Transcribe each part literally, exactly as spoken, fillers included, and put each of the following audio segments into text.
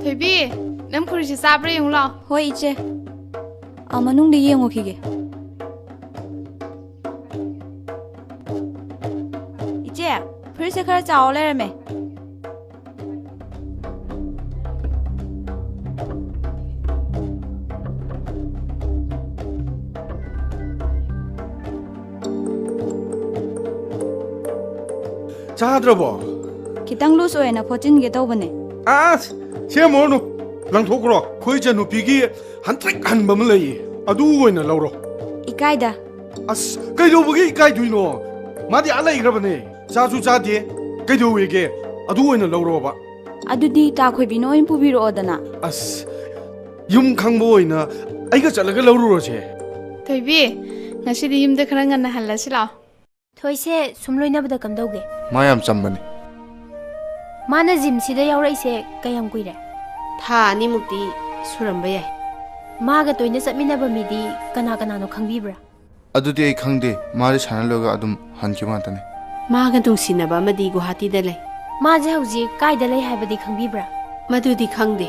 ꯊꯣꯏꯕꯤ, ꯅꯪ ꯐꯨꯔꯤꯠꯁꯦ ꯆꯥꯕ꯭ꯔꯥ ꯌꯦꯡꯉꯨ ꯂꯥꯎ꯫ ꯍꯣꯏ, ꯏꯆꯦ꯫ ꯑꯥ, ꯃꯅꯨꯡꯗ ꯌꯦꯡꯉꯨꯈꯤꯒꯦ꯫ ꯏꯆꯦ, ꯐꯨꯔꯤꯠꯁꯦ ꯈꯔ ꯆꯥꯎ ꯂꯩꯔꯝꯃꯦ꯫ ꯆꯥꯗ꯭ꯔꯕꯣ? ꯈꯤꯇꯪ ꯂꯨꯖ ꯑꯣꯏꯅ ꯐꯣꯠꯆꯤꯟꯒꯦ ꯇꯧꯕꯅꯦ꯫ ꯑꯁ, ꯁꯦꯝꯃꯨꯔꯅꯨ꯫ ꯂꯪꯊꯣꯛꯈ꯭ꯔꯣ꯫ ꯑꯩꯈꯣꯏ ꯏꯆꯟꯅꯨꯄꯤꯒꯤ ꯍꯟꯇ꯭ꯔꯤꯛ ꯍꯟꯕ ꯑꯃ ꯂꯩꯌꯦ꯫ ꯑꯗꯨ ꯑꯣꯏꯅ ꯂꯧꯔꯣ꯫ ꯏꯀꯥꯏꯗ꯫ ꯑꯁ, ꯀꯩꯗꯧꯕꯒꯤ ꯏꯀꯥꯏꯗꯣꯏꯅꯣ? ꯃꯥꯗꯤ ꯑꯥ ꯂꯩꯈ꯭ꯔꯕꯅꯦ꯫ ꯆꯥꯁꯨ ꯆꯥꯗꯦ꯫ ꯀꯩꯗꯧꯋꯦꯒꯦ? ꯑꯗꯨ ꯑꯣꯏꯅ ꯂꯧꯔꯣꯕ꯫ ꯑꯗꯨꯗꯤ ꯇꯥ ꯈꯣꯏꯕꯤꯅ ꯑꯣꯏꯅ ꯄꯨꯕꯤꯔꯛꯑꯣꯗꯅ꯫ ꯑꯁ, ꯌꯨꯝ ꯈꯪꯕ ꯑꯣꯏꯅ ꯑꯩꯒ ꯆꯠꯂꯒ ꯂꯧꯔꯨꯔꯁꯦ꯫ ꯊꯣꯏꯕꯤ, ꯉꯁꯤꯗꯤ ꯌꯨꯝꯗ ꯈꯔ ꯉꯟꯅ ꯍꯜꯂꯁꯤ ꯂꯥꯛꯑꯣ꯫ ꯊꯣꯏꯁꯦ ꯁꯨꯝ ꯂꯣꯏꯅꯕꯗ ꯀꯝꯗꯧꯒꯦ? ꯃꯥ ꯌꯥꯝ ꯆꯝꯕꯅꯤ꯫ ꯃꯥꯅ ꯖꯤꯝꯁꯤꯗ ꯌꯥꯎꯔꯛꯏꯁꯦ ꯀꯌꯥꯝ ꯀꯨꯏꯔꯦ? ꯊꯥ ꯑꯅꯤꯃꯨꯛꯇꯤ ꯁꯨꯔꯝꯕ ꯌꯥꯏ꯫ ꯃꯥꯒ ꯇꯣꯏꯅ ꯆꯠꯃꯤꯟꯅꯕ ꯃꯤꯗꯤ ꯀꯅꯥ ꯀꯅꯥꯅꯣ ꯈꯪꯕꯤꯕ꯭ꯔꯥ? ꯑꯗꯨꯗꯤ ꯑꯩ ꯈꯪꯗꯦ꯫ ꯃꯥꯗꯤ ꯁꯥꯟꯅ ꯂꯣꯏꯔꯒ ꯑꯗꯨꯝ ꯍꯟꯈꯤꯕ ꯉꯥꯛꯇꯅꯤ꯫ ꯃꯥꯒ ꯅꯨꯡꯁꯤꯅꯕ ꯑꯃꯗꯤ ꯒꯨꯋꯥꯍꯥꯇꯤꯗ ꯂꯩ꯫ ꯃꯥꯁꯦ ꯍꯧꯖꯤꯛ ꯀꯥꯏꯗ ꯂꯩ ꯍꯥꯏꯕꯗꯤ ꯈꯪꯕꯤꯕ꯭ꯔꯥ? ꯃꯗꯨꯗꯤ ꯈꯪꯗꯦ꯫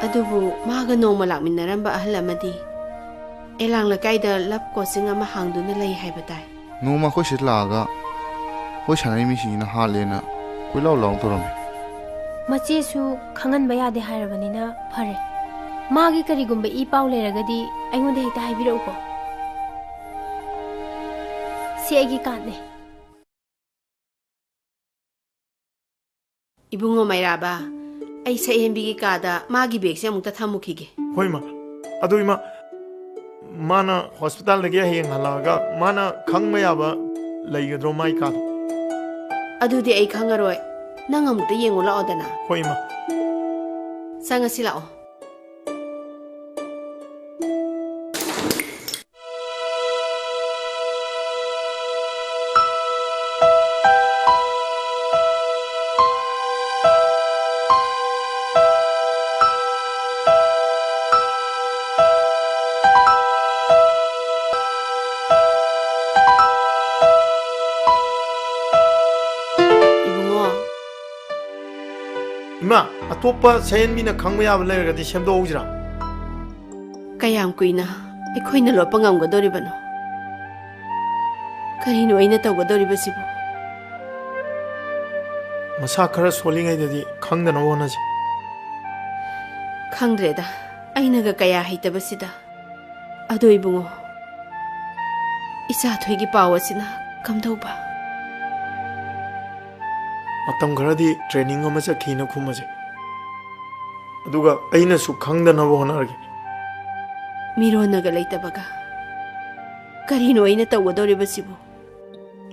ꯑꯗꯨꯕꯨ ꯃꯥꯒ ꯅꯣꯡꯃ ꯂꯥꯛꯃꯤꯟꯅꯔꯝꯕ ꯑꯍꯜ ꯑꯃꯗꯤ ꯑꯦꯂꯥꯡ ꯂꯩꯀꯥꯏꯗ ꯂꯞ ꯀꯣꯆꯤꯡ ꯑꯃ ꯍꯥꯡꯗꯨꯅ ꯂꯩ ꯍꯥꯏꯕ ꯇꯥꯏ꯫ ꯅꯣꯡꯃ ꯑꯩꯈꯣꯏ ꯁꯤꯗ ꯂꯥꯛꯑꯒ ꯑꯩꯈꯣꯏ ꯁꯥꯟꯅꯔꯤ ꯃꯤꯁꯤꯡꯁꯤꯅ ꯍꯥꯠꯂꯦꯅ ꯀꯣꯏꯂꯥꯎ ꯂꯥꯎ ꯇꯧꯔꯝꯃꯤ꯫ ꯃꯆꯦꯁꯨ ꯈꯪꯍꯟꯕ ꯌꯥꯗꯦ ꯍꯥꯏꯔꯕꯅꯤꯅ ꯐꯔꯦ꯫ ꯃꯥꯒꯤ ꯀꯔꯤꯒꯨꯝꯕ ꯏ ꯄꯥꯎ ꯂꯩꯔꯒꯗꯤ ꯑꯩꯉꯣꯟꯗ ꯍꯦꯛꯇ ꯍꯥꯏꯕꯤꯔꯛꯎꯀꯣ꯫ ꯁꯤ ꯑꯩꯒꯤ ꯀꯥꯔꯗꯅꯦ꯫ ꯏꯕꯨꯡꯉꯣ ꯃꯩꯔꯥꯕ, ꯑꯩ ꯁꯛꯍꯦꯟꯕꯤꯒꯤ ꯀꯥꯗ ꯃꯥꯒꯤ ꯕꯦꯒꯁꯦ ꯑꯃꯨꯛꯇ ꯊꯝꯃꯨꯈꯤꯒꯦ꯫ ꯍꯣꯏ, ꯏꯃꯥ꯫ ꯑꯗꯨ, ꯏꯃꯥ, ꯃꯥꯅ ꯍꯣꯁꯄꯤꯇꯥꯜꯗꯒꯤ ꯍꯌꯦꯡ ꯍꯜꯂꯛꯑꯒ ꯃꯥꯅ ꯈꯪꯕ ꯌꯥꯕ ꯂꯩꯒꯗ꯭ꯔꯣ ꯃꯥꯏ ꯀꯥꯗ? ꯑꯗꯨꯗꯤ ꯑꯩ ꯈꯪꯉꯔꯣꯏ꯫ ꯅꯪ ꯑꯃꯨꯛꯇ ꯌꯦꯡꯉꯨ ꯂꯥꯛꯑꯣꯗꯅ꯫ ꯍꯣꯏ, ꯏꯃꯥ꯫ ꯆꯪꯉꯁꯤ ꯂꯥꯛꯑꯣ꯫ ꯏꯃꯥ, ꯑꯇꯣꯞꯄ ꯁꯌꯦꯟꯕꯤꯅ ꯈꯪꯕ ꯌꯥꯕ ꯂꯩꯔꯒꯗꯤ ꯁꯦꯝꯗꯣꯛꯍꯧꯁꯤꯔꯥ? ꯀꯌꯥꯝ ꯀꯨꯏꯅ ꯑꯩꯈꯣꯏꯅ ꯂꯣꯠꯄ ꯉꯝꯒꯗꯧꯔꯤꯕꯅꯣ? ꯀꯔꯤꯅꯣ ꯑꯩꯅ ꯇꯧꯒꯗꯧꯔꯤꯕꯁꯤꯕꯨ? ꯃꯁꯥ ꯈꯔ ꯁꯣꯜꯂꯤꯉꯩꯗꯗꯤ ꯈꯪꯗꯅꯕ ꯍꯣꯠꯅꯁꯤ꯫ ꯈꯪꯗ꯭ꯔꯦꯗ, ꯑꯩꯅꯒ ꯀꯌꯥ ꯍꯩꯇꯕꯁꯤꯗ꯫ ꯑꯗꯣ ꯏꯕꯨꯡꯉꯣ, ꯏꯆꯥꯊꯣꯏꯒꯤ ꯄꯥꯎ ꯑꯁꯤꯅ ꯀꯝꯗꯧꯕ? ꯃꯇꯝ ꯈꯔꯗꯤ training ꯑꯃ ꯆꯠꯈꯤꯅ ꯈꯨꯝꯃꯁꯦ꯫ ꯑꯗꯨꯒ ꯑꯩꯅꯁꯨ ꯈꯪꯗꯅꯕ ꯍꯣꯠꯅꯔꯒꯦ꯫ ꯃꯤꯔꯣꯟꯅꯒ ꯂꯩꯇꯕꯒ꯫ ꯀꯔꯤꯅꯣ ꯑꯩꯅ ꯇꯧꯒꯗꯧꯔꯤꯕꯁꯤꯕꯨ?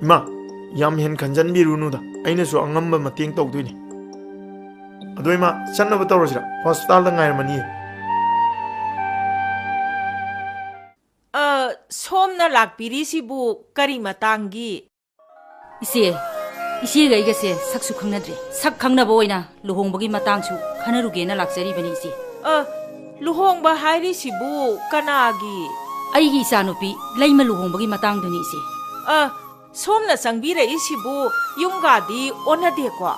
ꯏꯃꯥ, ꯌꯥꯝ ꯍꯦꯟ ꯈꯟꯖꯟꯕꯤꯔꯨꯅꯨꯗ, ꯑꯩꯅꯁꯨ ꯑꯉꯝꯕ ꯃꯇꯦꯡ ꯇꯧꯗꯣꯏꯅꯤ꯫ ꯑꯗꯣ ꯏꯃꯥ, ꯆꯠꯅꯕ ꯇꯧꯔꯁꯤꯔ? Hospitalꯗ ꯉꯥꯏꯔꯝꯃꯅꯤꯌꯦ꯫ ꯑ, ꯁꯣꯝꯅ ꯂꯥꯛꯄꯤꯔꯤꯁꯤꯕꯨ ꯀꯔꯤ ꯃꯇꯥꯡꯒꯤ? ꯏꯆꯦ, ꯏꯆꯦꯒ ꯑꯩꯒꯁꯦ ꯁꯛꯁꯨ ꯈꯪꯅꯗ꯭ꯔꯤ꯫ ꯁꯛ ꯈꯪꯅꯕ ꯑꯣꯏꯅ ꯂꯨꯍꯣꯡꯕꯒꯤ ꯃꯇꯥꯡꯁꯨ ꯈꯟꯅꯔꯨꯒꯦꯅ ꯂꯥꯛꯆꯔꯤꯕꯅꯤ, ꯏꯆꯦ꯫ ꯑ, ꯂꯨꯍꯣꯡꯕ ꯍꯥꯏꯔꯤꯁꯤꯕꯨ ꯀꯅꯥꯒꯤ? ꯑꯩꯒꯤ ꯏꯆꯥꯅꯨꯄꯤ ꯂꯩꯃ ꯂꯨꯍꯣꯡꯕꯒꯤ ꯃꯇꯥꯡꯗꯨꯅꯤ, ꯏꯆꯦ꯫ ꯑ, ꯁꯣꯝꯅ ꯆꯪꯕꯤꯔꯛꯏꯁꯤꯕꯨ ꯌꯨꯝꯒꯥꯗꯤ ꯑꯣꯟꯅꯗꯦꯀꯣ?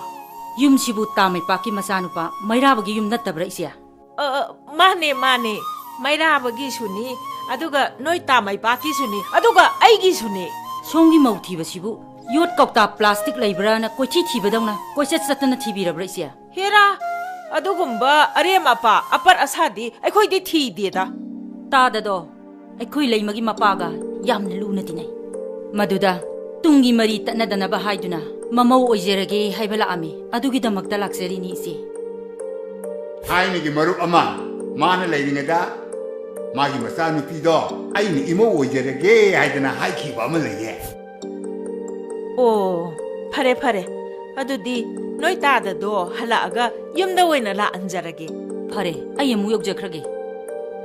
ꯌꯨꯝꯁꯤꯕꯨ ꯇꯥꯃꯩꯄꯥꯛꯀꯤ ꯃꯆꯥꯅꯨꯄꯥ ꯃꯩꯔꯥꯕꯒꯤ ꯌꯨꯝ ꯅꯠꯇꯕ꯭ꯔꯥ, ꯏꯆꯦ? ꯑ, ꯑ, ꯃꯥꯅꯦ, ꯃꯥꯅꯦ꯫ ꯃꯩꯔꯥꯕꯒꯤꯁꯨꯅꯤ, ꯑꯗꯨꯒ ꯅꯣꯏ ꯇꯥꯃꯩꯄꯥꯛꯀꯤꯁꯨꯅꯤ, ꯑꯗꯨꯒ ꯑꯩꯒꯤꯁꯨꯅꯤ꯫ ꯁꯣꯝꯒꯤ ꯃꯧ ꯊꯤꯕꯁꯤꯕꯨ ꯌꯣꯠ ꯀꯧꯇꯥ plastic ꯂꯩꯕ꯭ꯔꯥꯅ ꯀꯣꯏꯊꯤ ꯊꯤꯕꯗꯧꯅ ꯀꯣꯏꯆꯠ ꯆꯠꯇꯅ ꯊꯤꯕꯤꯔꯕ꯭ꯔꯥ, ꯏꯆꯦ? ꯍꯦꯔꯥ, ꯑꯗꯨꯒꯨꯝꯕ ꯑꯔꯦꯝ ꯑꯄꯥ, ꯑꯄꯠ ꯑꯁꯥꯗꯤ ꯑꯩꯈꯣꯏꯗꯤ ꯊꯤꯗꯦꯗ꯫ ꯇꯥꯗꯗꯣ, ꯑꯩꯈꯣꯏ ꯂꯩꯃꯒꯤ ꯃꯄꯥꯒ ꯌꯥꯝꯅ ꯂꯨꯅ ꯇꯤꯟꯅꯩ꯫ ꯃꯗꯨꯗ ꯇꯨꯡꯒꯤ ꯃꯔꯤ ꯇꯠꯅꯗꯅꯕ ꯍꯥꯏꯗꯨꯅ ꯃꯃꯧ ꯑꯣꯏꯖꯔꯒꯦ ꯍꯥꯏꯕ ꯂꯥꯛꯑꯝꯃꯤ꯫ ꯑꯗꯨꯒꯤꯗꯃꯛꯇ ꯂꯥꯛꯆꯔꯤꯅꯤ, ꯏꯆꯦ꯫ ꯊꯥꯏꯅꯒꯤ ꯃꯔꯨꯞ ꯑꯃ, ꯃꯥꯅ ꯂꯩꯔꯤꯉꯩꯗ ꯃꯥꯒꯤ ꯃꯆꯥꯅꯨꯄꯤꯗꯣ ꯑꯩꯅ ꯏꯃꯧ ꯑꯣꯏꯖꯔꯒꯦ ꯍꯥꯏꯗꯅ ꯍꯥꯏꯈꯤꯕ ꯑꯃ ꯂꯩꯌꯦ꯫ ꯑꯣ, ꯐꯔꯦ, ꯐꯔꯦ꯫ ꯑꯗꯨꯗꯤ ꯅꯣꯏ ꯇꯥꯗꯗꯣ ꯍꯜꯂꯛꯑꯒ ꯌꯨꯝꯗ ꯑꯣꯏꯅ ꯂꯥꯛꯍꯟꯖꯔꯒꯦ꯫ ꯐꯔꯦ, ꯑꯩ ꯑꯃꯨꯛ ꯌꯧꯖꯈ꯭ꯔꯒꯦ꯫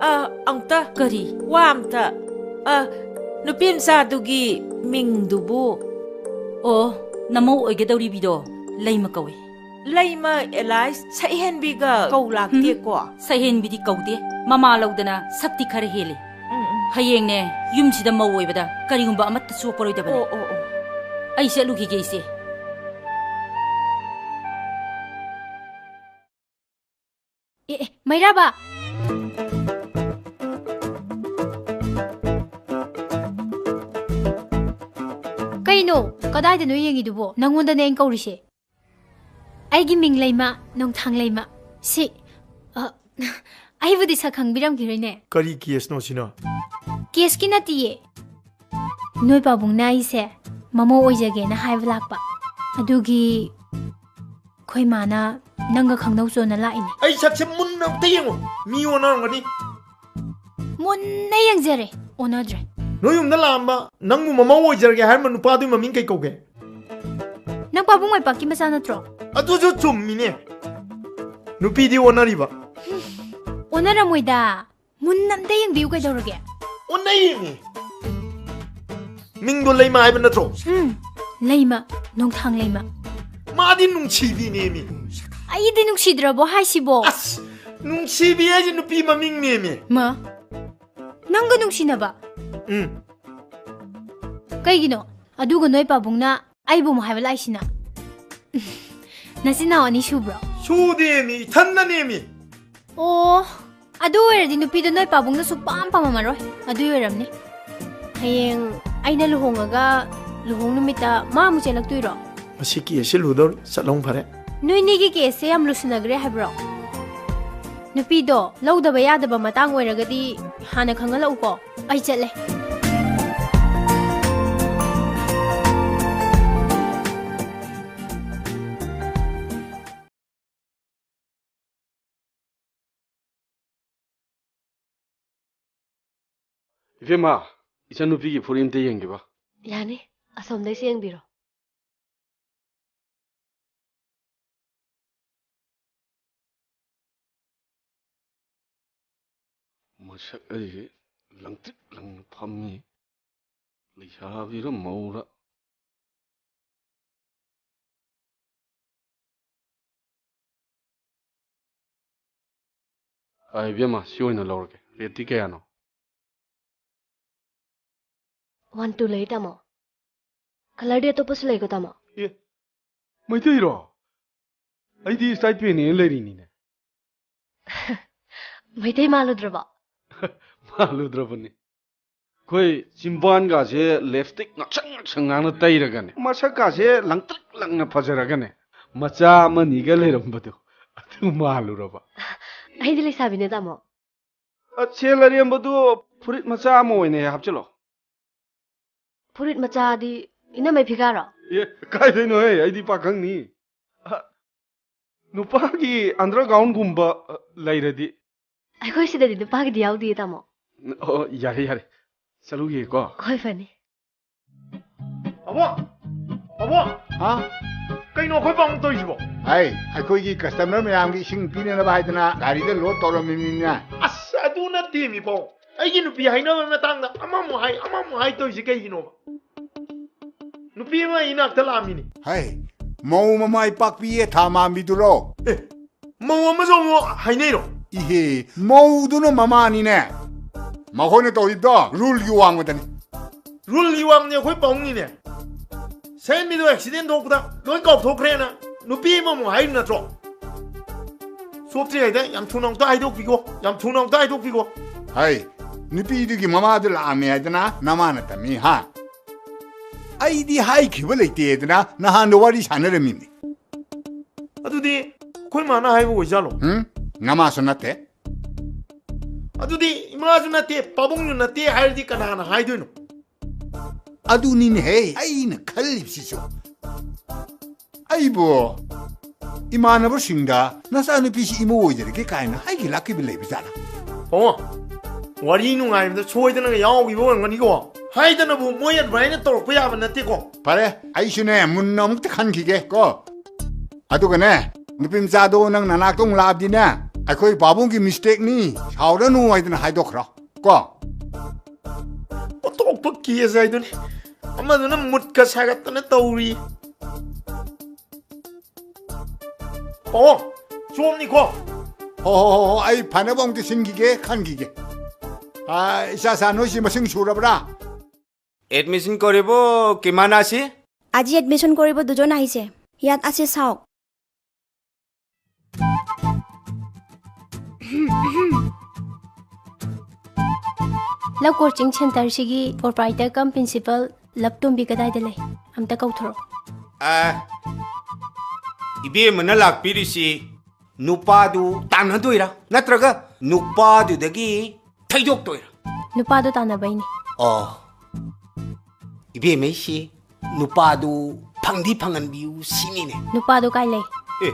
ꯑ, ꯑꯃꯨꯛꯇ ꯀꯔꯤ? ꯋꯥ ꯑꯝꯇ꯫ ꯑ, ꯅꯨꯄꯤ ꯃꯆꯥꯗꯨꯒꯤ ꯃꯤꯡꯗꯨꯕꯨ? ꯑꯣ, ꯅꯃꯧ ꯑꯣꯏꯒꯗꯧꯔꯤꯕꯤꯗꯣ ꯂꯩꯃ ꯀꯧꯏ꯫ ꯂꯩꯃ ꯑꯦꯂꯥꯏꯁ ꯁꯛꯍꯦꯟꯕꯤꯒ ꯀꯧ ꯂꯥꯛꯇꯦꯀꯣ? ꯍꯨꯝ, ꯁꯛꯍꯦꯟꯕꯤꯗꯤ ꯀꯧꯗꯦ꯫ ꯃꯃꯥ ꯂꯧꯗꯅ ꯁꯛꯇꯤ ꯈꯔ ꯍꯦꯜꯂꯤ꯫ ꯎꯝ, ꯎꯝ꯫ ꯍꯌꯦꯡꯅꯦ, ꯌꯨꯝꯁꯤꯗ ꯃꯧ ꯑꯣꯏꯕꯗ ꯀꯔꯤꯒꯨꯝꯕ ꯑꯃꯠꯇ ꯆꯣꯛꯄꯔꯣꯏꯗꯕꯅꯤ꯫ ꯑꯣ, ꯑꯣ, ꯑꯣ꯫ ꯑꯩ ꯆꯠꯂꯨꯈꯤꯒꯦ, ꯏꯆꯦ꯫ ꯚꯩꯔꯥꯕ! ꯀꯩꯅꯣ? ꯀꯗꯥꯏꯗꯅꯣ ꯌꯦꯡꯉꯤꯗꯨꯕꯣ? ꯅꯪꯉꯣꯟꯗꯅꯦ ꯑꯩꯅ ꯀꯧꯔꯤꯁꯦ꯫ ꯑꯩꯒꯤ ꯃꯤꯡ ꯂꯩꯃ, ꯅꯣꯡꯊꯥꯡ ꯂꯩꯃ꯫ ꯁꯤ, ꯑ, ꯑꯩꯕꯨꯗꯤ ꯁꯛ ꯈꯪꯕꯤꯔꯝꯈꯤꯔꯣꯏꯅꯦ꯫ ꯀꯔꯤ ꯀꯦꯁꯅꯣ ꯁꯤꯅ? ꯀꯦꯁꯀꯤ ꯅꯠꯇꯤꯌꯦ꯫ ꯅꯣꯏ ꯄꯥꯕꯨꯡꯅ ꯑꯩꯁꯦ ꯃꯃꯧ ꯑꯣꯏꯖꯒꯦꯅ ꯍꯥꯏꯕ ꯂꯥꯛꯄ꯫ ꯑꯗꯨꯒꯤ ꯑꯩꯈꯣꯏ ꯃꯥꯅ ꯅꯪꯒ ꯈꯪꯅꯧ ꯆꯣꯅ ꯂꯥꯛꯏꯅꯦ꯫ ꯑꯩ ꯁꯛꯁꯦ ꯃꯨꯟꯅ ꯑꯝꯇ ꯌꯦꯡꯉꯣ꯫ ꯃꯤ ꯑꯣꯟꯅꯔꯝꯒꯅꯤ꯫ ꯃꯨꯟꯅ ꯌꯦꯡꯖꯔꯦ, ꯑꯣꯟꯅꯗ꯭ꯔꯦ꯫ ꯅꯣꯏ ꯌꯨꯝꯗ ꯂꯥꯛꯑꯝꯕ, ꯅꯪꯕꯨ ꯃꯃꯧ ꯑꯣꯏꯖꯔꯒꯦ ꯍꯥꯏꯔꯝꯕ ꯅꯨꯄꯥꯗꯨꯒꯤ ꯃꯃꯤꯡ ꯀꯩ ꯀꯧꯒꯦ? ꯅꯪ ꯄꯥꯕꯨꯡ ꯃꯥꯏꯄꯥꯛꯀꯤ ꯃꯆꯥ ꯅꯠꯇ꯭ꯔꯣ? ꯑꯗꯨꯁꯨ ꯆꯨꯝꯃꯤꯅꯦ꯫ ꯅꯨꯄꯤꯗꯤ ꯑꯣꯟꯅꯔꯤꯕ꯫ ꯑꯣꯟꯅꯔꯝꯃꯣꯏꯗ꯫ ꯃꯨꯟꯅ ꯑꯝꯇ ꯌꯦꯡꯕꯤꯌꯨ ꯀꯩꯗꯧꯔꯒꯦ? ꯑꯣꯟꯅꯩꯌꯦꯃꯤ꯫ ꯃꯤꯡꯗꯣ ꯂꯩꯃ ꯍꯥꯏꯕ ꯅꯠꯇ꯭ꯔꯣ? ꯎꯝ, ꯂꯩꯃ, ꯅꯣꯡꯊꯥꯡ ꯂꯩꯃ꯫ ꯃꯥꯗꯤ ꯅꯨꯡꯁꯤꯕꯤꯅꯦꯃꯤ꯫ ꯑꯩꯗꯤ ꯅꯨꯡꯁꯤꯗ꯭ꯔꯕꯣ ꯍꯥꯏꯁꯤꯕꯣ? ꯑꯁ, ꯅꯨꯡꯁꯤꯕꯤ ꯍꯥꯏꯁꯦ ꯅꯨꯄꯤ ꯃꯃꯤꯡꯅꯦꯃꯤ꯫ ꯃꯥ, ꯅꯪꯒ ꯅꯨꯡꯁꯤꯅꯕ? ꯎꯝ꯫ ꯀꯩꯒꯤꯅꯣ? ꯑꯗꯨꯒ ꯅꯣꯏ ꯄꯥꯕꯨꯡꯅ ꯑꯩꯕꯨ ꯑꯃꯨꯛ ꯍꯥꯏꯕ ꯂꯥꯛꯏꯁꯤꯅ? ꯅꯆꯤꯟ ꯅꯅꯥꯎ ꯑꯅꯤ ꯁꯨꯕ꯭ꯔꯣ? ꯁꯨꯗꯦꯃꯤ, ꯏꯊꯟꯗꯅꯦꯃꯤ꯫ ꯑꯣ, ꯑꯗꯨ ꯑꯣꯏꯔꯗꯤ ꯅꯨꯄꯤꯗꯣ ꯅꯣꯏ ꯄꯥꯕꯨꯡꯅ ꯁꯨꯛꯄꯥꯝ ꯄꯥꯝꯃꯝꯃꯔꯣꯏ꯫ ꯑꯗꯨꯏ ꯑꯣꯏꯔꯝꯅꯤ꯫ ꯍꯌꯦꯡ ꯑꯩꯅ ꯂꯨꯍꯣꯡꯉꯒ ꯂꯨꯍꯣꯡ ꯅꯨꯃꯤꯠꯇ ꯃꯥ ꯑꯃꯨꯛ ꯆꯦꯜꯂꯛꯇꯣꯏꯔꯣ? ꯃꯁꯤ ꯀꯦꯁꯁꯤ ꯂꯨꯗꯧꯔꯤ, ꯆꯠꯍꯧ ꯐꯔꯦ꯫ ꯅꯣꯏꯅꯤꯒꯤ ꯀꯦꯁꯁꯦ ꯌꯥꯝ ꯂꯨꯁꯤꯟꯅꯈ꯭ꯔꯦ ꯍꯥꯏꯕ꯭ꯔꯣ? ꯅꯨꯄꯤꯗꯣ ꯂꯧꯗꯕ ꯌꯥꯗꯕ ꯃꯇꯥꯡ ꯑꯣꯏꯔꯒꯗꯤ ꯍꯥꯟꯅ ꯈꯪꯍꯜꯂꯛꯎꯀꯣ꯫ ꯑꯩ ꯆꯠꯂꯦ꯫ ꯏꯕꯦꯝꯃ, ꯏꯆꯟꯅꯨꯄꯤꯒꯤ ꯐꯨꯔꯤꯠ ꯑꯝꯇ ꯌꯦꯡꯒꯦꯕ꯫ ꯌꯥꯅꯤ, ꯑꯁꯣꯝꯗꯩꯁꯨ ꯌꯦꯡꯕꯤꯔꯣ꯫ ꯃꯁꯛ ꯑꯩꯁꯦ ꯂꯪꯇ꯭ꯔꯤꯛ ꯂꯪꯅ ꯐꯝꯃꯤ꯫ ꯂꯩꯁꯥꯕꯤꯔ ꯃꯧꯔ? ꯑꯥ, ꯏꯕꯦꯝꯃ, ꯁꯤ ꯑꯣꯏꯅ ꯂꯧꯔꯒꯦ꯫ ꯔꯦꯠꯇꯤ ꯀꯌꯥꯅꯣ? One two ꯂꯩ, ꯇꯥꯃꯣ꯫ ꯀꯂꯔꯗꯤ ꯑꯇꯣꯞꯄꯁꯨ ꯂꯩꯀꯣ, ꯇꯥꯃꯣ? ꯑꯦ, ꯃꯩꯇꯩꯔꯣ? ꯑꯩꯗꯤ ꯁ꯭ꯇꯥꯏꯄꯦꯟꯅꯦꯅ ꯂꯩꯔꯤꯅꯤꯅꯦ꯫ ꯃꯩꯇꯩ ꯃꯥꯜꯂꯨꯗ꯭ꯔꯕꯣ? ꯃꯥꯜꯂꯨꯗ꯭ꯔꯕꯅꯤ꯫ ꯑꯩꯈꯣꯏ ꯆꯤꯝꯕꯥꯟꯒꯥꯁꯦ ꯂꯤꯞꯁꯇꯤꯛ ꯉꯥꯛꯁꯪ ꯉꯥꯛꯁꯪ ꯉꯥꯡꯅ ꯇꯩꯔꯒꯅꯦ, ꯃꯁꯛꯀꯥꯁꯦ ꯂꯪꯇ꯭ꯔꯤꯛ ꯂꯪꯅ ꯐꯖꯔꯒꯅꯦ, ꯃꯆꯥ ꯑꯃꯅꯤꯒ ꯂꯩꯔꯝꯕꯗꯣ, ꯑꯗꯨ ꯃꯥꯜꯂꯨꯔꯕ? ꯑꯩꯗꯤ ꯂꯩꯁꯥꯕꯤꯅꯦ, ꯇꯥꯃꯣ꯫ ꯑ, ꯁꯦꯜ ꯑꯔꯦꯝꯕꯗꯨ ꯐꯨꯔꯤꯠ ꯃꯆꯥ ꯑꯃ ꯑꯣꯏꯅ ꯍꯦꯛ ꯍꯥꯞꯆꯤꯜꯂꯣ꯫ ꯐꯨꯔꯤꯠ ꯃꯆꯥꯗꯤ ꯏꯅꯝꯃꯩ ꯐꯤꯒꯥꯔꯣ? ꯑꯦ, ꯀꯥꯏꯗꯩꯅꯣꯍꯦ? ꯑꯩꯗꯤ ꯄꯥꯈꯪꯅꯤ꯫ ꯑ, ꯅꯨꯄꯥꯒꯤ undergroundꯒꯨꯝꯕ, ꯑ, ꯂꯩꯔꯗꯤ꯫ ꯑꯩꯈꯣꯏ ꯁꯤꯗꯗꯤ ꯅꯨꯄꯥꯒꯤꯗꯤ ꯌꯥꯎꯗꯤꯌꯦ, ꯇꯥꯃꯣ꯫ ꯑꯣ, ꯌꯥꯔꯦ, ꯌꯥꯔꯦ꯫ ꯆꯠꯂꯨꯈꯤꯒꯦꯀꯣ꯫ ꯍꯣꯏ, ꯐꯅꯤ꯫ ꯑꯕꯣ! ꯑꯕꯣ! ꯍꯥ? ꯀꯩꯅꯣ ꯑꯩꯈꯣꯏ ꯄꯥꯕꯨꯡ ꯇꯧꯔꯤꯁꯤꯕꯣ? ꯍꯥꯏ, ꯑꯩꯈꯣꯏꯒꯤ customer ꯃꯌꯥꯝꯒꯤ ꯏꯁꯤꯡ ꯄꯤꯅꯅꯕ ꯍꯥꯏꯗꯅ ꯒꯥꯔꯤꯗ load ꯇꯧꯔꯝꯃꯤꯅꯤꯅꯦ꯫ ꯑꯁ, ꯑꯗꯨ ꯅꯠꯇꯦꯃꯤ ꯄꯥꯕꯨꯡ꯫ ꯑꯩꯒꯤ ꯅꯨꯄꯤ ꯍꯥꯏꯅꯕ ꯃꯇꯥꯡꯗ ꯑꯃꯃꯨꯛ ꯍꯥꯏ, ꯑꯃꯃꯨꯛ ꯍꯥꯏ ꯇꯧꯔꯤꯁꯦ ꯀꯩꯒꯤꯅꯣꯕ? ꯅꯨꯄꯤ ꯑꯃ ꯏꯅꯥꯛꯇ ꯂꯥꯛꯑꯝꯃꯤꯅꯦ꯫ ꯍꯩ, ꯃꯧ ꯃꯃꯥꯏ ꯄꯥꯛꯄꯤꯌꯦ ꯊꯥ ꯃꯥꯟꯕꯤꯗꯨꯔꯣ? ꯑꯦ, ꯃꯧ ꯑꯃꯁꯨ ꯑꯃꯨꯛ ꯍꯥꯏꯅꯩꯔꯣ? ꯏꯍꯦ, ꯃꯧꯗꯨꯅ ꯃꯃꯥꯅꯤꯅꯦ꯫ ꯃꯈꯣꯏꯅ ꯇꯧꯔꯤꯕꯗꯣ ruleꯒꯤ ꯋꯥꯡꯃꯗꯅꯤ꯫ Ruleꯒꯤ ꯋꯥꯡꯃꯗꯤ ꯑꯩꯈꯣꯏ ꯄꯥꯕꯨꯡꯅꯤꯅꯦ꯫ ꯁꯦꯟꯃꯤꯗꯣ accident ꯊꯣꯛꯄꯗ ꯂꯣꯏ ꯀꯥꯎꯊꯣꯛꯈ꯭ꯔꯦꯅ ꯅꯨꯄꯤ ꯑꯃꯃꯨꯛ ꯍꯥꯏꯔꯤ ꯅꯠꯇ꯭ꯔꯣ? ꯆꯣꯞꯇ꯭ꯔꯤꯉꯩꯗ ꯌꯥꯝ ꯊꯨꯅ ꯑꯃꯨꯛꯇ ꯍꯥꯏꯗꯣꯛꯄꯤꯈꯣ, ꯌꯥꯝ ꯊꯨꯅ ꯑꯃꯨꯛꯇ ꯍꯥꯏꯗꯣꯛꯄꯤꯈꯣ꯫ ꯍꯩ, ꯅꯨꯄꯤꯗꯨꯒꯤ ꯃꯃꯥꯗꯨ ꯂꯥꯛꯑꯝꯃꯦ ꯍꯥꯏꯗꯅ ꯅꯃꯥꯅ ꯇꯝꯃꯤ, ꯍꯥ? ꯑꯩꯗꯤ ꯍꯥꯏꯈꯤꯕ ꯂꯩꯇꯦꯗꯅ ꯅꯍꯥꯟꯗꯣ ꯋꯥꯔꯤ ꯁꯥꯟꯅꯔꯝꯃꯤꯅꯤ꯫ ꯑꯗꯨꯗꯤ ꯑꯩꯈꯣꯏ ꯃꯥꯅ ꯍꯥꯏꯕ ꯑꯣꯏꯖꯥꯠꯂꯣ? ꯎꯝ? ꯅꯃꯥꯁꯨ ꯅꯠꯇꯦ꯫ ꯑꯗꯨꯗꯤ ꯏꯃꯥꯁꯨ ꯅꯠꯇꯦ, ꯄꯥꯕꯨꯡꯁꯨ ꯅꯠꯇꯦ ꯍꯥꯏꯔꯗꯤ ꯀꯅꯥꯅ ꯍꯥꯏꯗꯣꯏꯅꯣ? ꯑꯗꯨꯅꯤꯅꯦꯍꯦ ꯑꯩꯅ ꯈꯜꯂꯤꯕꯁꯤꯁꯨ꯫ ꯑꯩꯕꯨ ꯏꯃꯥꯟꯅꯕꯁꯤꯡꯗ "ꯅꯆꯥꯅꯨꯄꯤꯁꯤ ꯏꯃꯧ ꯑꯣꯏꯖꯔꯒꯦ" ꯀꯥꯏꯅ ꯍꯥꯏꯒꯤ ꯂꯥꯛꯈꯤꯕ ꯂꯩꯕ ꯖꯥꯠꯂ? ꯑꯣ, ꯋꯥꯔꯤ ꯅꯨꯡꯉꯥꯏꯕꯗ ꯁꯣꯏꯗꯅꯒ ꯌꯥꯎꯈꯤꯕ ꯑꯣꯏꯔꯝꯒꯅꯤꯀꯣ꯫ ꯍꯥꯏꯗꯅꯕꯨ ꯃꯣꯏ ꯑꯗꯨꯃꯥꯏꯅ ꯇꯧꯔꯛꯄ ꯌꯥꯕ ꯅꯠꯇꯦꯀꯣ꯫ ꯐꯔꯦ, ꯑꯩꯁꯨꯅꯦ ꯃꯨꯟꯅ ꯑꯃꯨꯛꯇ ꯈꯟꯈꯤꯒꯦ ꯀꯣ꯫ ꯑꯗꯨꯒꯅꯦ, ꯅꯨꯄꯤ ꯃꯆꯥꯗꯣ ꯅꯪ ꯅꯅꯥꯛꯇ ꯑꯃꯨꯛ ꯂꯥꯛꯑꯕꯗꯤꯅꯦ, "ꯑꯩꯈꯣꯏ ꯄꯥꯕꯨꯡꯒꯤ mistakeꯅꯤ, ꯁꯥꯎꯔꯅꯨ" ꯍꯥꯏꯗꯅ ꯍꯥꯏꯗꯣꯛꯈ꯭ꯔꯣ ꯀꯣ꯫ ꯑꯣꯟꯊꯣꯛꯄ case ꯍꯥꯏꯗꯨꯅꯤ꯫ ꯑꯃꯗꯨꯅ ꯃꯨꯠꯀ ꯁꯥꯒꯠꯇꯅ ꯇꯧꯔꯤ꯫ ꯑꯣ, ꯁꯣꯝꯅꯤꯀꯣ? ꯍꯣ, ꯍꯣ, ꯍꯣ, ꯍꯣ, ꯑꯩ ꯐꯅꯕ ꯑꯃꯨꯛꯇ ꯁꯤꯟꯈꯤꯒꯦ, ꯈꯟꯈꯤꯒꯦ꯫ ꯑꯥ, ꯏꯆꯥ ꯁꯥ, ꯅꯣꯏꯁꯤ ꯃꯁꯤꯡ ꯁꯨꯔꯕ꯭ꯔꯥ? এডমিশ্যন কৰিব কিমান আছে? আজি এডমিশ্যন কৰিব দুজন আহিছে। ইয়াত আছে, চাওক। Love Coaching Centerꯁꯤꯒꯤ proprietor cum principal ꯂꯞꯇꯣꯝꯕꯤ ꯀꯗꯥꯏꯗ ꯂꯩ? ꯑꯝꯇ ꯀꯧꯊꯣꯔꯛꯑꯣ꯫ ꯑ, ꯏꯕꯦꯝꯃꯅ ꯂꯥꯛꯄꯤꯔꯤꯁꯤ ꯅꯨꯄꯥꯗꯨ ꯇꯥꯟꯅꯗꯣꯏꯔꯥ, ꯅꯠꯇ꯭ꯔꯒ ꯅꯨꯄꯥꯗꯨꯗꯒꯤ ꯊꯩꯗꯣꯛꯇꯣꯏꯔꯥ? ꯅꯨꯄꯥꯗꯣ ꯇꯥꯟꯅꯕꯩꯅꯦ꯫ ꯑꯣ, ꯏꯕꯦꯝꯃꯩꯁꯤ ꯅꯨꯄꯥꯗꯨ ꯐꯪꯗꯤ ꯐꯪꯍꯟꯕꯤꯌꯨ ꯁꯤꯅꯤꯅꯦ꯫ ꯅꯨꯄꯥꯗꯣ ꯀꯥꯏ ꯂꯩ? ꯑꯦ,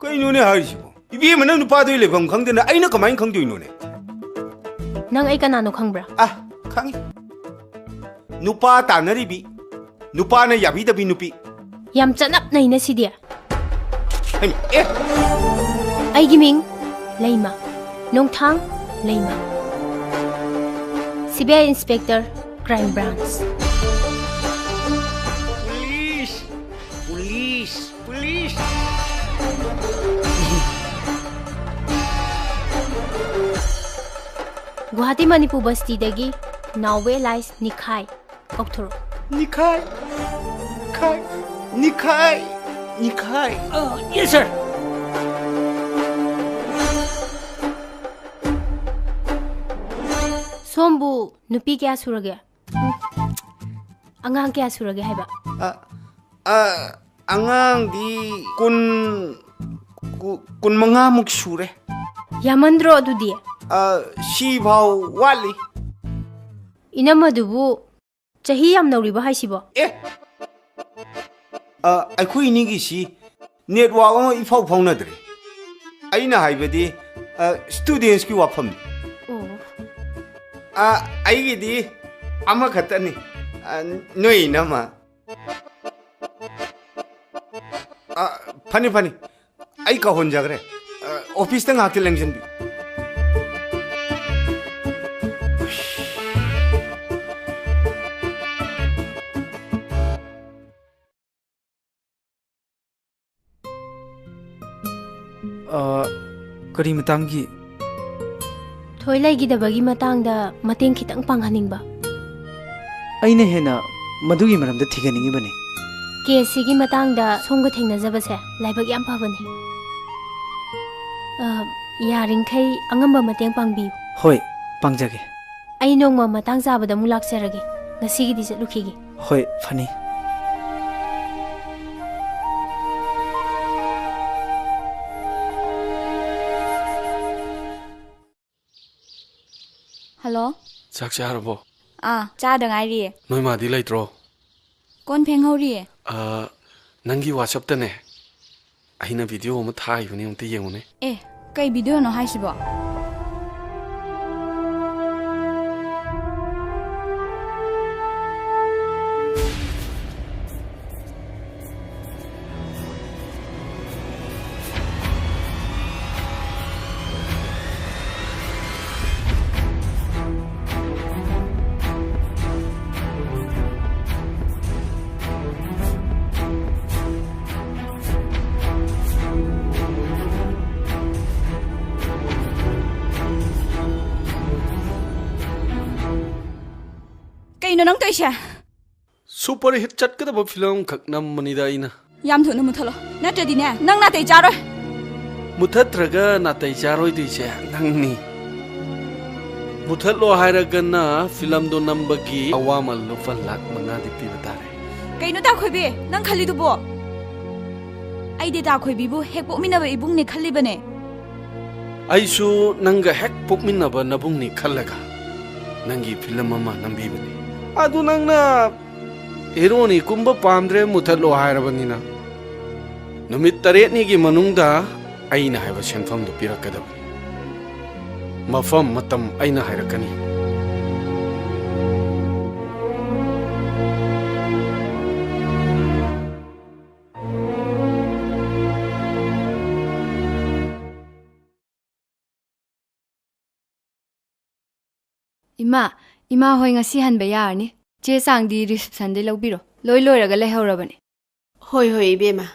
ꯀꯩꯅꯣꯅꯦ ꯍꯥꯏꯔꯤꯁꯤꯕꯣ? ꯏꯕꯦꯝꯃꯅ ꯅꯨꯄꯥꯗꯨꯒꯤ ꯂꯩꯐꯝ ꯈꯪꯗꯅ ꯑꯩꯅ ꯀꯃꯥꯏꯅ ꯈꯪꯗꯣꯏꯅꯣꯅꯦ? ꯅꯪ ꯑꯩ ꯀꯅꯥꯅꯣ ꯈꯪꯕ꯭ꯔꯥ? ꯑ, ꯈꯪꯉꯤ꯫ ꯅꯨꯄꯥ ꯇꯥꯟꯅꯔꯤꯕꯤ, ꯅꯨꯄꯥꯅ ꯌꯥꯕꯤꯗꯕꯤ ꯅꯨꯄꯤ꯫ ꯌꯥꯝ ꯆꯅꯞꯅꯩꯅ ꯁꯤꯗꯤ꯫ ꯍꯩꯃ, ꯑꯦ! ꯑꯩꯒꯤ ꯃꯤꯡ ꯂꯩꯃ, ꯅꯣꯡꯊꯥꯡ ꯂꯩꯃ, C B I inspector, crime branch꯫ Police! Police! Police! Guwahati Manipur ꯕꯁꯇꯤꯗꯒꯤ ꯅꯥꯎꯕ ꯑꯦꯂꯥꯏꯁ ꯅꯤꯈꯥꯏ ꯀꯧꯊꯣꯔꯛꯑꯣ꯫ ꯅꯤꯈꯥꯏ! ꯈꯥꯏ! ꯅꯤꯈꯥꯏ! ꯅꯤꯈꯥꯏ! ꯑ, yes, sir. ꯁꯣꯝꯕꯨ ꯅꯨꯄꯤ ꯀꯌꯥ ꯁꯨꯔꯒꯦ? ꯎꯝ. ꯑꯉꯥꯡ ꯀꯌꯥ ꯁꯨꯔꯒꯦ ꯍꯥꯏꯕ? ꯑ, ꯑ, ꯑꯉꯥꯡꯗꯤ ꯀꯨꯟ, ꯀꯨ-, ꯀꯨꯟꯃꯉꯥꯃꯨꯛ ꯁꯨꯔꯦ꯫ ꯌꯥꯝꯃꯟꯗ꯭ꯔꯣ ꯑꯗꯨꯗꯤ? ꯑ, ꯁꯤꯐꯥꯎ ꯋꯥꯠꯂꯤ꯫ ꯏꯅꯝꯃꯗꯨꯕꯨ ꯆꯍꯤ ꯌꯥꯝ ꯅꯧꯔꯤꯕꯣ ꯍꯥꯏꯁꯤꯕꯣ? ꯑꯦ! ꯑ, ꯑꯩꯈꯣꯏ ꯑꯅꯤꯒꯤꯁꯤ network ꯑꯃ ꯏꯐꯥꯎ ꯐꯥꯎꯅꯗ꯭ꯔꯦ꯫ ꯑꯩꯅ ꯍꯥꯏꯕꯗꯤ, ꯑ, studentsꯀꯤ ꯋꯥꯐꯝꯅꯤ꯫ ꯑꯣ꯫ ꯑ, ꯑꯩꯒꯤꯗꯤ ꯑꯃꯈꯛꯇꯅꯤ꯫ ꯑ, ꯅꯣꯏ ꯏꯅꯝꯃ꯫ ꯑ, ꯐꯅꯤ, ꯐꯅꯤ꯫ ꯑꯩ ꯀꯧꯍꯟꯖꯈ꯭ꯔꯦ꯫ ꯑ, officeꯇ ꯉꯥꯏꯍꯥꯛꯇ ꯂꯦꯡꯁꯤꯟꯕꯤꯌꯨ꯫ ꯑ, ꯀꯔꯤ ꯃꯇꯥꯡꯒꯤ? ꯊꯣꯏ ꯂꯩꯈꯤꯗꯕꯒꯤ ꯃꯇꯥꯡꯗ ꯃꯇꯦꯡ ꯈꯤꯇꯪ ꯄꯥꯡꯍꯟꯅꯤꯡꯕ꯫ ꯑꯩꯅ ꯍꯦꯟꯅ ꯃꯗꯨꯒꯤ ꯃꯔꯝꯗ ꯊꯤꯒꯠꯅꯤꯡꯉꯤꯕꯅꯤ꯫ Caseꯁꯤꯒꯤ ꯃꯇꯥꯡꯗ ꯁꯣꯝꯒ ꯊꯦꯡꯅꯖꯕꯁꯦ ꯂꯥꯏꯕꯛ ꯌꯥꯝ ꯐꯕꯅꯤ꯫ ꯑ, ꯌꯥꯔꯤꯡꯈꯩ ꯑꯉꯝꯕ ꯃꯇꯦꯡ ꯄꯥꯡꯕꯤꯌꯨ꯫ ꯍꯣꯏ, ꯄꯥꯡꯖꯒꯦ꯫ ꯑꯩ ꯅꯣꯡꯃ ꯃꯇꯥꯡ ꯆꯥꯕꯗ ꯑꯃꯨꯛ ꯂꯥꯛꯆꯔꯒꯦ꯫ ꯉꯁꯤꯒꯤꯗꯤ ꯆꯠꯂꯨꯈꯤꯒꯦ꯫ ꯍꯣꯏ, ꯐꯅꯤ꯫ ꯍꯜꯂꯣ꯫ ꯆꯥꯛ ꯆꯥꯔꯕꯣ? ꯑꯥ, ꯆꯥꯗ ꯉꯥꯏꯔꯤꯌꯦ꯫ ꯅꯣꯏ ꯃꯥꯗꯤ ꯂꯩꯇ꯭ꯔꯣ? ꯀꯣꯟ ꯐꯦꯡꯍꯧꯔꯤꯌꯦ꯫ ꯑꯥ, ꯅꯪꯒꯤ WhatsApp-ꯇꯅꯦ, ꯑꯩꯅ video ꯑꯃ ꯊꯥꯈꯤꯕꯅꯦ, ꯑꯝꯇ ꯌꯦꯡꯉꯨꯅꯦ꯫ ꯑꯦ, ꯀꯩ video-ꯅꯣ ꯍꯥꯏꯁꯤꯕꯣ? ꯀꯩꯅꯣ ꯅꯪ ꯇꯧꯏꯁꯦ? Super hit ꯆꯠꯀꯗꯕ film ꯈꯛ ꯅꯝꯕꯅꯤꯗ ꯑꯩꯅ꯫ ꯌꯥꯝ ꯊꯨꯅ ꯃꯨꯊꯠꯂꯣ, ꯅꯠꯇ꯭ꯔꯗꯤꯅꯦ, ꯅꯪ ꯅꯥꯇꯩ ꯆꯥꯔꯣꯏ꯫ ꯃꯨꯊꯠꯇ꯭ꯔꯒ ꯅꯥꯇꯩ ꯆꯥꯔꯣꯏꯗꯣꯏꯁꯦ ꯅꯪꯅꯤ꯫ ꯃꯨꯊꯠꯂꯣ ꯍꯥꯏꯔꯒꯅ film-ꯗꯣ ꯅꯝꯕꯒꯤ ꯑꯋꯥꯃꯜ ꯂꯨꯄꯥ ꯂꯥꯈ ꯃꯉꯥꯗꯤ ꯄꯤꯕ ꯇꯥꯔꯦ꯫ ꯀꯩꯅꯣ ꯗꯥ ꯈꯣꯏꯕꯤ, ꯅꯪ ꯈꯜꯂꯤꯗꯨꯕꯣ? ꯑꯩꯗꯤ ꯗꯥ ꯈꯣꯏꯕꯤꯕꯨ ꯍꯦꯛ ꯄꯣꯛꯃꯤꯟꯅꯕ ꯏꯕꯨꯡꯅꯦ ꯈꯜꯂꯤꯕꯅꯦ꯫ ꯑꯩꯁꯨ ꯅꯪꯒ ꯍꯦꯛ ꯄꯣꯛꯃꯤꯟꯅꯕ ꯅꯕꯨꯡꯅꯤ ꯈꯜꯂꯒ ꯅꯪꯒꯤ film ꯑꯃ ꯅꯝꯕꯤꯕꯅꯤ꯫ ꯑꯗꯨ ꯅꯪꯅ ꯍꯦꯔꯣꯅꯤ ꯀꯨꯝꯕ ꯄꯥꯝꯗ꯭ꯔꯦ, ꯃꯨꯊꯠꯂꯣ ꯍꯥꯏꯔꯕꯅꯤꯅ, ꯅꯨꯃꯤꯠ ꯇꯔꯦꯠꯅꯤꯒꯤ ꯃꯅꯨꯡꯗ ꯑꯩꯅ ꯍꯥꯏꯕ ꯁꯦꯟꯐꯝꯗꯨ ꯄꯤꯔꯛꯀꯗꯕꯅꯤ꯫ ꯃꯐꯝ ꯃꯇꯝ ꯑꯩꯅ ꯍꯥꯏꯔꯛꯀꯅꯤ꯫ ꯏꯃꯥ, ꯏꯃꯥ ꯍꯣꯏ ꯉꯁꯤ ꯍꯟꯕ ꯌꯥꯔꯅꯤ꯫ ꯆꯦ ꯆꯥꯡꯗꯤ reception-ꯗꯩ ꯂꯧꯕꯤꯔꯣ꯫ ꯂꯣꯏ ꯂꯣꯏꯔꯒ ꯂꯩꯍꯧꯔꯕꯅꯦ꯫ ꯍꯣꯏ, ꯍꯣꯏ, ꯏꯕꯦꯝꯃ꯫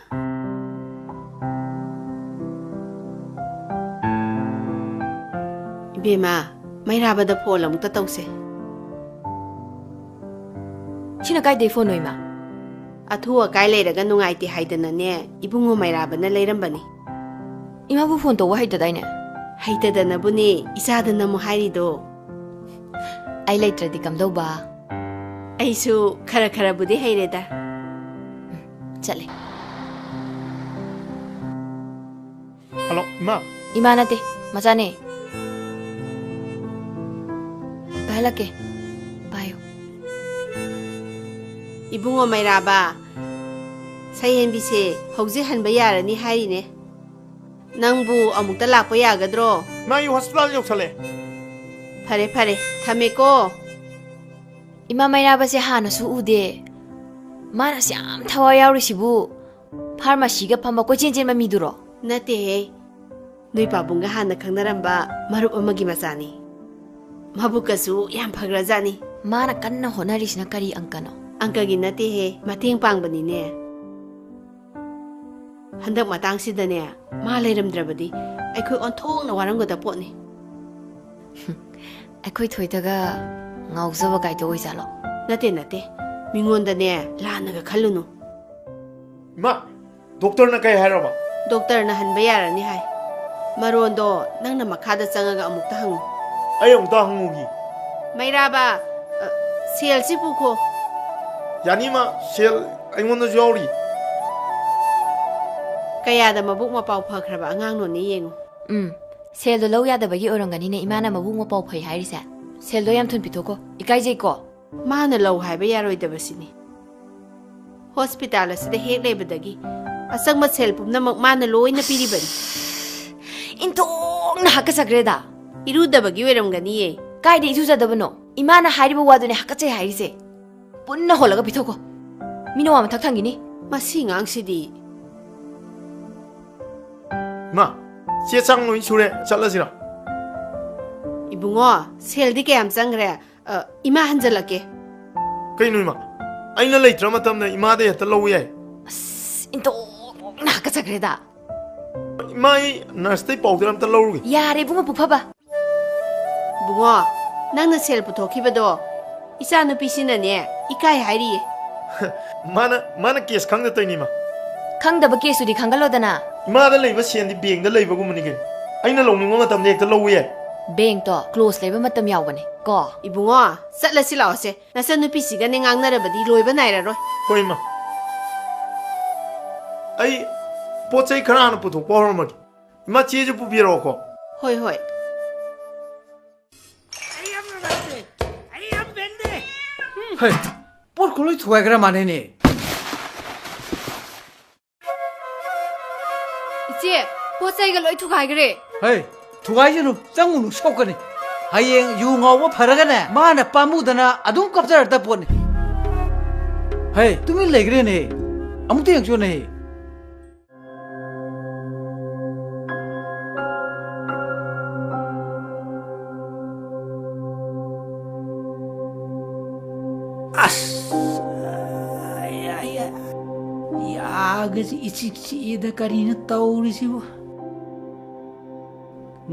ꯏꯕꯦꯝꯃ, ꯃꯩꯔꯥꯕꯗ phone ꯑꯃꯨꯛꯇ ꯇꯧꯁꯦ꯫ ꯁꯤꯅ ꯀꯥꯏꯗꯩ phone-ꯅꯣ, ꯏꯃꯥ? ꯑꯊꯨ ꯑꯀꯥꯏ ꯂꯩꯔꯒ ꯅꯨꯡꯉꯥꯏꯇꯦ ꯍꯥꯏꯗꯅꯅꯦ, ꯏꯕꯨꯡꯉꯣ ꯃꯩꯔꯥꯕꯅ ꯂꯩꯔꯝꯕꯅꯤ꯫ ꯏꯃꯥꯕꯨ phone ꯇꯧꯕ ꯍꯩꯇꯗꯥꯏꯅꯦ? ꯍꯩꯇꯗꯅꯕꯨꯅꯦ ꯏꯆꯥꯗ ꯅꯝꯃꯨ ꯍꯥꯏꯔꯤꯗꯣ꯫ ꯑꯩ ꯂꯩꯇ꯭ꯔꯗꯤ ꯀꯝꯗꯧꯕ? ꯑꯩꯁꯨ ꯈꯔ ꯈꯔꯕꯨꯗꯤ ꯍꯩꯔꯦꯗ꯫ ꯆꯠꯂꯦ꯫ ꯍꯜꯂꯣ, ꯏꯃꯥ꯫ ꯏꯃꯥ ꯅꯠꯇꯦ, ꯃꯆꯥꯅꯦ꯫ ꯄꯥꯏꯍꯜꯂꯛꯀꯦ꯫ ꯄꯥꯏꯌꯨ꯫ ꯏꯕꯨꯡꯉꯣ ꯃꯩꯔꯥꯕ, ꯁꯩꯍꯦꯟꯕꯤꯁꯦ ꯍꯧꯖꯤꯛ ꯍꯟꯕ ꯌꯥꯔꯅꯤ ꯍꯥꯏꯔꯤꯅꯦ꯫ ꯅꯪꯕꯨ ꯑꯃꯨꯛꯇ ꯂꯥꯛꯄ ꯌꯥꯒꯗ꯭ꯔꯣ? ꯏꯃꯥ, ꯑꯩ ꯍꯣꯁꯄꯤꯇꯥꯜ ꯌꯧꯁꯜꯂꯦ꯫ ꯐꯔꯦ, ꯐꯔꯦ, ꯊꯝꯃꯦꯀꯣ꯫ ꯏꯃꯥ ꯃꯩꯔꯥꯕꯁꯦ ꯍꯥꯟꯅꯁꯨ ꯎꯗꯦ꯫ ꯃꯥꯅ ꯑꯁꯨꯛ ꯌꯥꯝ ꯊꯋꯥꯏ ꯌꯥꯎꯔꯤꯁꯤꯕꯨ ꯐꯥꯔꯃꯥꯁꯤꯒ ꯐꯝꯕ ꯀꯣꯏꯆꯦꯟ ꯆꯦꯟꯕ ꯃꯤꯗꯨꯔꯣ? ꯅꯠꯇꯦꯍꯦ꯫ ꯅꯣꯏ ꯄꯥꯕꯨꯡꯒ ꯍꯥꯟꯅ ꯈꯪꯅꯔꯝꯕ ꯃꯔꯨꯞ ꯑꯃꯒꯤ ꯃꯆꯥꯅꯤ꯫ ꯃꯕꯨꯛꯀꯁꯨ ꯌꯥꯝ ꯐꯈ꯭ꯔꯖꯥꯠꯅꯤ꯫ ꯃꯥꯅ ꯀꯟꯅ ꯍꯣꯠꯅꯔꯤꯁꯤꯅ ꯀꯔꯤ ꯑꯪꯀꯅꯣ? ꯑꯪꯀꯒꯤ ꯅꯠꯇꯦꯍꯦ, ꯃꯇꯦꯡ ꯄꯥꯡꯕꯅꯤꯅꯦ꯫ ꯍꯟꯗꯛ ꯃꯇꯥꯡꯁꯤꯗꯅꯦ, ꯃꯥ ꯂꯩꯔꯝꯗ꯭ꯔꯕꯗꯤ ꯑꯩꯈꯣꯏ ꯑꯣꯟꯊꯣꯛꯅ ꯋꯥꯔꯝꯒꯗꯕ ꯄꯣꯠꯅꯤ꯫ ꯑꯩꯈꯣꯏ ꯊꯣꯏꯗꯒ ꯉꯥꯎꯖꯕ ꯀꯥꯏꯗꯣ ꯑꯣꯏꯖꯥꯠꯂꯣ? ꯅꯠꯇꯦ, ꯅꯠꯇꯦ꯫ ꯃꯤꯉꯣꯟꯗꯅꯦ ꯂꯥꯟꯅꯒ ꯈꯜꯂꯨꯅꯨ꯫ ꯏꯃꯥ, ꯗꯣꯛꯇꯔꯅ ꯀꯩ ꯍꯥꯏꯔꯕ? ꯗꯣꯛꯇꯔꯅ ꯍꯟꯕ ꯌꯥꯔꯅꯤ ꯍꯥꯏ꯫ ꯃꯔꯣꯟꯗꯣ ꯅꯪꯅ ꯃꯈꯥꯗ ꯆꯪꯉꯒ ꯑꯃꯨꯛꯇ ꯍꯪꯉꯨ꯫ ꯑꯩ ꯑꯃꯨꯛꯇ ꯍꯪꯉꯨꯒꯤ꯫ ꯃꯩꯔꯥꯕ, ꯑ, ꯁꯦꯜꯁꯤ ꯄꯨꯈꯣ꯫ ꯌꯥꯅꯤ, ꯏꯃꯥ, ꯁꯦꯜ ꯑꯩꯉꯣꯟꯗꯁꯨ ꯌꯥꯎꯔꯤ꯫ ꯀꯌꯥꯗ ꯃꯕꯨꯛ ꯃꯄꯥꯎ ꯐꯈ꯭ꯔꯕ ꯑꯉꯥꯡꯅꯣꯅꯦ ꯌꯦꯡꯉꯨ꯫ ꯎꯝ, ꯁꯦꯜꯗꯣ ꯂꯧ ꯌꯥꯗꯕꯒꯤ ꯑꯣꯏꯔꯝꯒꯅꯤꯅꯦ ꯏꯃꯥꯅ ꯃꯕꯨꯛ ꯃꯄꯥꯎ ꯐꯩ ꯍꯥꯏꯔꯤꯁꯦ꯫ ꯁꯦꯜꯗꯣ ꯌꯥꯝ ꯊꯨꯅ ꯄꯤꯊꯣꯛꯈꯣ, ꯏꯀꯥꯏꯖꯩꯀꯣ꯫ ꯃꯥꯅ ꯂꯧ ꯍꯥꯏꯕ ꯌꯥꯔꯣꯏꯗꯕꯁꯤꯅꯤ꯫ ꯍꯣꯁꯄꯤꯇꯥꯜ ꯑꯁꯤꯗ ꯍꯦꯛ ꯂꯩꯕꯗꯒꯤ ꯑꯆꯪꯕ ꯁꯦꯜ ꯄꯨꯝꯅꯃꯛ ꯃꯥꯅ ꯂꯣꯏꯅ ꯄꯤꯔꯤꯕꯅꯤ꯫ ꯏꯟꯊꯣꯛꯅ ꯍꯥꯀꯠꯆꯈ꯭ꯔꯦꯗ꯫ ꯏꯔꯨꯗꯕꯒꯤ ꯑꯣꯏꯔꯝꯒꯅꯤꯌꯦ꯫ ꯀꯥꯏꯗ ꯏꯔꯨꯖꯗꯕꯅꯣ? ꯏꯃꯥꯅ ꯍꯥꯏꯔꯤꯕ ꯋꯥꯗꯨꯅꯦ ꯍꯥꯀꯠꯆꯩ ꯍꯥꯏꯔꯤꯁꯦ꯫ ꯄꯨꯟꯅ ꯍꯣꯜꯂꯒ ꯄꯤꯊꯣꯛꯈꯣ꯫ ꯃꯤꯅ ꯋꯥ ꯃꯊꯛ ꯊꯪꯈꯤꯅꯤ꯫ ꯃꯁꯤ ꯑꯉꯥꯡꯁꯤꯗꯤ꯫ ꯃꯥ, ꯆꯦ ꯆꯥꯡ ꯂꯣꯏ ꯁꯨꯔꯦ, ꯆꯠꯂꯁꯤꯔꯣ? ꯏꯕꯨꯡꯉꯣ, ꯁꯦꯜꯗꯤ ꯀꯌꯥꯝ ꯆꯪꯈ꯭ꯔꯦ? ꯑ, ꯏꯃꯥ ꯍꯟꯖꯜꯂꯛꯀꯦ꯫ ꯀꯩꯅꯣ ꯏꯃꯥ? ꯑꯩꯅ ꯂꯩꯇ꯭ꯔ ꯃꯇꯝꯗ ꯏꯃꯥꯗ ꯍꯦꯛꯇ ꯂꯧꯕ ꯌꯥꯏ꯫ ꯑꯁ, ꯏꯟꯊꯣꯛꯅ ꯍꯥꯀꯠꯆꯈ꯭ꯔꯦꯗ꯫ ꯏꯃꯥ, ꯑꯩ ꯅꯔꯁꯇꯩ ꯄꯥꯎꯗꯔ ꯑꯝꯇ ꯂꯧꯔꯨꯒꯦ꯫ ꯌꯥꯔꯦ ꯏꯕꯨꯡꯉꯣ, ꯄꯨꯐꯕ꯫ ꯏꯕꯨꯡꯉꯣ, ꯅꯪꯅ ꯁꯦꯜ ꯄꯨꯊꯣꯛꯈꯤꯕꯗꯣ ꯏꯆꯥꯅꯨꯄꯤꯁꯤꯅꯅꯦ ꯏꯀꯥꯏ ꯍꯥꯏꯔꯤꯌꯦ꯫ ꯃꯥꯅ, ꯃꯥꯅ ꯀꯦꯁ ꯈꯪꯗ ꯇꯧꯔꯤꯅꯤ, ꯏꯃꯥ꯫ ꯈꯪꯗꯕ ꯀꯦꯁꯇꯨꯗꯤ ꯈꯪꯒꯜꯂꯣꯗꯅ꯫ ꯏꯃꯥꯗ ꯂꯩꯕ ꯁꯦꯜꯗꯤ ꯕꯦꯡꯗ ꯂꯩꯕꯒꯨꯝꯕꯅꯤ ꯀꯩꯅꯣ꯫ ꯑꯩꯅ ꯂꯧꯅꯤꯡꯕ ꯃꯇꯝꯗ ꯍꯦꯛꯇ ꯂꯧꯕ ꯌꯥꯏ꯫ ꯕꯦꯡꯛꯇꯣ ꯀ꯭ꯂꯣꯖ ꯂꯩꯕ ꯃꯇꯝ ꯌꯥꯎꯕꯅꯦ ꯀꯣ꯫ ꯏꯕꯨꯡꯉꯣ, ꯆꯠꯂꯁꯤ ꯂꯥꯛꯑꯣꯁꯦ꯫ ꯅꯆꯟꯅꯨꯄꯤꯁꯤꯒꯅꯦ ꯉꯥꯡꯅꯔꯕꯗꯤ ꯂꯣꯏꯕ ꯅꯥꯏꯔꯔꯣꯏ꯫ ꯍꯣꯏ, ꯏꯃꯥ꯫ ꯑꯩ ꯄꯣꯠ ꯆꯩ ꯈꯔ ꯍꯥꯟꯅ ꯄꯨꯊꯣꯛꯄ ꯍꯧꯔꯝꯃꯒꯦ꯫ ꯏꯃꯥ, ꯆꯦꯁꯨ ꯄꯨꯕꯤꯔꯛꯑꯣꯀꯣ꯫ ꯍꯣꯏ, ꯍꯣꯏ꯫ ꯍꯩ, ꯄꯣꯠ ꯈꯨꯂꯣꯏ ꯊꯨꯒꯥꯏꯈ꯭ꯔ ꯃꯥꯜꯂꯦꯅꯦ꯫ ꯏꯆꯦ, ꯄꯣꯠ ꯆꯩꯒ ꯂꯣꯏ ꯊꯨꯒꯥꯏꯈ꯭ꯔꯦ꯫ ꯍꯩ, ꯊꯨꯒꯥꯏꯁꯅꯨ, ꯆꯪꯉꯨꯅꯨ, ꯁꯣꯛꯀꯅꯤ꯫ ꯍꯌꯦꯡ ꯌꯨ ꯉꯥꯎꯕ ꯐꯔꯒꯅꯦ, ꯃꯥꯅ ꯄꯥꯝꯃꯨꯗꯅ ꯑꯗꯨꯝ ꯀꯞꯆꯔꯛꯇ ꯄꯣꯠꯅꯤ꯫ ꯍꯩ, ꯇꯨꯃꯤꯟ ꯂꯩꯈ꯭ꯔꯦꯅꯦ, ꯑꯃꯨꯛꯇ ꯌꯦꯡ ꯆꯣꯅꯦ꯫ ꯑꯁ! ꯑꯩ, ꯑꯩ, ꯑꯩ, ꯌꯥꯒꯁꯤ ꯏꯆꯤꯛ ꯆꯤꯛꯏꯗ, ꯀꯔꯤꯅꯣ ꯇꯧꯔꯤꯁꯤꯕꯨ?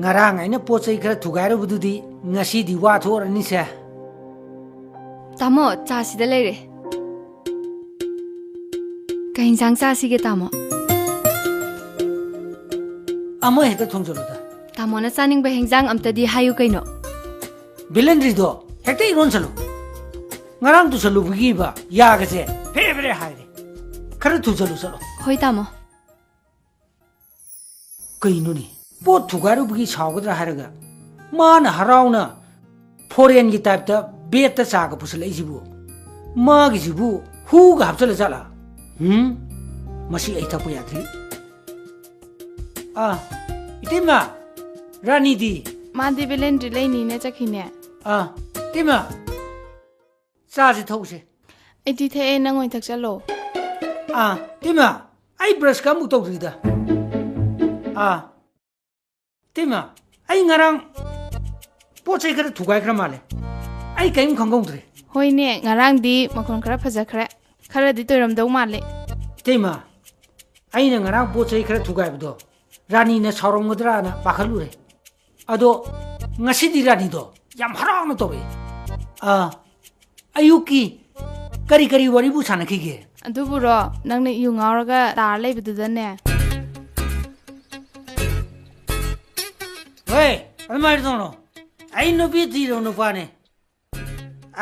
ꯉꯔꯥꯡ ꯑꯩꯅ ꯄꯣꯠ ꯆꯩ ꯈꯔ ꯊꯨꯒꯥꯏꯔꯨꯕꯗꯨꯗꯤ ꯉꯁꯤꯗꯤ ꯋꯥꯊꯣꯛꯑꯔꯅꯤꯁꯦ꯫ ꯇꯥꯃꯣ, ꯆꯥ ꯁꯤꯗ ꯂꯩꯔꯦ꯫ ꯀꯩ ꯏꯟꯁꯥꯡ ꯆꯥꯁꯤꯒꯦ, ꯇꯥꯃꯣ? ꯑꯃ ꯍꯦꯛꯇ ꯊꯣꯡꯖꯜꯂꯨꯗ꯫ ꯇꯥꯃꯣꯅ ꯆꯥꯅꯤꯡꯕ ꯍꯦꯟꯖꯥꯡ ꯑꯝꯇꯗꯤ ꯍꯥꯏꯌꯨ ꯀꯩꯅꯣ꯫ ꯕꯦꯂꯦꯟꯗ꯭ꯔꯤꯗꯣ ꯍꯦꯛꯇ ꯏꯔꯣꯟꯁꯜꯂꯨ꯫ ꯉꯔꯥꯡ ꯇꯨꯁꯜꯂꯨꯕꯒꯤꯕ ꯌꯥꯒꯁꯦ ꯐꯦꯔꯦ ꯐꯦꯔꯦ ꯍꯥꯏꯔꯦ꯫ ꯈꯔ ꯊꯨꯖꯜꯂꯨ ꯆꯠꯂꯣ꯫ ꯍꯣꯏ, ꯇꯥꯃꯣ꯫ ꯀꯩꯅꯣꯅꯦ? ꯄꯣꯠ ꯊꯨꯒꯥꯏꯔꯨꯕꯒꯤ ꯁꯥꯎꯒꯗ꯭ꯔꯥ ꯍꯥꯏꯔꯒ, ꯃꯥꯅ ꯍꯔꯥꯎꯅ ꯐꯣꯔꯦꯟꯒꯤ ꯇꯥꯏꯞꯇ ꯕꯦꯠꯇ ꯆꯥꯒ ꯄꯨꯁꯜꯂꯛꯏꯁꯤꯕꯨ, ꯃꯥꯒꯤꯁꯤꯕꯨ ꯍꯨꯒ ꯍꯥꯞꯆꯜꯂ ꯖꯥꯠꯂꯥ? ꯍꯨꯝ? ꯃꯁꯤ ꯑꯩ ꯊꯛꯄ ꯌꯥꯗ꯭ꯔꯤ꯫ ꯑꯥ, ꯏꯇꯩꯃ, ꯔꯥꯅꯤꯗꯤ? ꯃꯥꯗꯤ ꯕꯦꯂꯦꯟꯗ꯭ꯔꯤ ꯂꯩꯅꯤꯅ ꯆꯠꯈꯤꯅꯦ꯫ ꯑꯥ, ꯏꯇꯩꯃ, ꯆꯥꯁꯤ ꯊꯛꯎꯁꯦ꯫ ꯑꯩꯗꯤ ꯊꯛꯑꯦ, ꯅꯪ ꯑꯣꯏꯅ ꯊꯛꯆꯜꯂꯣ꯫ ꯑꯥ, ꯏꯇꯩꯃ, ꯑꯩ ꯕ꯭ꯔꯁꯀ ꯑꯃꯨꯛ ꯇꯧꯗ꯭ꯔꯤꯗ꯫ ꯑꯥ, ꯏꯇꯩꯃ, ꯑꯩ ꯉꯔꯥꯡ ꯄꯣꯠ ꯆꯩ ꯈꯔ ꯊꯨꯒꯥꯏꯈ꯭ꯔ ꯃꯥꯜꯂꯦ꯫ ꯑꯩ ꯀꯔꯤꯝ ꯈꯪꯍꯧꯗ꯭ꯔꯦ꯫ ꯍꯣꯏꯅꯦ, ꯉꯔꯥꯡꯗꯤ ꯃꯈꯣꯟ ꯈꯔ ꯐꯖꯈ꯭ꯔꯦ꯫ ꯈꯔꯗꯤ ꯇꯣꯏꯔꯝꯗꯧ ꯃꯥꯜꯂꯦ꯫ ꯏꯇꯩꯃ, ꯑꯩꯅ ꯉꯔꯥꯡ ꯄꯣꯠ ꯆꯩ ꯈꯔ ꯊꯨꯒꯥꯏꯕꯗꯣ ꯔꯥꯅꯤꯅ ꯁꯥꯎꯔꯝꯒꯗ꯭ꯔꯥꯅ ꯄꯥꯈꯠꯂꯨꯔꯦ꯫ ꯑꯗꯣ ꯉꯁꯤꯗꯤ ꯔꯥꯅꯤꯗꯣ ꯌꯥꯝ ꯍꯔꯥꯎꯅ ꯇꯧꯔꯛꯑꯦ꯫ ꯑꯥ, ꯑꯌꯨꯛꯀꯤ ꯀꯔꯤ ꯀꯔꯤ ꯋꯥꯔꯤꯕꯨ ꯁꯥꯟꯅꯈꯤꯒꯦ? ꯑꯗꯨꯕꯨꯔꯣ, ꯅꯪꯅ ꯌꯨ ꯉꯥꯎꯔꯒ ꯇꯥꯔ ꯂꯩꯕꯗꯨꯗꯅꯦ꯫ ꯑꯗꯨꯃꯥꯏꯅ ꯇꯧꯅꯣ꯫ ꯑꯩ ꯅꯨꯄꯤ ꯊꯤꯔꯕ ꯅꯨꯄꯥꯅꯦ꯫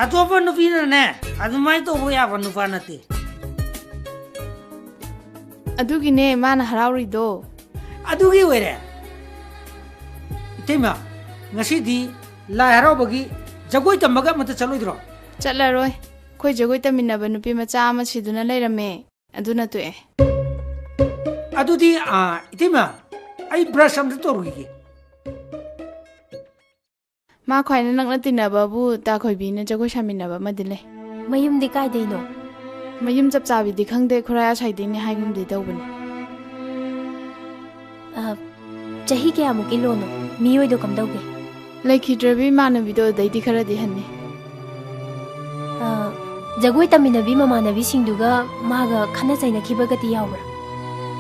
ꯑꯇꯣꯞꯄ ꯅꯨꯄꯤꯅꯅꯦ ꯑꯗꯨꯃꯥꯏꯅ ꯇꯧꯕ ꯌꯥꯕ ꯅꯨꯄꯥ ꯅꯠꯇꯦ꯫ ꯑꯗꯨꯒꯤꯅꯦ ꯃꯥꯅ ꯍꯔꯥꯎꯔꯤꯗꯣ꯫ ꯑꯗꯨꯒꯤ ꯑꯣꯏꯔꯦ꯫ ꯏꯇꯩꯃ, ꯉꯁꯤꯗꯤ ꯂꯥꯏ ꯍꯔꯥꯎꯕꯒꯤ ꯖꯒꯣꯏ ꯇꯝꯕꯒ ꯑꯃꯠꯇ ꯆꯠꯂꯣꯏꯗ꯭ꯔꯣ? ꯆꯠꯂꯔꯣꯏ꯫ ꯑꯩꯈꯣꯏ ꯖꯒꯣꯏ ꯇꯝꯃꯤꯟꯅꯕ ꯅꯨꯄꯤ ꯃꯆꯥ ꯑꯃ ꯁꯤꯗꯨꯅ ꯂꯩꯔꯝꯃꯦ꯫ ꯑꯗꯨꯅ ꯇꯣꯛꯑꯦ꯫ ꯑꯗꯨꯗꯤ, ꯑꯥ, ꯏꯇꯩꯃ, ꯑꯩ ꯕ꯭ꯔꯁ ꯑꯝꯇ ꯇꯧꯔꯨꯈꯤꯒꯦ꯫ ꯃꯥ ꯈ꯭ꯋꯥꯏꯅ ꯅꯛꯅ ꯇꯤꯟꯅꯕꯕꯨ ꯇꯥ ꯈꯣꯏꯕꯤꯅ ꯖꯒꯣꯏ ꯁꯥꯃꯤꯟꯅꯕ ꯑꯃꯗꯤ ꯂꯩ꯫ ꯃꯌꯨꯝꯗꯤ ꯀꯥꯏꯗꯩꯅꯣ? ꯃꯌꯨꯝ ꯆꯞ ꯆꯥꯕꯤꯗꯤ ꯈꯪꯗꯦ, ꯈꯨꯔꯥꯏ ꯑꯁꯥꯏꯗꯩꯅꯦ ꯍꯥꯏꯒꯨꯝꯗꯤ ꯇꯧꯕꯅꯦ꯫ ꯑ, ꯆꯍꯤ ꯀꯌꯥꯃꯨꯛꯀꯤ ꯂꯣꯅꯣ? ꯃꯤꯑꯣꯏꯗꯣ ꯀꯝꯗꯧꯒꯦ? ꯂꯩꯈꯤꯗ꯭ꯔꯕꯤ ꯏꯃꯥꯟꯅꯕꯤꯗꯣ ꯑꯗꯩꯗꯤ ꯈꯔꯗꯤ ꯍꯟꯅꯤ꯫ ꯑ, ꯖꯒꯣꯏ ꯇꯝꯃꯤꯟꯅꯕꯤ ꯃꯃꯥꯟꯅꯕꯤꯁꯤꯡꯗꯨꯒ ꯃꯥꯒ ꯈꯠꯅ ꯆꯩꯅꯈꯤꯕꯒꯗꯤ ꯌꯥꯎꯕ꯭ꯔꯥ?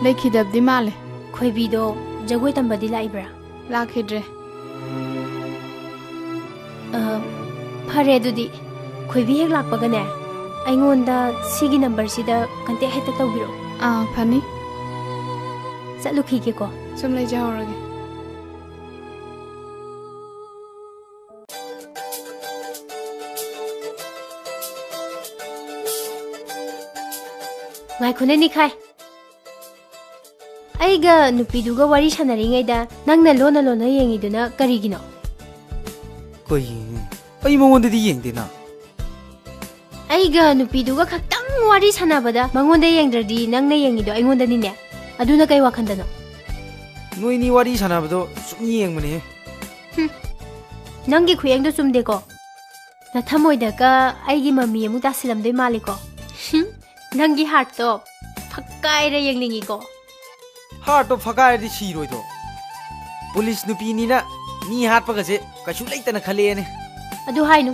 ꯂꯩꯈꯤꯗꯕꯗꯤ ꯃꯥꯜꯂꯦ꯫ ꯈꯣꯏꯕꯤꯗꯣ ꯖꯒꯣꯏ ꯇꯝꯕꯗꯤ ꯂꯥꯛꯏꯕ꯭ꯔꯥ? ꯂꯥꯛꯈꯤꯗ꯭ꯔꯦ꯫ ꯑ, ꯐꯔꯦ ꯑꯗꯨꯗꯤ꯫ ꯈꯣꯏꯕꯤ ꯍꯦꯛ ꯂꯥꯛꯄꯒꯅꯦ, ꯑꯩꯉꯣꯟꯗ ꯁꯤꯒꯤ ꯅꯝꯕꯔꯁꯤꯗ ꯀꯟꯇꯦꯛ ꯍꯦꯛꯇ ꯇꯧꯕꯤꯔꯛꯑꯣ꯫ ꯑꯥ, ꯐꯅꯤ꯫ ꯆꯠꯂꯨꯈꯤꯒꯦꯀꯣ꯫ ꯁꯨꯝ ꯂꯩꯖꯍꯧꯔꯒꯦ꯫ ꯉꯥꯏꯈꯣꯅꯦ, ꯅꯤꯈꯥꯏ꯫ ꯑꯩꯒ ꯅꯨꯄꯤꯗꯨꯒ ꯋꯥꯔꯤ ꯁꯥꯟꯅꯔꯤꯉꯩꯗ ꯅꯪꯅ ꯂꯣꯟꯅ ꯂꯣꯟꯅ ꯌꯦꯡꯉꯤꯗꯨꯅ ꯀꯔꯤꯒꯤꯅꯣ? ꯀꯩ ꯌꯦꯡꯉꯤ? ꯑꯩ ꯃꯉꯣꯟꯗꯗꯤ ꯌꯦꯡꯗꯦꯅ꯫ ꯑꯩꯒ ꯅꯨꯄꯤꯗꯨꯒ ꯈꯛꯇꯪ ꯋꯥꯔꯤ ꯁꯥꯟꯅꯕꯗ ꯃꯉꯣꯟꯗ ꯌꯦꯡꯗ꯭ꯔꯗꯤ ꯅꯪꯅ ꯌꯦꯡꯉꯤꯗꯣ ꯑꯩꯉꯣꯟꯗꯅꯤꯅꯦ꯫ ꯑꯗꯨꯅ ꯀꯩ ꯋꯥꯈꯟꯗꯅꯣ? ꯅꯣꯏꯅꯤ ꯋꯥꯔꯤ ꯁꯥꯟꯅꯕꯗꯣ ꯁꯨꯝ ꯌꯦꯡꯕꯅꯦ꯫ ꯍꯨꯝ, ꯅꯪꯒꯤ ꯈꯨꯌꯦꯡꯗꯣ ꯆꯨꯝꯗꯦꯀꯣ꯫ ꯅꯊꯃꯣꯏꯗꯒ ꯑꯩꯒꯤ ꯃꯃꯤ ꯑꯃꯨꯛ ꯇꯥꯁꯤꯜꯂꯝꯗꯣꯏ ꯃꯥꯜꯂꯤꯀꯣ꯫ ꯍꯨꯝ, ꯅꯪꯒꯤ ꯍꯥꯔꯠꯇꯣ ꯐꯛꯀꯥꯏꯔ ꯌꯦꯡꯅꯤꯡꯉꯤꯀꯣ꯫ ꯍꯥꯔꯠꯇꯣ ꯐꯛꯀꯥꯏꯔꯗꯤ ꯁꯤꯔꯣꯏꯗ꯭ꯔꯣ? ꯄꯨꯂꯤꯁ ꯅꯨꯄꯤꯅꯤꯅ ꯃꯤ ꯍꯥꯠꯄꯒꯁꯦ ꯀꯩꯁꯨ ꯂꯩꯇꯅ ꯈꯜꯂꯦꯅꯦ꯫ ꯑꯗꯨ ꯍꯥꯏꯅꯨ꯫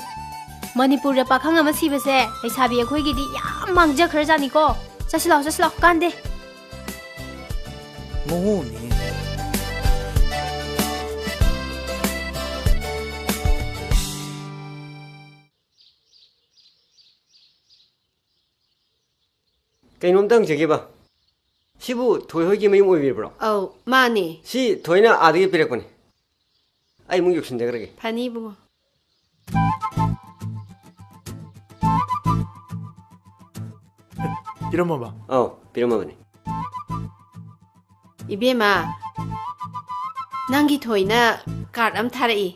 ꯃꯅꯤꯄꯨꯔꯗ ꯄꯥꯈꯪ ꯑꯃ ꯁꯤꯕꯁꯦ ꯂꯩꯁꯥꯕꯤ ꯑꯩꯈꯣꯏꯒꯤꯗꯤ ꯌꯥꯝ ꯃꯥꯡꯖꯈ꯭ꯔꯖꯥꯠꯅꯤꯀꯣ꯫ ꯆꯠꯁꯤꯜꯂꯣ, ꯆꯠꯁꯤꯜꯂꯣ, ꯀꯥꯟꯗꯦ꯫ ꯃꯑꯣꯡꯅꯦ꯫ ꯀꯩꯅꯣꯝꯇ ꯍꯪꯖꯒꯦꯕ, ꯁꯤꯕꯨ ꯊꯣꯏ ꯍꯣꯏꯒꯤ ꯃꯌꯨꯝ ꯑꯣꯏꯕꯤꯔꯕ꯭ꯔꯣ? ꯑꯧ, ꯃꯥꯅꯦ꯫ ꯁꯤ ꯊꯣꯏꯅ ꯑꯥꯗꯒꯤ ꯄꯤꯔꯛꯄꯅꯦ꯫ ꯑꯩ ꯑꯃꯨꯛ ꯌꯧꯁꯤꯟꯖꯈ꯭ꯔꯒꯦ꯫ ꯐꯅꯤ, ꯏꯕꯨꯡꯉꯣ꯫ ꯄꯤꯔꯝꯃꯕ? ꯑꯧ, ꯄꯤꯔꯝꯃꯕꯅꯤ꯫ ꯏꯕꯦꯝꯃ, ꯅꯪꯒꯤ ꯊꯣꯏꯅ ꯀꯥꯔꯠ ꯑꯃ ꯊꯥꯔꯛꯏ꯫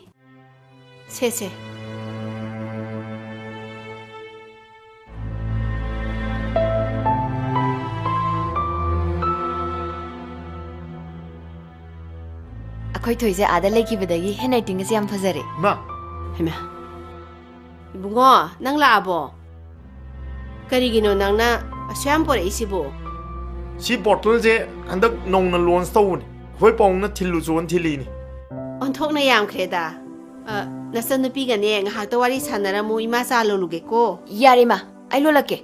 ꯁꯦ, ꯁꯦ꯫ ꯑꯩꯈꯣꯏ ꯊꯣꯏꯁꯦ ꯑꯥꯗ ꯂꯩꯈꯤꯕꯗꯒꯤ handwriting ꯒꯁꯦ ꯌꯥꯝ ꯐꯖꯔꯦ꯫ ꯃꯥ꯫ ꯍꯩꯃꯥ꯫ ꯏꯕꯨꯡꯉꯣ, ꯅꯪ ꯂꯥꯛꯑꯕꯣ? ꯀꯔꯤꯒꯤꯅꯣ ꯅꯪꯅ ꯑꯁꯨꯛ ꯌꯥꯝ ꯄꯣꯔꯛꯏꯁꯤꯕꯣ? ꯁꯤ bottle ꯁꯦ ꯍꯟꯗꯛ ꯅꯧꯅ launch ꯇꯧꯕꯅꯤ꯫ ꯑꯩꯈꯣꯏ ꯄꯥꯎꯅ ꯊꯤꯜꯂꯨ ꯆꯣꯟ ꯊꯤꯜꯂꯤꯅꯤ꯫ ꯑꯣꯟꯊꯣꯛꯅ ꯌꯥꯝꯈ꯭ꯔꯦꯗ꯫ ꯑ, ꯅꯆꯟꯅꯨꯄꯤꯒꯅꯦ ꯉꯥꯏꯍꯥꯛꯇ ꯋꯥꯔꯤ ꯁꯥꯟꯅꯔꯝꯃꯨ, ꯏꯃꯥ ꯆꯥ ꯂꯣꯜꯂꯨꯒꯦꯀꯣ꯫ ꯌꯥꯔꯦ ꯏꯃꯥ, ꯑꯩ ꯂꯣꯜꯂꯛꯀꯦ꯫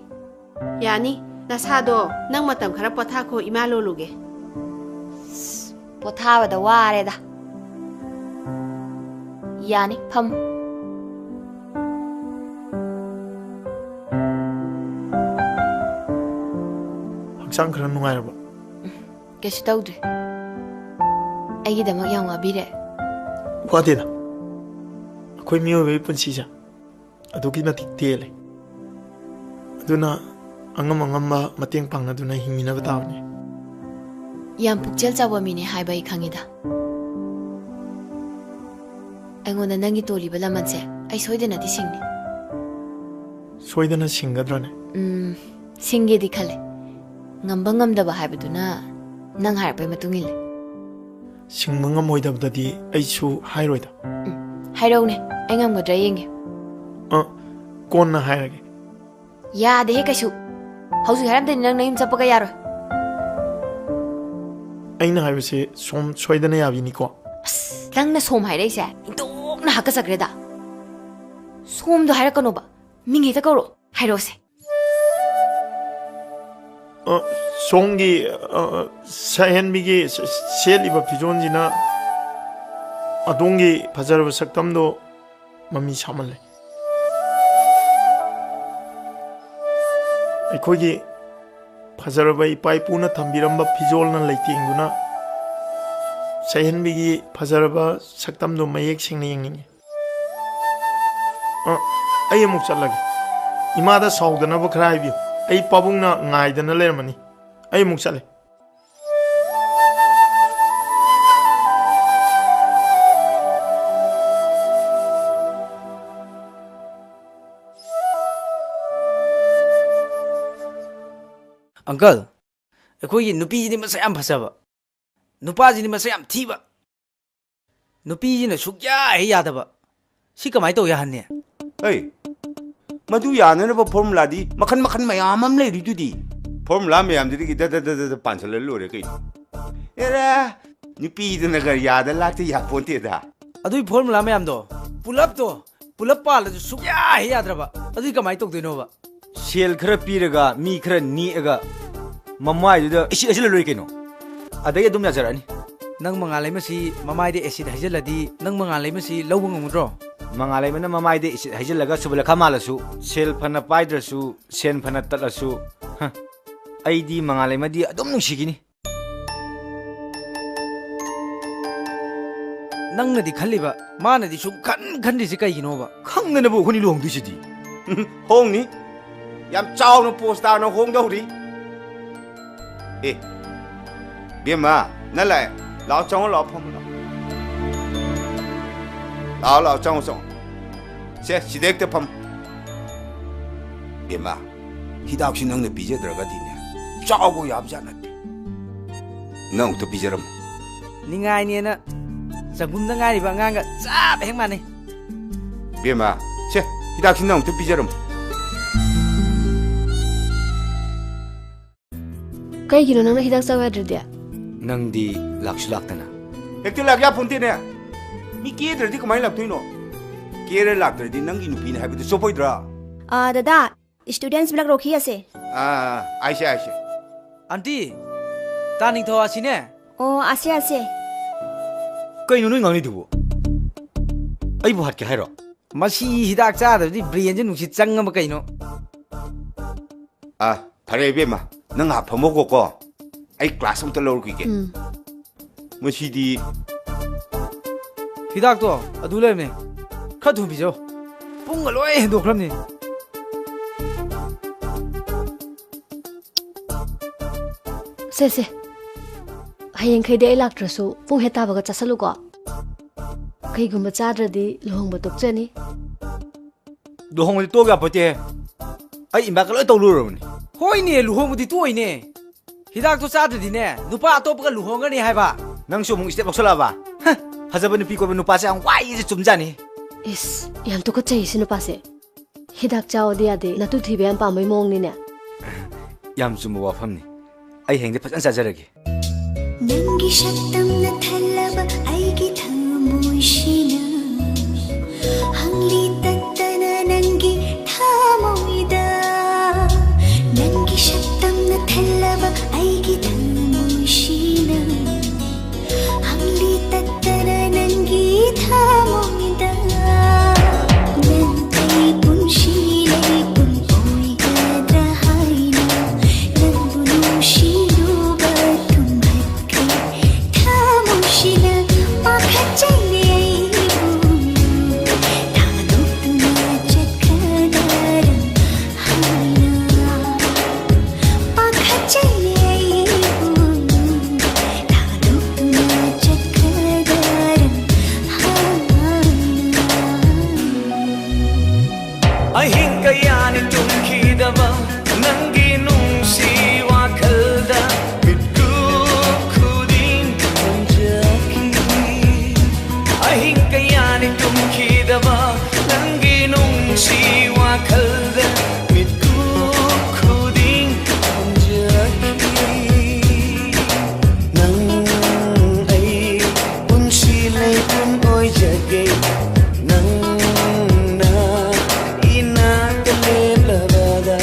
ꯌꯥꯅꯤ, ꯅꯁꯥꯗꯣ ꯅꯪ ꯃꯇꯝ ꯈꯔ ꯄꯣꯊꯥꯈꯣ, ꯏꯃꯥ ꯂꯣꯜꯂꯨꯒꯦ꯫ ꯄꯣꯊꯥꯕꯗ ꯋꯥꯔꯦꯗ꯫ ꯌꯥꯅꯤ, ꯐꯝ꯫ ꯍꯛꯆꯥꯡ ꯈꯔ ꯅꯨꯡꯉꯥꯏꯔꯕ? ꯎꯝ, ꯀꯩꯁꯨ ꯇꯧꯗ꯭ꯔꯦ꯫ ꯑꯩꯒꯤꯗꯃꯛ ꯌꯥꯝ ꯋꯥꯕꯤꯔꯦ꯫ ꯋꯥꯗꯦꯗ꯫ ꯑꯩꯈꯣꯏ ꯃꯤꯑꯣꯏꯕꯒꯤ ꯄꯨꯟꯁꯤꯁꯦ ꯑꯗꯨꯛꯀꯤ ꯃꯇꯤꯛ ꯇꯦꯜꯂꯦ꯫ ꯑꯗꯨꯅ ꯑꯉꯝ ꯑꯉꯝꯕ ꯃꯇꯦꯡ ꯄꯥꯡꯅꯗꯨꯅ ꯍꯤꯡꯃꯤꯟꯅꯕ ꯇꯥꯕꯅꯤ꯫ ꯌꯥꯝ ꯄꯨꯛꯆꯦꯜ ꯆꯥꯎꯕ ꯃꯤꯅꯦ ꯍꯥꯏꯕ ꯑꯩ ꯈꯪꯉꯤꯗ꯫ ꯑꯩꯉꯣꯟꯗ ꯅꯪꯒꯤ ꯇꯣꯜꯂꯤꯕ ꯂꯃꯟꯁꯦ ꯑꯩ ꯁꯣꯏꯗꯅꯗꯤ ꯁꯤꯡꯅꯤ꯫ ꯁꯣꯏꯗꯅ ꯁꯤꯡꯒꯗ꯭ꯔꯅꯦ? ꯎꯝ, ꯁꯤꯡꯒꯦꯗꯤ ꯈꯜꯂꯦ꯫ ꯉꯝꯕ ꯉꯝꯗꯕ ꯍꯥꯏꯕꯗꯨꯅ ꯅꯪ ꯍꯥꯏꯔꯛꯄꯩ ꯃꯇꯨꯡ ꯏꯜꯂꯦ꯫ ꯁꯤꯡꯕ ꯉꯝꯃꯣꯏꯗꯕꯗꯗꯤ ꯑꯩꯁꯨ ꯍꯥꯏꯔꯣꯏꯗ꯫ ꯎꯝ, ꯍꯥꯏꯔꯛꯎꯅꯦ, ꯑꯩ ꯉꯝꯒꯗ꯭ꯔꯥ ꯌꯦꯡꯒꯦ꯫ ꯑ, ꯀꯣꯟꯅ ꯍꯥꯏꯔꯒꯦ꯫ ꯌꯥꯗꯦꯍꯦ ꯀꯩꯁꯨ꯫ ꯍꯧꯖꯤꯛ ꯍꯥꯏꯔꯝꯗ꯭ꯔꯗꯤ ꯅꯪ ꯅꯌꯨꯝ ꯆꯠꯄꯒ ꯌꯥꯔꯣꯏ꯫ ꯑꯩꯅ ꯍꯥꯏꯕꯁꯦ ꯁꯣꯝ ꯁꯣꯏꯗꯅ ꯌꯥꯕꯤꯅꯤꯀꯣ? ꯑꯁ, ꯅꯪꯅ ꯁꯣꯝ ꯍꯥꯏꯔꯛꯏꯁꯦ ꯏꯟꯊꯣꯛꯅ ꯍꯥꯀꯠꯆꯈ꯭ꯔꯦꯗ꯫ ꯁꯣꯝꯗꯣ ꯍꯥꯏꯔꯛꯀꯅꯣꯕ, ꯃꯤꯡ ꯍꯦꯛꯇ ꯀꯧꯔꯣ꯫ ꯍꯥꯏꯔꯛꯑꯣꯁꯦ꯫ ꯑ, ꯁꯣꯝꯒꯤ, ꯑ, ꯁꯛꯍꯦꯟꯕꯤꯒꯤ ꯁ-, ꯁꯦꯠꯂꯤꯕ ꯐꯤꯖꯣꯜꯁꯤꯅ ꯑꯗꯣꯝꯒꯤ ꯐꯖꯔꯕ ꯁꯛꯇꯝꯗꯣ ꯃꯃꯤ ꯁꯥꯃꯜꯂꯦ꯫ ꯑꯩꯈꯣꯏꯒꯤ ꯐꯖꯔꯕ ꯏꯄꯥ ꯏꯄꯨꯅ ꯊꯝꯕꯤꯔꯝꯕ ꯐꯤꯖꯣꯜꯅ ꯂꯩꯇꯦꯡꯗꯨꯅ ꯁꯩꯍꯦꯟꯕꯤꯒꯤ ꯐꯖꯔꯕ ꯁꯛꯇꯝꯗꯣ ꯃꯌꯦꯛ ꯁꯦꯡꯅ ꯌꯦꯡꯅꯤꯡꯉꯤ꯫ ꯑ, ꯑꯩ ꯑꯃꯨꯛ ꯆꯠꯂꯒꯦ꯫ ꯏꯃꯥꯗ ꯁꯥꯎꯗꯅꯕ ꯈꯔ ꯍꯥꯏꯕꯤꯌꯨ꯫ ꯑꯩ ꯄꯥꯕꯨꯡꯅ ꯉꯥꯏꯗꯅ ꯂꯩꯔꯝꯃꯅꯤ꯫ ꯑꯩ ꯑꯃꯨꯛ ꯆꯠꯂꯦ꯫ ꯑꯪꯀꯜ, ꯑꯩꯈꯣꯏꯒꯤ ꯅꯨꯄꯤꯁꯤꯗꯤ ꯃꯁꯛ ꯌꯥꯝ ꯐꯖꯕ, ꯅꯨꯄꯥꯁꯤꯗꯤ ꯃꯁꯛ ꯌꯥꯝ ꯊꯤꯕ, ꯅꯨꯄꯤꯁꯤꯅ ꯁꯨꯛꯌꯥ ꯍꯦꯛ ꯌꯥꯗꯕ꯫ ꯁꯤ ꯀꯃꯥꯏꯅ ꯇꯧ ꯌꯥꯍꯟꯅꯤ? ꯑꯩ, ꯃꯗꯨ ꯌꯥꯅꯅꯕ ꯐꯣꯔꯃꯨꯂꯥꯗꯤ ꯃꯈꯟ ꯃꯈꯟ ꯃꯌꯥꯝ ꯑꯃ ꯂꯩꯔꯤꯗꯨꯗꯤ꯫ ꯐꯣꯔꯃꯨꯂꯥ ꯃꯌꯥꯝꯗꯨꯗꯒꯤ ꯗ ꯗ ꯗ ꯗ ꯗ ꯄꯥꯟꯁꯤꯜꯂ ꯂꯣꯏꯔꯦ ꯀꯩꯅꯣ꯫ ꯑꯦꯔꯥ, ꯅꯨꯄꯤꯗꯨꯅꯒ ꯌꯥꯗ ꯂꯥꯛꯇ ꯌꯥꯄꯣꯟꯇꯦꯗ꯫ ꯑꯗꯨꯏ ꯐꯣꯔꯃꯨꯂꯥ ꯃꯌꯥꯝꯗꯣ ꯄꯨꯂꯞꯇꯣ, ꯄꯨꯂꯞ ꯄꯥꯜꯂꯁꯨ ꯁꯨꯛꯌꯥ ꯍꯦꯛ ꯌꯥꯗ꯭ꯔꯕ꯫ ꯑꯗꯨꯗꯤ ꯀꯃꯥꯏꯅ ꯇꯧꯗꯣꯏꯅꯣꯕ? ꯁꯦꯜ ꯈꯔ ꯄꯤꯔꯒ, ꯃꯤ ꯈꯔ ꯅꯦꯛꯑꯒ, ꯃꯃꯥꯏꯗꯨꯗ ꯏꯁꯤꯠ ꯍꯩꯖꯤꯜꯂ ꯂꯣꯏꯔꯦ ꯀꯩꯅꯣ꯫ ꯑꯗꯩ ꯑꯗꯨꯝ ꯌꯥꯖꯔꯛꯑꯅꯤ꯫ ꯅꯪ ꯃꯉꯥꯜ ꯂꯩꯃꯁꯤ ꯃꯃꯥꯏꯗ ꯑꯦꯁꯤꯠ ꯍꯩꯖꯤꯜꯂꯗꯤ, ꯅꯪ ꯃꯉꯥꯜ ꯂꯩꯃꯁꯤ ꯂꯧꯕ ꯉꯝꯒꯗ꯭ꯔꯣ? ꯃꯉꯥꯜ ꯂꯩꯃꯅ ꯃꯃꯥꯏꯗ ꯑꯦꯁꯤꯠ ꯍꯩꯖꯤꯜꯂꯒ ꯁꯨꯕꯂꯦꯈꯥ ꯃꯥꯜꯂꯁꯨ, ꯁꯦꯜ ꯐꯅ ꯄꯥꯏꯗ꯭ꯔꯁꯨ, ꯁꯦꯟ ꯐꯅ ꯇꯠꯂꯁꯨ, ꯍ, ꯑꯩꯗꯤ ꯃꯉꯥꯜ ꯂꯩꯃꯗꯤ ꯑꯗꯨꯝ ꯅꯨꯡꯁꯤꯈꯤꯅꯤ꯫ ꯅꯪꯅꯗꯤ ꯈꯜꯂꯤꯕ, ꯃꯥꯅꯗꯤ ꯁꯨꯡꯈꯟ ꯈꯟꯗ꯭ꯔꯤꯁꯤ ꯀꯩꯒꯤꯅꯣꯕ? ꯈꯪꯗꯅꯕꯨ ꯑꯩꯈꯣꯏꯅꯤ ꯂꯨꯍꯣꯡꯗꯣꯏꯁꯤꯗꯤ꯫ ꯍꯣꯡꯅꯤ꯫ ꯌꯥꯝ ꯆꯥꯎꯅ ꯄꯣꯁ ꯇꯥꯅ ꯍꯣꯡꯗꯧꯔꯤ꯫ ꯑꯦ, ꯕꯦꯝꯃ, ꯅꯪ ꯂꯥꯛꯑꯦ꯫ ꯂꯥꯛꯑꯣ, ꯆꯪꯉꯣ, ꯂꯥꯛꯑꯣ, ꯐꯝꯃꯣ, ꯂꯥꯛꯑꯣ꯫ ꯂꯥꯛꯑꯣ, ꯂꯥꯛꯑꯣ, ꯆꯪꯉꯣ, ꯆꯪꯉꯣ꯫ ꯁꯦ, ꯁꯤꯗ ꯍꯦꯛꯇ ꯐꯝ꯫ ꯕꯦꯝꯃ, ꯍꯤꯗꯥꯛꯁꯤ ꯅꯪꯅ ꯄꯤꯖꯗ꯭ꯔꯒꯗꯤꯅꯦ, ꯆꯥꯎꯕ ꯌꯥꯕꯖꯥꯠ ꯅꯠꯇꯦ꯫ ꯅꯪ ꯑꯃꯨꯛꯇ ꯄꯤꯖꯔꯝꯃꯨ꯫ ꯅꯤꯡꯉꯥꯏꯅꯦꯅ ꯆꯒꯨꯝꯗ ꯉꯥꯏꯔꯤꯕ ꯑꯉꯥꯡꯒ ꯆꯞ ꯍꯦꯛ ꯃꯥꯟꯅꯩ꯫ ꯕꯦꯝꯃ, ꯁꯦ, ꯍꯤꯗꯥꯛꯁꯤ ꯅꯪ ꯑꯃꯨꯛꯇ ꯄꯤꯖꯔꯝꯃꯨ꯫ ꯀꯩꯒꯤꯅꯣ ꯅꯪꯅ ꯍꯤꯗꯥꯛ ꯆꯥꯎ ꯌꯥꯗ꯭ꯔꯤꯗꯤ? ꯅꯪꯗꯤ ꯂꯥꯛꯁꯨ ꯂꯥꯛꯇꯅ꯫ ꯍꯦꯛꯇ ꯂꯥꯛ ꯌꯥꯄꯣꯟꯇꯦꯅꯦ꯫ ꯃꯤ ꯀꯦꯗ꯭ꯔꯗꯤ ꯀꯃꯥꯏꯅ ꯂꯥꯛꯇꯣꯏꯅꯣ? ꯀꯦꯔ ꯂꯥꯛꯇ꯭ꯔꯗꯤ ꯅꯪꯒꯤ ꯅꯨꯄꯤꯅꯦ ꯍꯥꯏꯕꯗꯨ ꯆꯣꯞꯄꯣꯏꯗ꯭ꯔꯥ? ꯑ, ꯗꯗꯥ, ꯁ꯭ꯇꯨꯗꯦꯟꯠꯁ ꯕ꯭ꯂꯦꯛ ꯔꯣꯈꯤ ꯑꯁꯦ꯫ ꯑ, ꯑ, ꯑꯩꯁꯦ, ꯑꯩꯁꯦ꯫ ꯑꯟꯇꯤ, ꯇꯥ ꯅꯤꯡꯊꯧ ꯑꯁꯤꯅꯦ꯫ ꯑꯣ, ꯑꯁꯦ, ꯑꯁꯦ꯫ ꯀꯩꯅꯣ ꯅꯣꯏ ꯉꯥꯡꯅꯩꯗꯨꯕꯨ? ꯑꯩꯕꯨ ꯍꯥꯠꯀꯦ ꯍꯥꯏꯔꯣ? ꯃꯁꯤ ꯍꯤꯗꯥꯛ ꯆꯥꯗꯕꯗꯤ ꯕ꯭ꯔꯦꯟꯁꯦ ꯅꯨꯡꯁꯤꯠ ꯆꯪꯉꯕ ꯀꯩꯅꯣ? ꯑ, ꯐꯔꯦ ꯏꯕꯦꯝꯃ, ꯅꯪ ꯉꯥꯏꯍꯥꯛ ꯐꯝꯃꯣꯀꯣ꯫ ꯑꯩ ꯀ꯭ꯂꯥꯁ ꯑꯝꯇ ꯂꯧꯔꯨꯈꯤꯒꯦ꯫ ꯎꯝ꯫ ꯃꯁꯤꯗꯤ꯫ ꯍꯤꯗꯥꯛꯇꯣ ꯑꯗꯨ ꯂꯩꯔꯝꯃꯦ꯫ ꯈꯔ ꯊꯨꯅ ꯄꯤꯖꯧ꯫ ꯄꯨꯡꯒ ꯂꯣꯏ ꯍꯦꯟꯗꯣꯛꯈ꯭ꯔꯕꯅꯤ꯫ ꯁꯦ, ꯁꯦ꯫ ꯍꯌꯦꯡꯈꯩꯗꯤ ꯑꯩ ꯂꯥꯛꯇ꯭ꯔꯁꯨ ꯄꯨꯡ ꯍꯦꯛ ꯇꯥꯕꯒ ꯆꯥꯁꯜꯂꯨꯀꯣ꯫ ꯀꯩꯒꯨꯝꯕ ꯆꯥꯗ꯭ꯔꯗꯤ ꯂꯨꯍꯣꯡꯕ ꯇꯣꯛꯆꯅꯤ꯫ ꯂꯨꯍꯣꯡꯕꯗꯤ ꯇꯣꯛ ꯌꯥꯄꯣꯠꯇꯦ꯫ ꯑꯩ ꯏꯃꯥꯒ ꯂꯣꯏ ꯇꯧ ꯂꯣꯏꯔꯕꯅꯤ꯫ ꯍꯣꯏꯅꯦ, ꯂꯨꯍꯣꯡꯕꯗꯤ ꯇꯣꯛꯑꯣꯏꯅꯦ꯫ ꯍꯤꯗꯥꯛꯇꯣ ꯆꯥꯗ꯭ꯔꯗꯤꯅꯦ, ꯅꯨꯄꯥ ꯑꯇꯣꯞꯄꯒ ꯂꯨꯍꯣꯡꯒꯅꯤ ꯍꯥꯏꯕ꯫ ꯅꯪꯁꯨ ꯑꯃꯨꯛ step ꯂꯧꯁꯜꯂꯛꯑꯕ? ꯍ, ꯐꯖꯕ ꯅꯨꯄꯤ ꯀꯣꯏꯕ ꯅꯨꯄꯥꯁꯦ ꯌꯥꯝ ꯋꯥꯏꯁꯦ ꯆꯨꯝꯖꯥꯠꯅꯤ꯫ ꯏꯁ, ꯌꯥꯝ ꯇꯨꯀꯠꯆꯩ ꯁꯤ ꯅꯨꯄꯥꯁꯦ꯫ ꯍꯤꯗꯥꯛ ꯆꯥꯎꯗꯤ ꯌꯥꯗꯦ, ꯅꯇꯨ ꯊꯤꯕ ꯌꯥꯝ ꯄꯥꯝꯕꯩ ꯃꯑꯣꯡꯅꯤꯅꯦ꯫ ꯌꯥꯝ ꯆꯨꯝꯕ ꯋꯥꯐꯝꯅꯤ꯫ ꯑꯩ ꯍꯌꯦꯡꯗꯤ ꯐꯖꯅ ꯆꯥꯖꯔꯒꯦ꯫ ꯅꯪꯒꯤ ꯁꯛꯇꯝꯅ ꯊꯜꯂꯕ ꯑꯩꯒꯤ ꯊꯃꯣꯏꯁꯤꯅ ꯍꯪꯂꯤ ꯇꯠꯇꯅ ꯅꯪꯒꯤ ꯊꯃꯣꯏꯗ꯫ ꯅꯪꯒꯤ ꯁꯛꯇꯝꯅ ꯊꯜꯂꯕ ꯑꯩꯒꯤ ꯊꯃꯣꯏꯁꯤꯅ ꯍꯪꯂꯤ ꯇꯠꯇꯅ ꯅꯪꯒꯤ ꯊꯃꯣꯏꯗ꯫ ꯅꯪ ꯑꯩ ꯄꯨꯟꯁꯤ ꯂꯩꯄꯨꯟ ꯑꯣꯏꯒꯗ꯭ꯔꯥ ꯍꯥꯏꯅ ꯅꯪꯕꯨ ꯅꯨꯡꯁꯤꯔꯨꯕ ꯊꯨꯝꯍꯠꯈ꯭ꯔꯦ ꯊꯃꯣꯏꯁꯤꯅ ꯄꯥꯈꯠꯆꯩꯅꯦ ꯑꯩꯕꯨ ꯊꯥꯗꯣꯛꯇꯨꯅ ꯆꯠꯈ꯭ꯔꯗꯔ ꯍꯥꯏꯅ꯫ ꯄꯥꯈꯠꯆꯩꯅꯦ ꯑꯩꯕꯨ ꯊꯥꯗꯣꯛꯇꯨꯅ ꯆꯠꯈ꯭ꯔꯗꯔ ꯍꯥꯏꯅ꯫ ꯑꯍꯤꯡ ꯀꯌꯥꯅꯤ ꯇꯨꯝꯈꯤꯗꯕ ꯅꯪꯒꯤ ꯅꯨꯡꯁꯤ ꯋꯥꯈꯜꯗ ꯃꯤꯠꯀꯨꯞ ꯈꯨꯗꯤꯡ ꯍꯟꯖꯈꯤ꯫ ꯑꯍꯤꯡ ꯀꯌꯥꯅꯤ ꯇꯨꯝꯈꯤꯗꯕ ꯅꯪꯒꯤ ꯅꯨꯡꯁꯤ ꯋꯥꯈꯜꯗ ꯃꯤꯠꯀꯨꯞ ꯈꯨꯗꯤꯡ ꯍꯟꯖꯈꯤ꯫ ꯅꯪ ꯑꯩ ꯄꯨꯟꯁꯤ ꯂꯩꯄꯨꯟ ꯑꯣꯏꯖꯒꯦ꯫ ꯅꯪꯅ ꯏꯅꯥꯛꯇ ꯂꯦꯞꯂꯕꯗ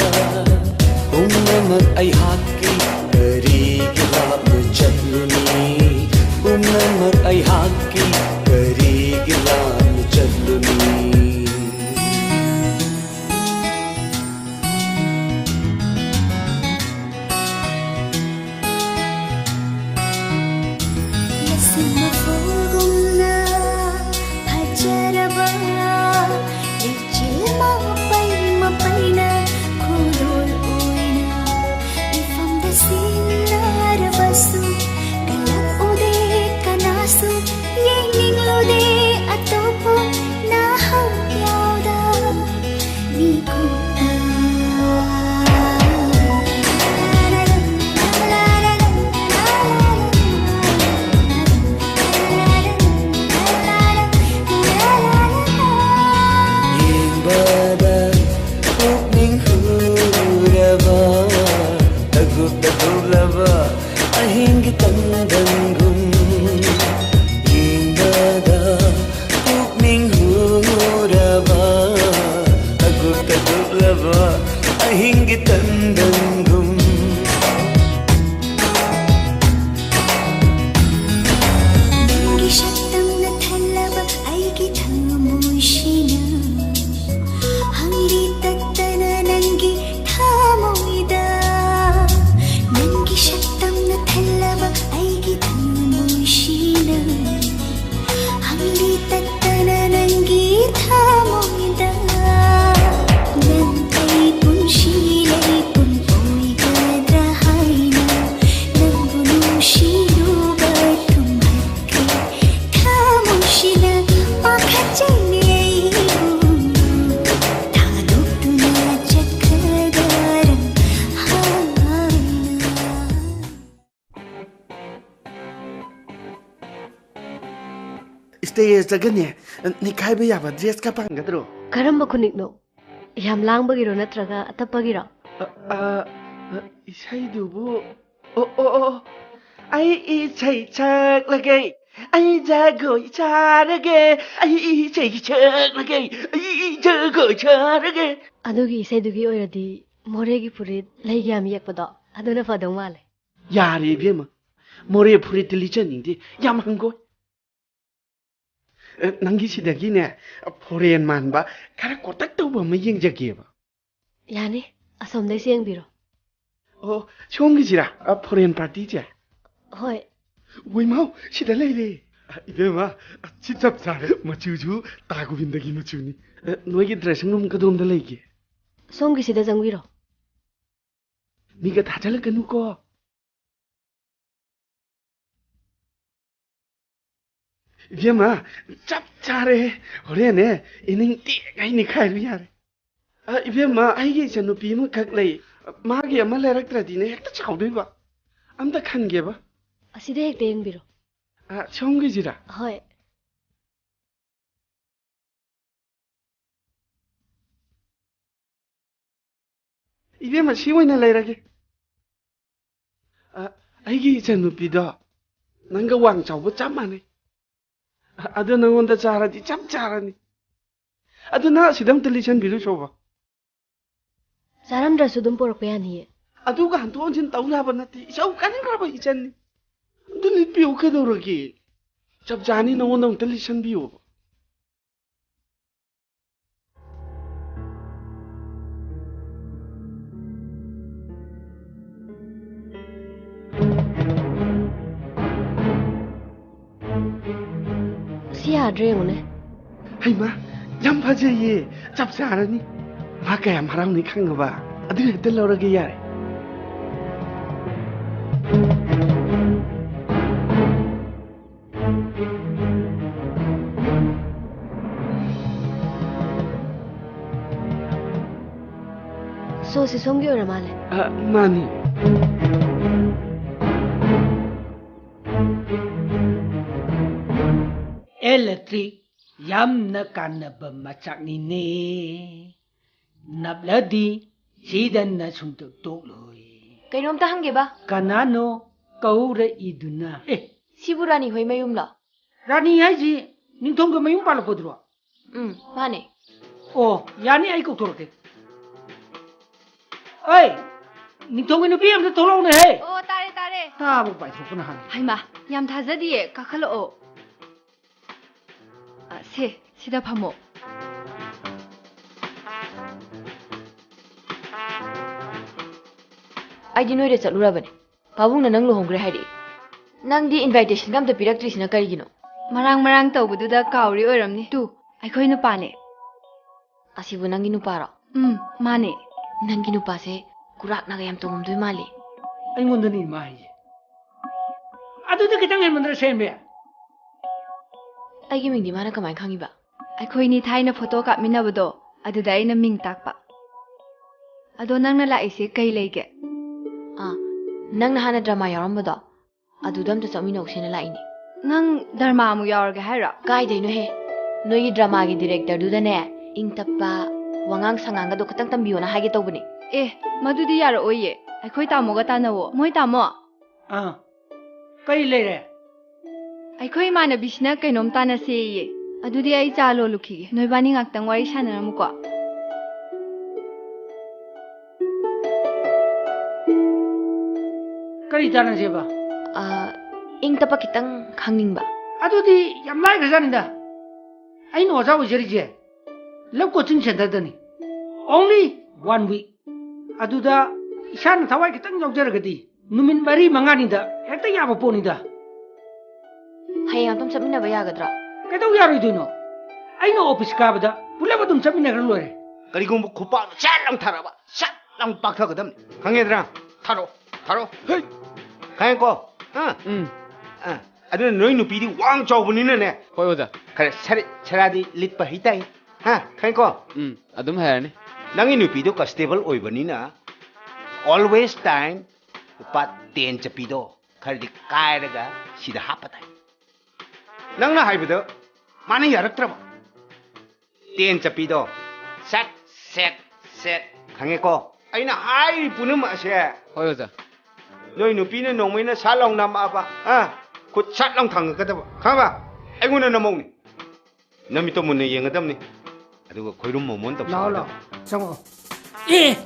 ꯄꯨꯝꯅꯃꯛ ꯑꯩꯍꯥꯛꯀꯤ ꯀꯔꯤꯒꯤ ꯂꯥꯞꯅ ꯆꯠꯂꯨꯅꯤ? ꯄꯨꯝꯅꯃꯛ ꯑꯩꯍꯥꯛꯀꯤ ꯀꯔꯤꯒꯤ ꯂꯥꯞꯅ ꯆꯠꯂꯨꯅꯤ? ꯁꯤꯟꯅꯔꯕꯁꯨ ꯀꯜꯂꯛꯎꯗꯦ ꯀꯅꯥꯁꯨ, ꯌꯦꯡꯅꯤꯡꯂꯨꯗꯦ ꯑꯇꯣꯞꯄ ꯅꯥꯍꯧ ꯌꯥꯎꯗ ꯃꯤꯀꯨꯞꯇ꯫ ꯌꯦꯡꯕꯗ ꯄꯨꯛꯅꯤꯡ ꯍꯨꯔꯕ, ꯇꯒꯨꯞ ꯇꯒꯨꯞꯂꯕ ꯑꯍꯤꯡꯒꯤ ꯇꯟꯗꯟꯒꯨꯝ꯫ ꯌꯦꯡꯕꯗ ꯄꯨꯛꯅꯤꯡ ꯍꯨꯔꯕ, ꯇꯒꯨꯞ ꯇꯒꯨꯞꯂꯕ ꯑꯍꯤꯡꯒꯤ ꯇꯟꯗꯟꯒꯨꯝ꯫ ꯅꯪꯒꯤ ꯁꯛꯇꯝꯅ ꯊꯜꯂꯕ ꯑꯩꯒꯤ ꯊꯃꯣꯏꯁꯤꯅ ꯍꯪꯂꯤ ꯇꯠꯇꯅ ꯅꯪꯒꯤ ꯊꯃꯣꯏꯗ꯫ ꯅꯪꯒꯤ ꯁꯛꯇꯝꯅ ꯊꯜꯂꯕ ꯑꯩꯒꯤ ꯊꯃꯣꯏꯁꯤꯅ ꯍꯪꯂꯤ ꯇꯠꯇꯅ ꯅꯪꯒꯤ ꯊꯃꯣꯏꯗ꯫ ꯅꯪ ꯑꯩ ꯄꯨꯟꯁꯤ ꯂꯩꯄꯨꯟ ꯑꯣꯏꯒꯗ꯭ꯔꯥ ꯍꯥꯏꯅ ꯅꯪꯕꯨ ꯅꯨꯡꯁꯤꯔꯨꯕ ꯊꯨꯝꯍꯠꯈ꯭ꯔꯦ ꯊꯃꯣꯏꯁꯤꯅ꯫ ꯄꯥꯈꯠꯆꯩꯅꯦ ꯑꯩꯕꯨ ꯊꯥꯗꯣꯛꯇꯨꯅ ꯆꯠꯈ꯭ꯔꯗ꯭ꯔꯥ ꯍꯥꯏꯅ꯫ ꯁ꯭ꯇꯦꯖꯇꯒꯅꯦ, ꯅꯤꯛꯈꯥꯏꯕ ꯌꯥꯕ ꯗ꯭ꯔꯦꯁꯀ ꯄꯥꯟꯒꯗ꯭ꯔꯣ? ꯀꯔꯝꯕ ꯈꯨꯅꯤꯛꯅꯣ? ꯌꯥꯝ ꯂꯥꯡꯕꯒꯤꯔꯣ ꯅꯠꯇ꯭ꯔꯒ ꯑꯇꯞꯄꯒꯤꯔꯣ? ꯑ, ꯑ, ꯑ, ꯏꯁꯩꯗꯨꯕꯨ, ꯑꯣ, ꯑꯣ, ꯑꯣ, ꯑꯩ ꯏꯁꯩ ꯁꯛꯂꯒꯦ, ꯑꯩ ꯖꯒꯣꯏ ꯁꯥꯔꯒꯦ, ꯑꯩ ꯏꯁꯩ ꯁꯛꯂꯒꯦ, ꯑꯩ ꯖꯒꯣꯏ ꯁꯥꯔꯒꯦ꯫ ꯑꯗꯨꯒꯤ ꯏꯁꯩꯗꯨꯒꯤ ꯑꯣꯏꯔꯗꯤ ꯃꯣꯔꯦꯒꯤ ꯐꯨꯔꯤꯠ ꯂꯩꯒ ꯌꯥꯝ ꯌꯦꯛꯄꯗꯣ ꯑꯗꯨꯅ ꯐꯗꯧ ꯃꯥꯜꯂꯦ꯫ ꯌꯥꯔꯦ ꯏꯕꯦꯝꯃ, ꯃꯣꯔꯦ ꯐꯨꯔꯤꯠꯇꯤ ꯂꯤꯠꯆꯅꯤꯡꯗꯦ, ꯌꯥꯝ ꯍꯪꯒꯣꯏ꯫ ꯑ, ꯅꯪꯒꯤ ꯁꯤꯗꯒꯤꯅꯦ, ꯐꯣꯔꯦꯟ ꯃꯥꯟꯕ ꯈꯔ ꯀꯣꯇꯛ ꯇꯧꯕ ꯑꯃ ꯌꯦꯡꯖꯒꯦꯕ꯫ ꯌꯥꯅꯤ, ꯑꯁꯣꯝꯗꯩꯁꯨ ꯌꯦꯡꯕꯤꯔꯣ꯫ ꯑꯣ, ꯁꯣꯝꯒꯤꯁꯤꯔꯥ? ꯑ, ꯐꯣꯔꯦꯟ ꯄꯥꯔꯇꯤꯁꯦ? ꯍꯣꯏ꯫ ꯋꯩꯃꯥꯎ, ꯁꯤꯗ ꯂꯩꯔꯦ꯫ ꯑ, ꯏꯕꯦꯝꯃ, ꯑ, ꯁꯤ ꯆꯞ ꯆꯥꯔꯦ꯫ ꯃꯆꯨꯁꯨ ꯇꯥ ꯒꯣꯕꯤꯟꯗꯒꯤ ꯃꯆꯨꯅꯤ꯫ ꯑ, ꯅꯣꯏꯒꯤ dressing room ꯀꯗꯣꯝꯗ ꯂꯩꯒꯦ? ꯁꯣꯝꯒꯤꯁꯤꯗ ꯆꯪꯕꯤꯔꯣ꯫ ꯃꯤꯒ ꯊꯥꯖꯤꯜꯂꯛꯀꯅꯨꯀꯣ꯫ ꯏꯕꯦꯝꯃ, ꯆꯞ ꯆꯥꯔꯦ꯫ ꯍꯣꯔꯦꯟꯅꯦ, ꯏꯅꯤꯡ ꯇꯦꯛꯉꯩ ꯅꯤꯈꯥꯏꯔꯨ ꯌꯥꯔꯦ꯫ ꯑ, ꯏꯕꯦꯝꯃ, ꯑꯩꯒꯤ ꯏꯆꯟꯅꯨꯄꯤ ꯑꯃꯈꯛ ꯂꯩ꯫ ꯃꯥꯒꯤ ꯑꯃ ꯂꯩꯔꯛꯇ꯭ꯔꯗꯤꯅꯦ, ꯍꯦꯛꯇ ꯁꯥꯎꯗꯣꯏꯕ꯫ ꯑꯝꯇ ꯈꯟꯒꯦꯕ꯫ ꯑꯁꯤꯗ ꯍꯦꯛꯇ ꯌꯦꯡꯕꯤꯔꯣ꯫ ꯑ, ꯁꯣꯝꯒꯤꯁꯤꯔꯥ? ꯍꯣꯏ꯫ ꯏꯕꯦꯝꯃ, ꯁꯤ ꯑꯣꯏꯅ ꯂꯩꯔꯒꯦ꯫ ꯑ, ꯑꯩꯒꯤ ꯏꯆꯟꯅꯨꯄꯤꯗꯣ ꯅꯪꯒ ꯋꯥꯡ ꯆꯥꯎꯕ ꯆꯞ ꯃꯥꯟꯅꯩ꯫ ꯑ, ꯑꯗꯣ ꯅꯪꯉꯣꯟꯗ ꯆꯥꯔꯗꯤ ꯆꯞ ꯆꯥꯔꯅꯤ꯫ ꯑꯗꯨ ꯅꯪ ꯑꯁꯤꯗ ꯑꯝꯇ ꯂꯤꯠꯁꯟꯕꯤꯔꯨ, ꯁꯣꯕ꯫ ꯆꯥꯔꯝꯗ꯭ꯔꯁꯨ ꯑꯗꯨꯝ ꯄꯣꯔꯛꯄ ꯌꯥꯅꯤꯌꯦ꯫ ꯑꯗꯨꯒ ꯍꯟꯗꯣꯛ ꯍꯟꯖꯤꯟ ꯇꯧ ꯌꯥꯕ ꯅꯠꯇꯦ꯫ ꯏꯆꯧ ꯀꯟꯈ꯭ꯔꯕ ꯏꯆꯟꯅꯤ꯫ ꯑꯗꯨ ꯂꯤꯠꯄꯤꯌꯨ ꯀꯩꯗꯧꯔꯒꯦ? ꯆꯞ ꯆꯥꯅꯤ, ꯅꯉꯣꯟꯗ ꯑꯃꯨꯛꯇ ꯂꯤꯠꯁꯟꯕꯤꯌꯣꯕ꯫ ꯁꯤ ꯌꯥꯗ꯭ꯔꯦ ꯌꯦꯡꯉꯨꯅꯦ꯫ ꯍꯩꯃꯥ, ꯌꯥꯝ ꯐꯖꯩꯌꯦ, ꯆꯞ ꯆꯥꯔꯅꯤ꯫ ꯃꯥ ꯀꯌꯥꯝ ꯍꯔꯥꯎꯅꯤ ꯈꯪꯉꯕ? ꯑꯗꯨ ꯍꯦꯛꯇ ꯂꯧꯔꯒꯦ ꯌꯥꯔꯦ꯫ ꯁꯣꯁꯤ ꯁꯣꯝꯒꯤ ꯑꯣꯏꯔ ꯃꯥꯜꯂꯦ꯫ ꯑ, ꯃꯥꯅꯤ꯫ ꯑꯦ ꯂꯇ꯭ꯔꯤ, ꯌꯥꯝꯅ ꯀꯥꯟꯅꯕ ꯃꯆꯥꯛꯅꯤꯅꯦ꯫ ꯅꯞꯂꯗꯤ ꯁꯤꯗꯅ ꯁꯨꯡꯇꯣꯛ ꯇꯣꯛꯂꯣꯏ꯫ ꯀꯩꯅꯣꯝꯇ ꯍꯪꯒꯦꯕ꯫ ꯀꯅꯥꯅꯣ ꯀꯧꯔꯛꯏꯗꯨꯅ? ꯑꯦ, ꯁꯤꯕꯨ ꯔꯥꯅꯤ ꯍꯣꯏ ꯃꯌꯨꯝꯂꯣ? ꯔꯥꯅꯤ ꯍꯥꯏꯁꯤ ꯅꯤꯡꯊꯧꯒ ꯃꯌꯨꯝ ꯄꯥꯜꯂꯛꯄꯗꯨꯔꯣ? ꯎꯝ, ꯃꯥꯅꯦ꯫ ꯑꯣ, ꯌꯥꯅꯤ, ꯑꯩ ꯀꯧꯊꯣꯔꯛꯀꯦ꯫ ꯑꯩ, ꯅꯤꯡꯊꯧꯒꯤ ꯅꯨꯄꯤ ꯑꯝꯇ ꯊꯣꯛꯂꯛꯎꯅꯦꯍꯦ꯫ ꯑꯣ, ꯇꯥꯔꯦ, ꯇꯥꯔꯦ꯫ ꯇꯥꯕꯨ ꯄꯥꯏꯊꯣꯛꯄꯅ ꯍꯥꯟꯅꯤ꯫ ꯍꯩꯃꯥ, ꯌꯥꯝ ꯊꯥꯖꯗꯤꯌꯦ, ꯀꯥꯈꯠꯂꯛꯑꯣ꯫ ꯑ, ꯁꯦ, ꯁꯤꯗ ꯐꯝꯃꯣ꯫ ꯑꯩꯗꯤ ꯅꯣꯏꯗ ꯆꯠꯂꯨꯔꯕꯅꯦ꯫ ꯄꯥꯕꯨꯡꯅ ꯅꯪ ꯂꯨꯍꯣꯡꯈ꯭ꯔꯦ ꯍꯥꯏꯔꯛꯏ꯫ ꯅꯪꯗꯤ invitation ꯒ ꯑꯝꯇ ꯄꯤꯔꯛꯇ꯭ꯔꯤꯁꯤꯅ ꯀꯔꯤꯒꯤꯅꯣ? ꯃꯔꯥꯡ ꯃꯔꯥꯡ ꯇꯧꯕꯗꯨꯗ ꯀꯥꯎꯔꯤ ꯑꯣꯏꯔꯝꯅꯤ꯫ ꯇꯨ, ꯑꯩꯈꯣꯏ ꯅꯨꯄꯥꯅꯦ꯫ ꯑꯁꯤꯕꯨ ꯅꯪꯒꯤ ꯅꯨꯄꯥꯔꯣ? ꯎꯝ, ꯃꯥꯅꯦ꯫ ꯅꯪꯒꯤ ꯅꯨꯄꯥꯁꯦ ꯈꯨꯔꯥꯛꯅꯒ ꯌꯥꯝ ꯇꯣꯡꯉꯝꯗꯣꯏ ꯃꯥꯜꯂꯤ꯫ ꯑꯩꯉꯣꯟꯗꯅꯤ ꯏꯃꯥ ꯍꯥꯏꯁꯦ꯫ ꯑꯗꯨꯗꯤ ꯈꯤꯇꯪ ꯍꯦꯟꯃꯟꯗ꯭ꯔ, ꯁꯦꯝꯕꯤ? ꯑꯩꯒꯤ ꯃꯤꯡꯗꯤ ꯃꯥꯅ ꯀꯃꯥꯏꯅ ꯈꯪꯉꯤꯕ? ꯑꯩꯈꯣꯏꯅꯤ ꯊꯥꯏꯅ ꯐꯣꯇꯣ ꯀꯥꯞꯃꯤꯟꯅꯕꯗꯣ, ꯑꯗꯨꯗ ꯑꯩꯅ ꯃꯤꯡ ꯇꯥꯛꯄ꯫ ꯑꯗꯣ ꯅꯪꯅ ꯂꯥꯛꯏꯁꯦ ꯀꯩ ꯂꯩꯒꯦ? ꯑꯥ, ꯅꯪꯅ ꯍꯥꯟꯅ ꯗ꯭ꯔꯃꯥ ꯌꯥꯎꯔꯝꯕꯗꯣ, ꯑꯗꯨꯗ ꯑꯝꯇ ꯆꯠꯃꯤꯟꯅꯧꯁꯦꯅ ꯂꯥꯛꯏꯅꯦ꯫ ꯅꯪ ꯗ꯭ꯔꯃꯥ ꯑꯃꯨꯛ ꯌꯥꯎꯔꯒꯦ ꯍꯥꯏꯔꯣ? ꯀꯥꯏꯗꯩꯅꯣꯍꯦ? ꯅꯣꯏꯒꯤ ꯗ꯭ꯔꯃꯥꯒꯤ ꯗꯤꯔꯦꯛꯇꯔꯗꯨꯗꯅꯦ, ꯏꯪ ꯇꯞꯄ, ꯋꯥꯉꯥꯡ ꯁꯉꯥꯡꯒꯗꯣ ꯈꯤꯇꯪ ꯇꯝꯕꯤꯌꯣꯅ ꯍꯥꯏꯒꯦ ꯇꯧꯕꯅꯦ꯫ ꯑꯦ, ꯃꯗꯨꯗꯤ ꯌꯥꯔꯛꯑꯣꯏꯌꯦ꯫ ꯑꯩꯈꯣꯏ ꯇꯥꯃꯣꯒ ꯇꯥꯟꯅꯧꯋꯣ꯫ ꯃꯣꯏ ꯇꯥꯃꯣ꯫ ꯑꯥ, ꯀꯔꯤ ꯂꯩꯔꯦ? ꯑꯩꯈꯣꯏ ꯏꯃꯥꯟꯅꯕꯤꯁꯤꯅ ꯀꯩꯅꯣꯝ ꯇꯥꯟꯅꯁꯦꯌꯦ꯫ ꯑꯗꯨꯗꯤ ꯑꯩ ꯆꯥ ꯂꯣꯜꯂꯨꯈꯤꯒꯦ꯫ ꯅꯣꯏꯕꯥꯅꯤ ꯉꯥꯛꯇꯪ ꯋꯥꯔꯤ ꯁꯥꯟꯅꯔꯝꯃꯨꯀꯣ꯫ ꯀꯔꯤ ꯇꯥꯟꯅꯁꯦꯕ? ꯑ, ꯏꯪ ꯇꯞꯄ ꯈꯤꯇꯪ ꯈꯪꯅꯤꯡꯕ꯫ ꯑꯗꯨꯗꯤ ꯌꯥꯝ ꯂꯥꯏꯈ꯭ꯔꯖꯥꯠꯅꯤꯗ꯫ ꯑꯩꯅ ꯑꯣꯖꯥ ꯑꯣꯏꯖꯔꯤꯁꯦ love coaching centerꯗꯅꯤ꯫ Only one week꯫ ꯑꯗꯨꯗ ꯏꯁꯥꯅ ꯊꯋꯥꯏ ꯈꯤꯇꯪ ꯌꯥꯎꯖꯔꯒꯗꯤ ꯅꯨꯃꯤꯠ ꯃꯔꯤ ꯃꯉꯥꯅꯤꯗ ꯍꯦꯛꯇ ꯌꯥꯕ ꯄꯣꯠꯅꯤꯗ꯫ ꯍꯌꯦꯡ ꯑꯗꯨꯝ ꯆꯠꯃꯤꯟꯅꯕ ꯌꯥꯒꯗ꯭ꯔꯥ? ꯀꯩꯗꯧ ꯌꯥꯔꯣꯏꯗꯣꯏꯅꯣ? ꯑꯩꯅ ꯑꯣꯐꯤꯁ ꯀꯥꯕꯗ ꯄꯨꯂꯞ ꯑꯗꯨꯝ ꯆꯠꯃꯤꯟꯅꯈ꯭ꯔ ꯂꯣꯏꯔꯦ꯫ ꯀꯔꯤꯒꯨꯝꯕ ꯈꯨꯄꯥꯛꯅ ꯁꯠ ꯂꯥꯎ ꯊꯥꯔꯛꯑꯕ, ꯁꯠ ꯂꯥꯎ ꯄꯥꯛꯊꯒꯗꯕꯅꯤ꯫ ꯈꯪꯉꯦꯗ꯭ꯔꯥ? ꯊꯥꯔꯛꯑꯣ, ꯊꯥꯔꯛꯑꯣ꯫ ꯍꯩ! ꯈꯪꯉꯦꯀꯣ? ꯑꯥ? ꯎꯝ꯫ ꯑꯥ꯫ ꯑꯗꯨꯅ ꯅꯣꯏ ꯅꯨꯄꯤꯗꯤ ꯋꯥꯡ ꯆꯥꯎꯕꯅꯤꯅꯅꯦ꯫ ꯍꯣꯏ, ꯑꯣꯖꯥ꯫ ꯈꯔ ꯁꯔꯤꯠ ꯁꯔꯥꯗꯤ ꯂꯤꯠꯄ ꯍꯩꯇꯥꯏ꯫ ꯍꯥ? ꯈꯪꯉꯦꯀꯣ? ꯎꯝ, ꯑꯗꯨꯝ ꯍꯩꯔꯅꯤ꯫ ꯅꯪꯒꯤ ꯅꯨꯄꯤꯗꯣ ꯀꯟꯁꯇꯦꯕꯜ ꯑꯣꯏꯕꯅꯤꯅ, always time ꯂꯨꯄꯥ ten ꯆꯠꯄꯤꯗꯣ ꯈꯔꯗꯤ ꯀꯥꯏꯔꯒ ꯁꯤꯗ ꯍꯥꯞꯄ ꯇꯥꯏ꯫ ꯅꯪꯅ ꯍꯥꯏꯕꯗ ꯃꯥꯅ ꯌꯥꯔꯛꯇ꯭ꯔꯕ꯫ Ten ꯆꯠꯄꯤꯗꯣ ꯁꯠ, ꯁꯦꯠ, ꯁꯦꯠ꯫ ꯈꯪꯉꯦꯀꯣ? ꯑꯩꯅ ꯍꯥꯏꯔꯤ ꯄꯨꯝꯅꯃꯛ ꯑꯁꯦ꯫ ꯍꯣꯏ, ꯑꯣꯖꯥ꯫ ꯅꯣꯏ ꯅꯨꯄꯤꯅ ꯅꯣꯡꯃꯩꯅ ꯁꯠ ꯂꯥꯎ ꯅꯝꯃꯛꯑꯕ, ꯑ, ꯈꯨꯠ ꯁꯠ ꯂꯥꯎ ꯊꯥꯡꯒꯠꯀꯗꯕ꯫ ꯈꯪꯉꯕ? ꯑꯩꯉꯣꯟꯗ ꯅꯝꯍꯧꯅꯤ꯫ ꯅꯃꯤꯠꯇꯣ ꯃꯨꯟꯅ ꯌꯦꯡꯒꯗꯕꯅꯤ꯫ ꯑꯗꯨꯒ ꯈꯣꯏꯔꯨꯝ ꯃꯣꯃꯣꯟ ꯂꯥꯛꯑꯣ, ꯇꯧꯁꯤꯟꯒꯗꯕꯅꯤ꯫ ꯂꯥꯛꯑꯣ꯫ ꯆꯪꯉꯛꯑꯣ꯫ ꯑꯦ!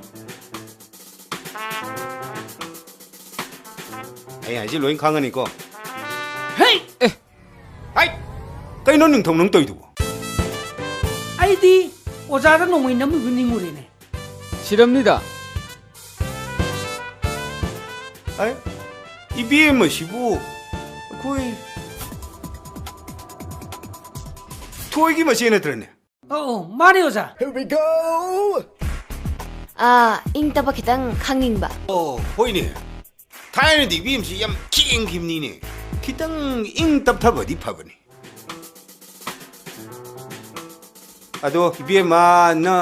ꯑꯩ ꯍꯥꯏꯁꯤ ꯂꯣꯏ ꯈꯪꯉꯅꯤꯀꯣ꯫ ꯍꯩ! ꯑꯦ! ꯍꯩ! ꯀꯩꯅꯣ ꯅꯤꯡꯊꯧ ꯅꯪ ꯇꯧꯔꯤꯗꯨꯕꯣ? ꯑꯩꯗꯤ ꯑꯣꯖꯥꯗ ꯅꯣꯡꯃꯩ ꯅꯝꯃꯤꯕ ꯅꯤꯡꯉꯨꯔꯦꯅꯦ꯫ ꯁꯤꯔꯝꯅꯤꯗ꯫ ꯑꯩ, ꯏꯕꯦꯝꯃ ꯁꯤꯕꯨ ꯑꯩꯈꯣꯏ ꯊꯣꯏꯒꯤ ꯃꯆꯦ ꯅꯠꯇ꯭ꯔꯅꯦ? ꯑꯧ, ꯃꯥꯅꯦ ꯑꯣꯖꯥ꯫ Here we go! ꯑꯥ, ꯏꯪ ꯇꯞꯄ ꯈꯤꯇꯪ ꯈꯪꯅꯤꯡꯕ꯫ ꯑꯣ, ꯍꯣꯏꯅꯦ꯫ ꯊꯥꯏꯅꯗꯤ ꯏꯕꯦꯝꯁꯤ ꯌꯥꯝ ꯈꯦꯡꯈꯤꯕꯅꯤꯅꯦ꯫ ꯈꯤꯇꯪ ꯏꯪ ꯇꯞꯊꯕꯗꯤ ꯐꯕꯅꯤ꯫ ꯑꯗꯣ ꯏꯕꯦꯝꯃ, ꯅ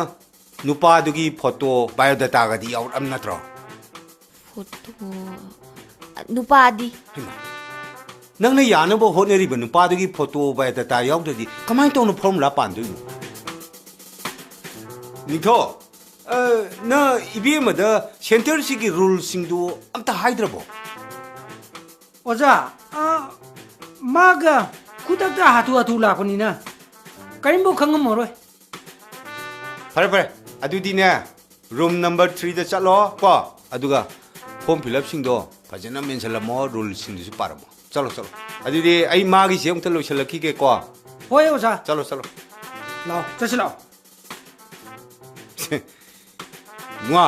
ꯅꯨꯄꯥꯗꯨꯒꯤ ꯐꯣꯇꯣ, ꯕꯥꯏꯑꯣꯗꯥꯇꯥꯒꯗꯤ ꯌꯥꯎꯔꯛꯑꯝ ꯅꯠꯇ꯭ꯔꯣ? ꯐꯣꯇꯣ? ꯅꯨꯄꯥꯗꯤ? ꯍꯩꯃꯥ, ꯅꯪꯅ ꯌꯥꯅꯕ ꯍꯣꯠꯅꯔꯤꯕ ꯅꯨꯄꯥꯗꯨꯒꯤ ꯐꯣꯇꯣ, ꯕꯥꯏꯑꯣꯗꯥꯇꯥ ꯌꯥꯎꯗ꯭ꯔꯗꯤ ꯀꯃꯥꯏꯅ ꯇꯧꯅ ꯐꯣꯔꯃꯨꯂꯥ ꯄꯥꯟꯗꯣꯏꯅꯣ? ꯅꯤꯡꯊꯧ, ꯑ, ꯅ ꯏꯕꯦꯝꯃꯗ ꯁꯦꯟꯇꯔꯁꯤꯒꯤ ꯔꯨꯜꯁꯤꯡꯗꯨ ꯑꯝꯇ ꯍꯥꯏꯗ꯭ꯔꯕꯣ? ꯑꯣꯖꯥ, ꯑ, ꯃꯥꯒ ꯈꯨꯗꯛꯇ ꯍꯥꯊꯨ ꯍꯥꯊꯨ ꯂꯥꯛꯄꯅꯤꯅ ꯀꯔꯤꯝꯐꯥꯎ ꯈꯪꯉꯝꯃꯔꯣꯏ꯫ ꯐꯔꯦ, ꯐꯔꯦ꯫ ꯑꯗꯨꯗꯤꯅꯦ, ꯔꯨꯝ ꯅꯝꯕꯔ ꯊ꯭ꯔꯤꯗ ꯆꯠꯂꯣ ꯀꯣ, ꯑꯗꯨꯒ ꯐꯣꯔꯝ ꯐꯤꯜ ꯑꯞꯁꯤꯡꯗꯣ ꯐꯖꯅ ꯃꯦꯟꯁꯤꯜꯂꯝꯃꯣ, ꯔꯨꯜꯁꯤꯡꯗꯨꯁꯨ ꯄꯥꯔꯝꯃꯣ꯫ ꯆꯠꯂꯣ, ꯆꯠꯂꯣ꯫ ꯑꯗꯨꯗꯤ ꯑꯩ ꯃꯥꯒꯤꯁꯦ ꯑꯃꯨꯛꯇ ꯂꯣꯏꯁꯤꯜꯂꯛꯈꯤꯒꯦꯀꯣ꯫ ꯍꯣꯏ, ꯑꯣꯖꯥ꯫ ꯆꯠꯂꯣ, ꯆꯠꯂꯣ꯫ ꯂꯥꯛꯑꯣ, ꯆꯠꯁꯤ ꯂꯥꯛꯑꯣ꯫ ꯉꯣ,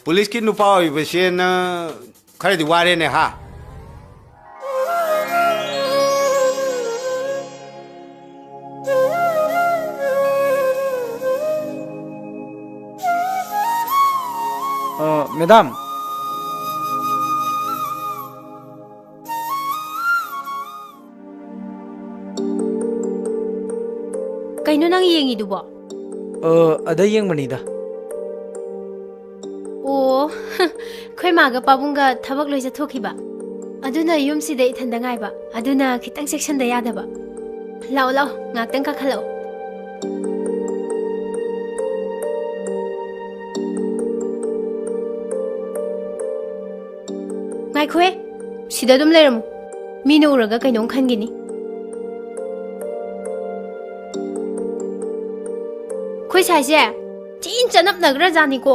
ꯄꯨꯂꯤꯁꯀꯤ ꯅꯨꯄꯥ ꯑꯣꯏꯕꯁꯦ ꯅꯪ ꯈꯔꯗꯤ ꯋꯥꯔꯦꯅꯦ, ꯍꯥ? ꯑ, ꯃꯦꯗꯥꯝ꯫ ꯀꯩꯅꯣ ꯅꯪ ꯌꯦꯡꯉꯤꯗꯨꯕꯣ? ꯑ, ꯑꯗ ꯌꯦꯡꯕꯅꯤꯗ꯫ ꯑꯣ, ꯑꯩꯈꯣꯏ ꯃꯥꯒ ꯄꯥꯕꯨꯡꯒ ꯊꯕꯛ ꯂꯣꯏ ꯆꯠꯊꯣꯛꯈꯤꯕ꯫ ꯑꯗꯨꯅ ꯌꯨꯝꯁꯤꯗ ꯏꯊꯟꯗ ꯉꯥꯏꯕ꯫ ꯑꯗꯨꯅ ꯈꯤꯇꯪ ꯆꯦꯛꯁꯟꯗ ꯌꯥꯗꯕ꯫ ꯂꯥꯛꯑꯣ, ꯂꯥꯛꯑꯣ, ꯉꯥꯛꯇꯪ ꯀꯥꯈꯠꯂꯛꯑꯣ꯫ ꯉꯥꯏꯈꯣꯍꯦ, ꯁꯤꯗ ꯑꯗꯨꯝ ꯂꯩꯔꯝꯃꯨ꯫ ꯃꯤꯅ ꯎꯔꯒ ꯀꯩꯅꯣꯝ ꯈꯟꯈꯤꯅꯤ꯫ ꯑꯩꯈꯣꯏ ꯁꯥꯏꯁꯦ ꯊꯤꯅ ꯆꯅꯞꯅꯈ꯭ꯔꯖꯥꯠꯅꯤꯀꯣ꯫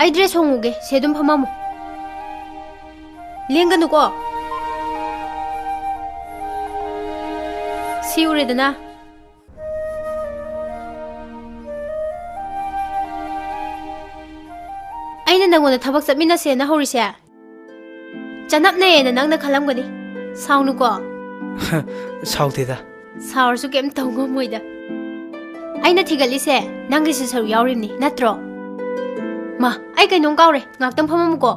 ꯑꯩ ꯗ꯭ꯔꯦꯁ ꯍꯣꯡꯉꯨꯒꯦ, ꯁꯤ ꯑꯗꯨꯝ ꯐꯝꯃꯝꯃꯨ꯫ ꯂꯦꯡꯒꯅꯨꯀꯣ꯫ ꯁꯤ ꯎꯔꯦꯗꯅ꯫ ꯑꯩꯅ ꯅꯪꯉꯣꯟꯗ ꯊꯕꯛ ꯆꯠꯃꯤꯟꯅꯁꯦꯅ ꯍꯧꯔꯤꯁꯦ ꯆꯅꯞꯅꯩꯌꯦꯅ ꯅꯪꯅ ꯈꯜꯂꯝꯒꯅꯤ꯫ ꯁꯥꯎꯅꯨꯀꯣ꯫ ꯁꯥꯎꯗꯦꯗ꯫ ꯁꯥꯎꯔꯁꯨ ꯀꯩꯝ ꯇꯧ ꯉꯝꯃꯣꯏꯗ꯫ ꯑꯩꯅ ꯊꯤꯒꯠꯂꯤꯁꯦ ꯅꯪꯒꯤꯁꯨ ꯁꯔꯨꯛ ꯌꯥꯎꯔꯤꯕꯅꯤ, ꯅꯠꯇ꯭ꯔꯣ? ꯃꯥ, ꯑꯩ ꯀꯩꯅꯣꯝ ꯀꯥꯎꯔꯦ, ꯉꯥꯛꯇꯪ ꯐꯝꯃꯝꯃꯨꯀꯣ꯫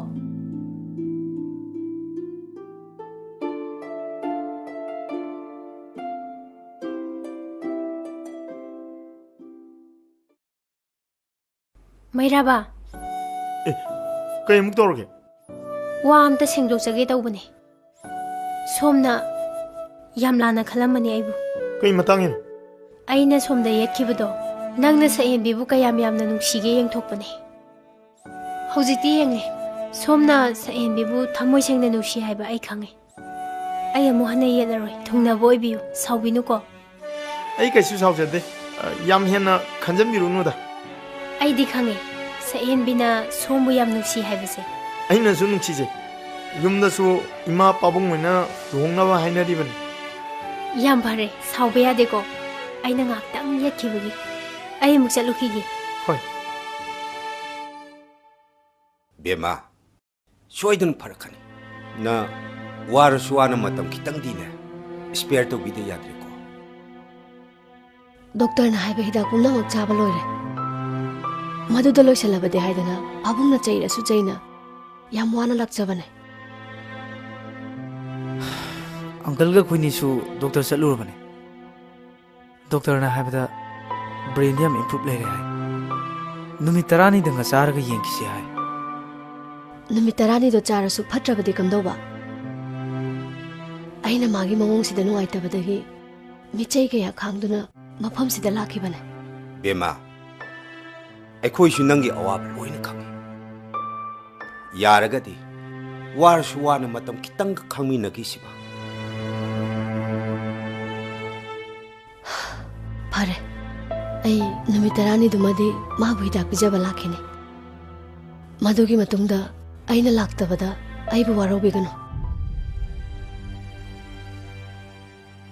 ꯃꯩꯔꯥꯕ꯫ ꯑꯦ, ꯀꯩ ꯑꯃꯨꯛ ꯇꯧꯔꯒꯦ? ꯋꯥ ꯑꯝꯇ ꯁꯦꯡꯗꯣꯛꯆꯒꯦ ꯇꯧꯕꯅꯦ꯫ ꯁꯣꯝꯅ ꯌꯥꯝ ꯂꯥꯟꯅ ꯈꯜꯂꯝꯃꯅꯤ ꯑꯩꯕꯨ꯫ ꯀꯩ ꯃꯇꯥꯡꯒꯤꯅꯣ? ꯑꯩꯅ ꯁꯣꯝꯗ ꯌꯦꯠꯈꯤꯕꯗꯣ, ꯅꯪꯅ ꯁꯛꯍꯦꯟꯕꯤꯕꯨ ꯀꯌꯥꯝ ꯌꯥꯝꯅ ꯅꯨꯡꯁꯤꯒꯦ ꯌꯦꯡꯊꯣꯛꯄꯅꯦ꯫ ꯍꯧꯖꯤꯛꯇꯤ ꯌꯦꯡꯉꯦ, ꯁꯣꯝꯅ ꯁꯛꯍꯦꯟꯕꯤꯕꯨ ꯊꯃꯣꯏ ꯁꯦꯡꯅ ꯅꯨꯡꯁꯤ ꯍꯥꯏꯕ ꯑꯩ ꯈꯪꯉꯦ꯫ ꯑꯩ ꯑꯃꯨꯛ ꯍꯟꯅ ꯌꯦꯠꯂꯔꯣꯏ, ꯊꯨꯡꯅꯕ ꯑꯣꯏꯕꯤꯌꯨ, ꯁꯥꯎꯕꯤꯅꯨꯀꯣ꯫ ꯑꯩ ꯀꯩꯁꯨ ꯁꯥꯎꯖꯗꯦ꯫ ꯑ, ꯌꯥꯝ ꯍꯦꯟꯅ ꯈꯟꯖꯟꯕꯤꯔꯨꯅꯨꯗ꯫ ꯑꯩꯗꯤ ꯈꯪꯉꯦ, ꯁꯛꯍꯦꯟꯕꯤꯅ ꯁꯣꯝꯕꯨ ꯌꯥꯝ ꯅꯨꯡꯁꯤ ꯍꯥꯏꯕꯁꯦ꯫ ꯑꯩꯅꯁꯨ ꯅꯨꯡꯁꯤꯖꯩ꯫ ꯌꯨꯝꯗꯁꯨ ꯏꯃꯥ ꯄꯥꯕꯨꯡ ꯍꯣꯏꯅ ꯂꯨꯍꯣꯡꯅꯕ ꯍꯥꯏꯅꯔꯤꯕꯅꯤ꯫ ꯌꯥꯝ ꯐꯔꯦ, ꯁꯥꯎꯕ ꯌꯥꯗꯦꯀꯣ꯫ ꯑꯩꯅ ꯉꯥꯏꯍꯥꯛꯇꯪ ꯌꯦꯠꯈꯤꯕꯒꯤ꯫ ꯑꯩ ꯑꯃꯨꯛ ꯆꯠꯂꯨꯈꯤꯒꯦ꯫ ꯍꯣꯏ꯫ ꯕꯦꯝꯃ, ꯁꯣꯏꯗꯅ ꯐꯔꯛꯀꯅꯤ꯫ ꯅ ꯋꯥꯔꯁꯨ ꯋꯥꯅ ꯃꯇꯝ ꯈꯤꯇꯪꯗꯤꯅꯦ, spare ꯇꯧꯕꯤꯗ ꯌꯥꯗ꯭ꯔꯦꯀꯣ꯫ ꯗꯣꯛꯇꯔꯅ ꯍꯥꯏꯕ ꯍꯤꯗꯥꯛ ꯄꯨꯝꯅꯃꯛ ꯆꯥꯕ ꯂꯣꯏꯔꯦ꯫ ꯃꯗꯨꯗ ꯂꯣꯏꯁꯜꯂꯕꯗꯤ ꯍꯥꯏꯗꯅ ꯄꯥꯕꯨꯡꯅ ꯆꯩꯔꯁꯨ ꯆꯩꯅ ꯌꯥꯝ ꯋꯥꯅ ꯂꯥꯛꯆꯕꯅꯦ꯫ ꯑꯪꯀꯜꯒ ꯑꯩꯈꯣꯏꯅꯤꯁꯨ ꯗꯣꯛꯇꯔ ꯆꯠꯂꯨꯔꯕꯅꯦ꯫ ꯗꯣꯛꯇꯔꯅ ꯍꯥꯏꯕꯗ brainꯗ ꯌꯥꯝ improve ꯂꯩꯔꯦ ꯍꯥꯏ꯫ ꯅꯨꯃꯤꯠ ꯇꯔꯥꯅꯤꯗꯪꯒ ꯆꯥꯔꯒ ꯌꯦꯡꯈꯤꯁꯤ ꯍꯥꯏ꯫ ꯅꯨꯃꯤꯠ ꯇꯔꯥꯅꯤꯗꯣ ꯆꯥꯔꯁꯨ ꯐꯠꯇ꯭ꯔꯕꯗꯤ ꯀꯝꯗꯧꯕ? ꯑꯩꯅ ꯃꯥꯒꯤ ꯃꯑꯣꯡꯁꯤꯗ ꯅꯨꯡꯉꯥꯏꯇꯕꯗꯒꯤ ꯃꯤꯆꯩ ꯀꯌꯥ ꯈꯥꯡꯗꯨꯅ ꯃꯐꯝꯁꯤꯗ ꯂꯥꯛꯈꯤꯕꯅꯦ꯫ ꯕꯦꯝꯃ, ꯑꯩꯈꯣꯏꯁꯨ ꯅꯪꯒꯤ ꯑꯋꯥꯕ ꯂꯣꯏꯅ ꯈꯪꯏ꯫ ꯌꯥꯔꯒꯗꯤ ꯋꯥꯔꯁꯨ ꯋꯥꯅ ꯃꯇꯝ ꯈꯤꯇꯪꯒ ꯈꯪꯃꯤꯟꯅꯈꯤꯁꯤꯕ꯫ ꯐꯔꯦ, ꯑꯩ ꯅꯨꯃꯤꯠ ꯇꯔꯥꯅꯤꯗꯨꯃꯗꯤ ꯃꯥꯕꯨ ꯍꯤꯗꯥꯛ ꯄꯤꯖꯕ ꯂꯥꯛꯈꯤꯅꯤ꯫ ꯃꯗꯨꯒꯤ ꯃꯇꯨꯡꯗ ꯑꯩꯅ ꯂꯥꯛꯇꯕꯗ ꯑꯩꯕꯨ ꯋꯥꯔꯧꯕꯤꯒꯅꯨ꯫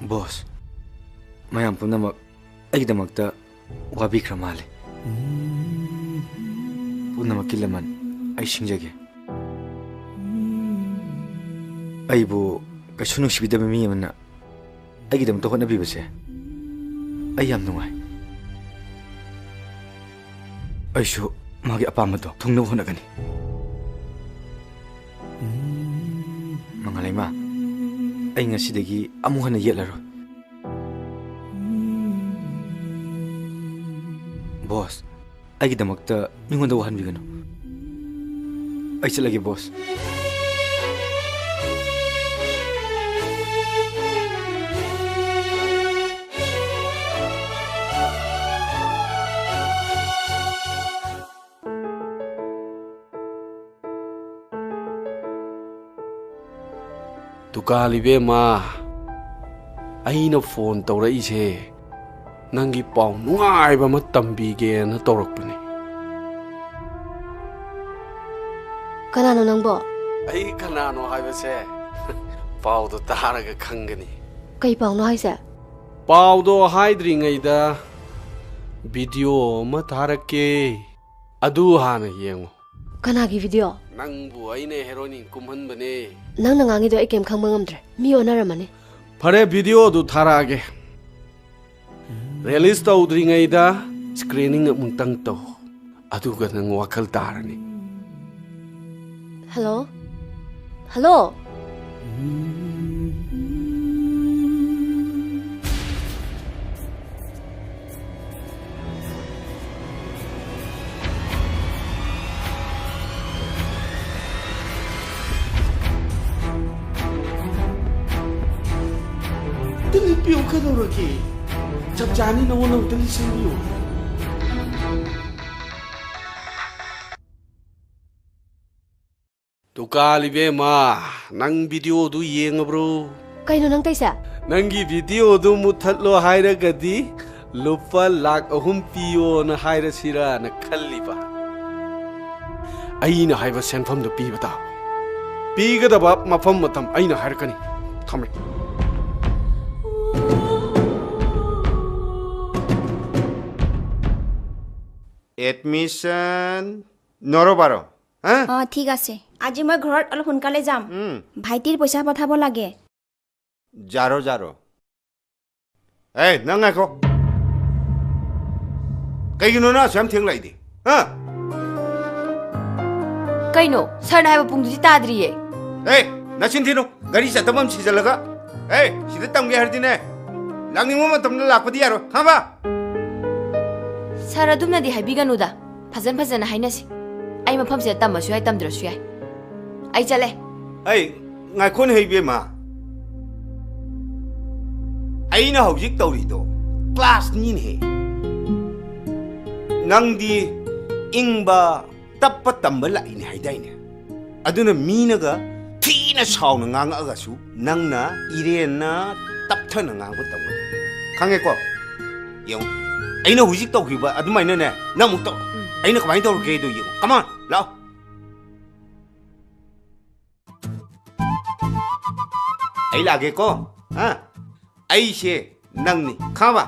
ꯕꯣꯁ, ꯃꯌꯥꯝ ꯄꯨꯝꯅꯃꯛ ꯑꯩꯒꯤꯗꯃꯛꯇ ꯋꯥꯕꯤꯈ꯭ꯔ ꯃꯥꯜꯂꯦ꯫ ꯄꯨꯝꯅꯃꯛꯀꯤ ꯂꯃꯟ ꯑꯩ ꯁꯤꯡꯖꯒꯦ꯫ ꯑꯩꯕꯨ ꯀꯩꯁꯨ ꯅꯨꯡꯁꯤꯕꯤꯗꯕ ꯃꯤ ꯑꯃꯅ ꯑꯩꯒꯤꯗꯃꯛꯇ ꯍꯣꯠꯅꯕꯤꯕꯁꯦ ꯑꯩ ꯌꯥꯝ ꯅꯨꯡꯉꯥꯏ꯫ ꯑꯩꯁꯨ ꯃꯥꯒꯤ ꯑꯄꯥꯝꯕꯗꯣ ꯊꯨꯡꯅꯕ ꯍꯣꯠꯅꯒꯅꯤ꯫ ꯃꯉꯥꯂꯩꯃ, ꯑꯩ ꯉꯁꯤꯗꯒꯤ ꯑꯃꯨꯛ ꯍꯟꯅ ꯌꯦꯠꯂꯔꯣꯏ꯫ ꯕꯣꯁ, ꯑꯩꯒꯤꯗꯃꯛꯇ ꯃꯤꯉꯣꯟꯗ ꯋꯥꯍꯟꯕꯤꯒꯅꯨ꯫ ꯑꯩ ꯆꯠꯂꯒꯦ, ꯕꯣꯁ꯫ ꯗꯨꯀꯥꯜ ꯏꯕꯦꯝꯃ, ꯑꯩꯅ ꯐꯣꯟ ꯇꯧꯔꯛꯏꯁꯦ ꯅꯪꯒꯤ ꯄꯥꯎ ꯅꯨꯡꯉꯥꯏꯕ ꯑꯃ ꯇꯝꯕꯤꯒꯦꯅ ꯇꯧꯔꯛꯄꯅꯤ꯫ ꯀꯅꯥꯅꯣ ꯅꯪꯕꯣ? ꯑꯩ ꯀꯅꯥꯅꯣ ꯍꯥꯏꯕꯁꯦ ꯄꯥꯎꯗꯣ ꯇꯥꯔꯒ ꯈꯪꯒꯅꯤ꯫ ꯀꯩ ꯄꯥꯎꯅꯣ ꯍꯥꯏꯁꯦ? ꯄꯥꯎꯗꯣ ꯍꯥꯏꯗ꯭ꯔꯤꯉꯩꯗ ꯚꯤꯗꯤꯑꯣ ꯑꯃ ꯊꯥꯔꯛꯀꯦ, ꯑꯗꯨ ꯍꯥꯟꯅ ꯌꯦꯡꯉꯨ꯫ ꯀꯅꯥꯒꯤ ꯚꯤꯗꯤꯑꯣ? ꯅꯪꯕꯨ ꯑꯩꯅ ꯍꯦꯔꯣꯏꯟ ꯀꯨꯝꯍꯟꯕꯅꯦ꯫ ꯅꯪꯅ ꯉꯥꯡꯉꯤꯗꯣ ꯑꯩ ꯀꯩꯝ ꯈꯪꯕ ꯉꯝꯗ꯭ꯔꯦ꯫ ꯃꯤ ꯑꯣꯟꯅꯔꯝꯃꯅꯤ꯫ ꯐꯔꯦ, ꯚꯤꯗꯤꯑꯣꯗꯨ ꯊꯥꯔꯛꯑꯒꯦ꯫ ꯔꯤꯂꯤꯁ ꯇꯧꯗ꯭ꯔꯤꯉꯩꯗ ꯁ꯭ꯀ꯭ꯔꯤꯅꯤꯡ ꯑꯃꯨꯛꯇꯪ ꯇꯧ, ꯑꯗꯨꯒ ꯅꯪ ꯋꯥꯈꯜ ꯇꯥꯔꯅꯤ꯫ ꯍꯜꯂꯣ? ꯍꯜꯂꯣ? ꯇꯨꯂꯤꯠ ꯄꯤꯌꯨ, ꯀꯩꯗꯧꯔꯒꯦ? ꯆꯞ ꯆꯥꯅꯤ, ꯅꯉꯣꯟꯗ ꯑꯃꯨꯛꯇ ꯂꯤꯠꯁꯤꯟꯕꯤꯌꯨ꯫ ꯗꯨꯀꯥꯜ ꯏꯕꯦꯝꯃ, ꯅꯪ ꯚꯤꯗꯤꯑꯣꯗꯨ ꯌꯦꯡꯉꯕ꯭ꯔꯣ? ꯀꯩꯅꯣ ꯅꯪ ꯇꯧꯏꯁꯦ? ꯅꯪꯒꯤ ꯚꯤꯗꯤꯑꯣꯗꯨ ꯃꯨꯠꯊꯠꯂꯣ ꯍꯥꯏꯔꯒꯗꯤ ꯂꯨꯄꯥ ꯂꯥꯛ ꯑꯍꯨꯝ ꯄꯤꯌꯣꯅ ꯍꯥꯏꯔꯁꯤꯔꯥꯅ ꯈꯜꯂꯤꯕ꯫ ꯑꯩꯅ ꯍꯥꯏꯕ ꯁꯦꯟꯐꯝꯗꯨ ꯄꯤꯕ ꯇꯥꯕ꯫ ꯄꯤꯒꯗꯕ ꯃꯐꯝ ꯃꯇꯝ ꯑꯩꯅ ꯍꯥꯏꯔꯛꯀꯅꯤ꯫ ꯊꯝꯃꯦ꯫ এডমিশ্যন নৰবাৰ। হা? অ, ঠিক আছে। আজি মই ঘৰত অলপ সোনকালে যাম। ꯎꯝ। ভাইটিৰ পইচা পঠাব লাগে। ꯖꯥꯔꯣ, ꯖꯥꯔꯣ꯫ ꯑꯦ, ꯅꯪ ꯉꯥꯏꯈꯣ꯫ ꯀꯩꯒꯤꯅꯣ ꯅꯪ ꯑꯁꯨꯛ ꯌꯥꯝ ꯊꯦꯡ ꯂꯥꯛꯏꯗꯤ? ꯍꯥ? ꯀꯩꯅꯣ? ꯁꯥꯔꯅ ꯍꯥꯏꯕ ꯄꯨꯡꯗꯨꯗꯤ ꯇꯥꯗ꯭ꯔꯤꯌꯦ꯫ ꯑꯦ, ꯅꯆꯤꯟ ꯊꯤꯅꯨ꯫ ꯒꯥꯔꯤ ꯆꯠꯇꯕ ꯑꯃ ꯁꯤꯖꯜꯂꯒ꯫ ꯑꯦ, ꯁꯤꯗ ꯇꯝꯒꯦ ꯍꯥꯏꯔꯗꯤꯅꯦ, ꯂꯥꯛꯅꯤꯡꯕ ꯃꯇꯝꯗ ꯂꯥꯛꯄꯗꯤ ꯌꯥꯔꯣꯏ, ꯈꯪꯉꯕ? ꯁꯥꯔ, ꯑꯗꯨꯝꯅꯗꯤ ꯍꯥꯏꯕꯤꯒꯅꯨꯗ꯫ ꯐꯖꯟ ꯐꯖꯅ ꯍꯥꯏꯅꯁꯤ꯫ ꯑꯩ ꯃꯐꯝꯁꯤꯗ ꯇꯝꯃꯁꯨ ꯌꯥꯏ, ꯇꯝꯗ꯭ꯔꯁꯨ ꯌꯥꯏ꯫ ꯑꯩ ꯆꯠꯂꯦ꯫ ꯑꯩ, ꯉꯥꯏꯈꯣꯅꯦꯍꯦ ꯏꯕꯦꯝꯃ꯫ ꯑꯩꯅ ꯍꯧꯖꯤꯛ ꯇꯧꯔꯤꯗꯣ ꯀ꯭ꯂꯥꯁꯅꯤꯅꯦꯍꯦ꯫ ꯅꯪꯗꯤ ꯏꯪꯕ, ꯇꯞꯄ ꯇꯝꯕ ꯂꯥꯛꯏꯅꯦ ꯍꯥꯏꯗꯥꯏꯅꯦ? ꯑꯗꯨꯅ ꯃꯤꯅꯒ ꯊꯤꯅ ꯁꯥꯎꯅ ꯉꯥꯡꯉꯛꯑꯒꯁꯨ ꯅꯪꯅ ꯏꯔꯦꯟꯅ ꯇꯞꯊꯅ ꯉꯥꯡꯕ ꯇꯝꯒꯗꯕꯅꯤ꯫ ꯈꯪꯉꯦꯀꯣ? ꯌꯦꯡꯉꯨ, ꯑꯩꯅ ꯍꯧꯖꯤꯛ ꯇꯧꯈꯤꯕ ꯑꯗꯨꯃꯥꯏꯅꯅꯦ, ꯅꯪ ꯑꯃꯨꯛ ꯇꯧ꯫ ꯎꯝ꯫ ꯑꯩꯅ ꯀꯃꯥꯏꯅ ꯇꯧꯔꯒꯦꯗꯣ ꯌꯦꯡꯉꯨ꯫ Come on, ꯂꯥꯛꯑꯣ꯫ ꯑꯩ ꯂꯥꯛꯑꯒꯦꯀꯣ꯫ ꯍꯥ? ꯑꯩꯁꯦ ꯅꯪꯅꯤ, ꯈꯪꯉꯕ?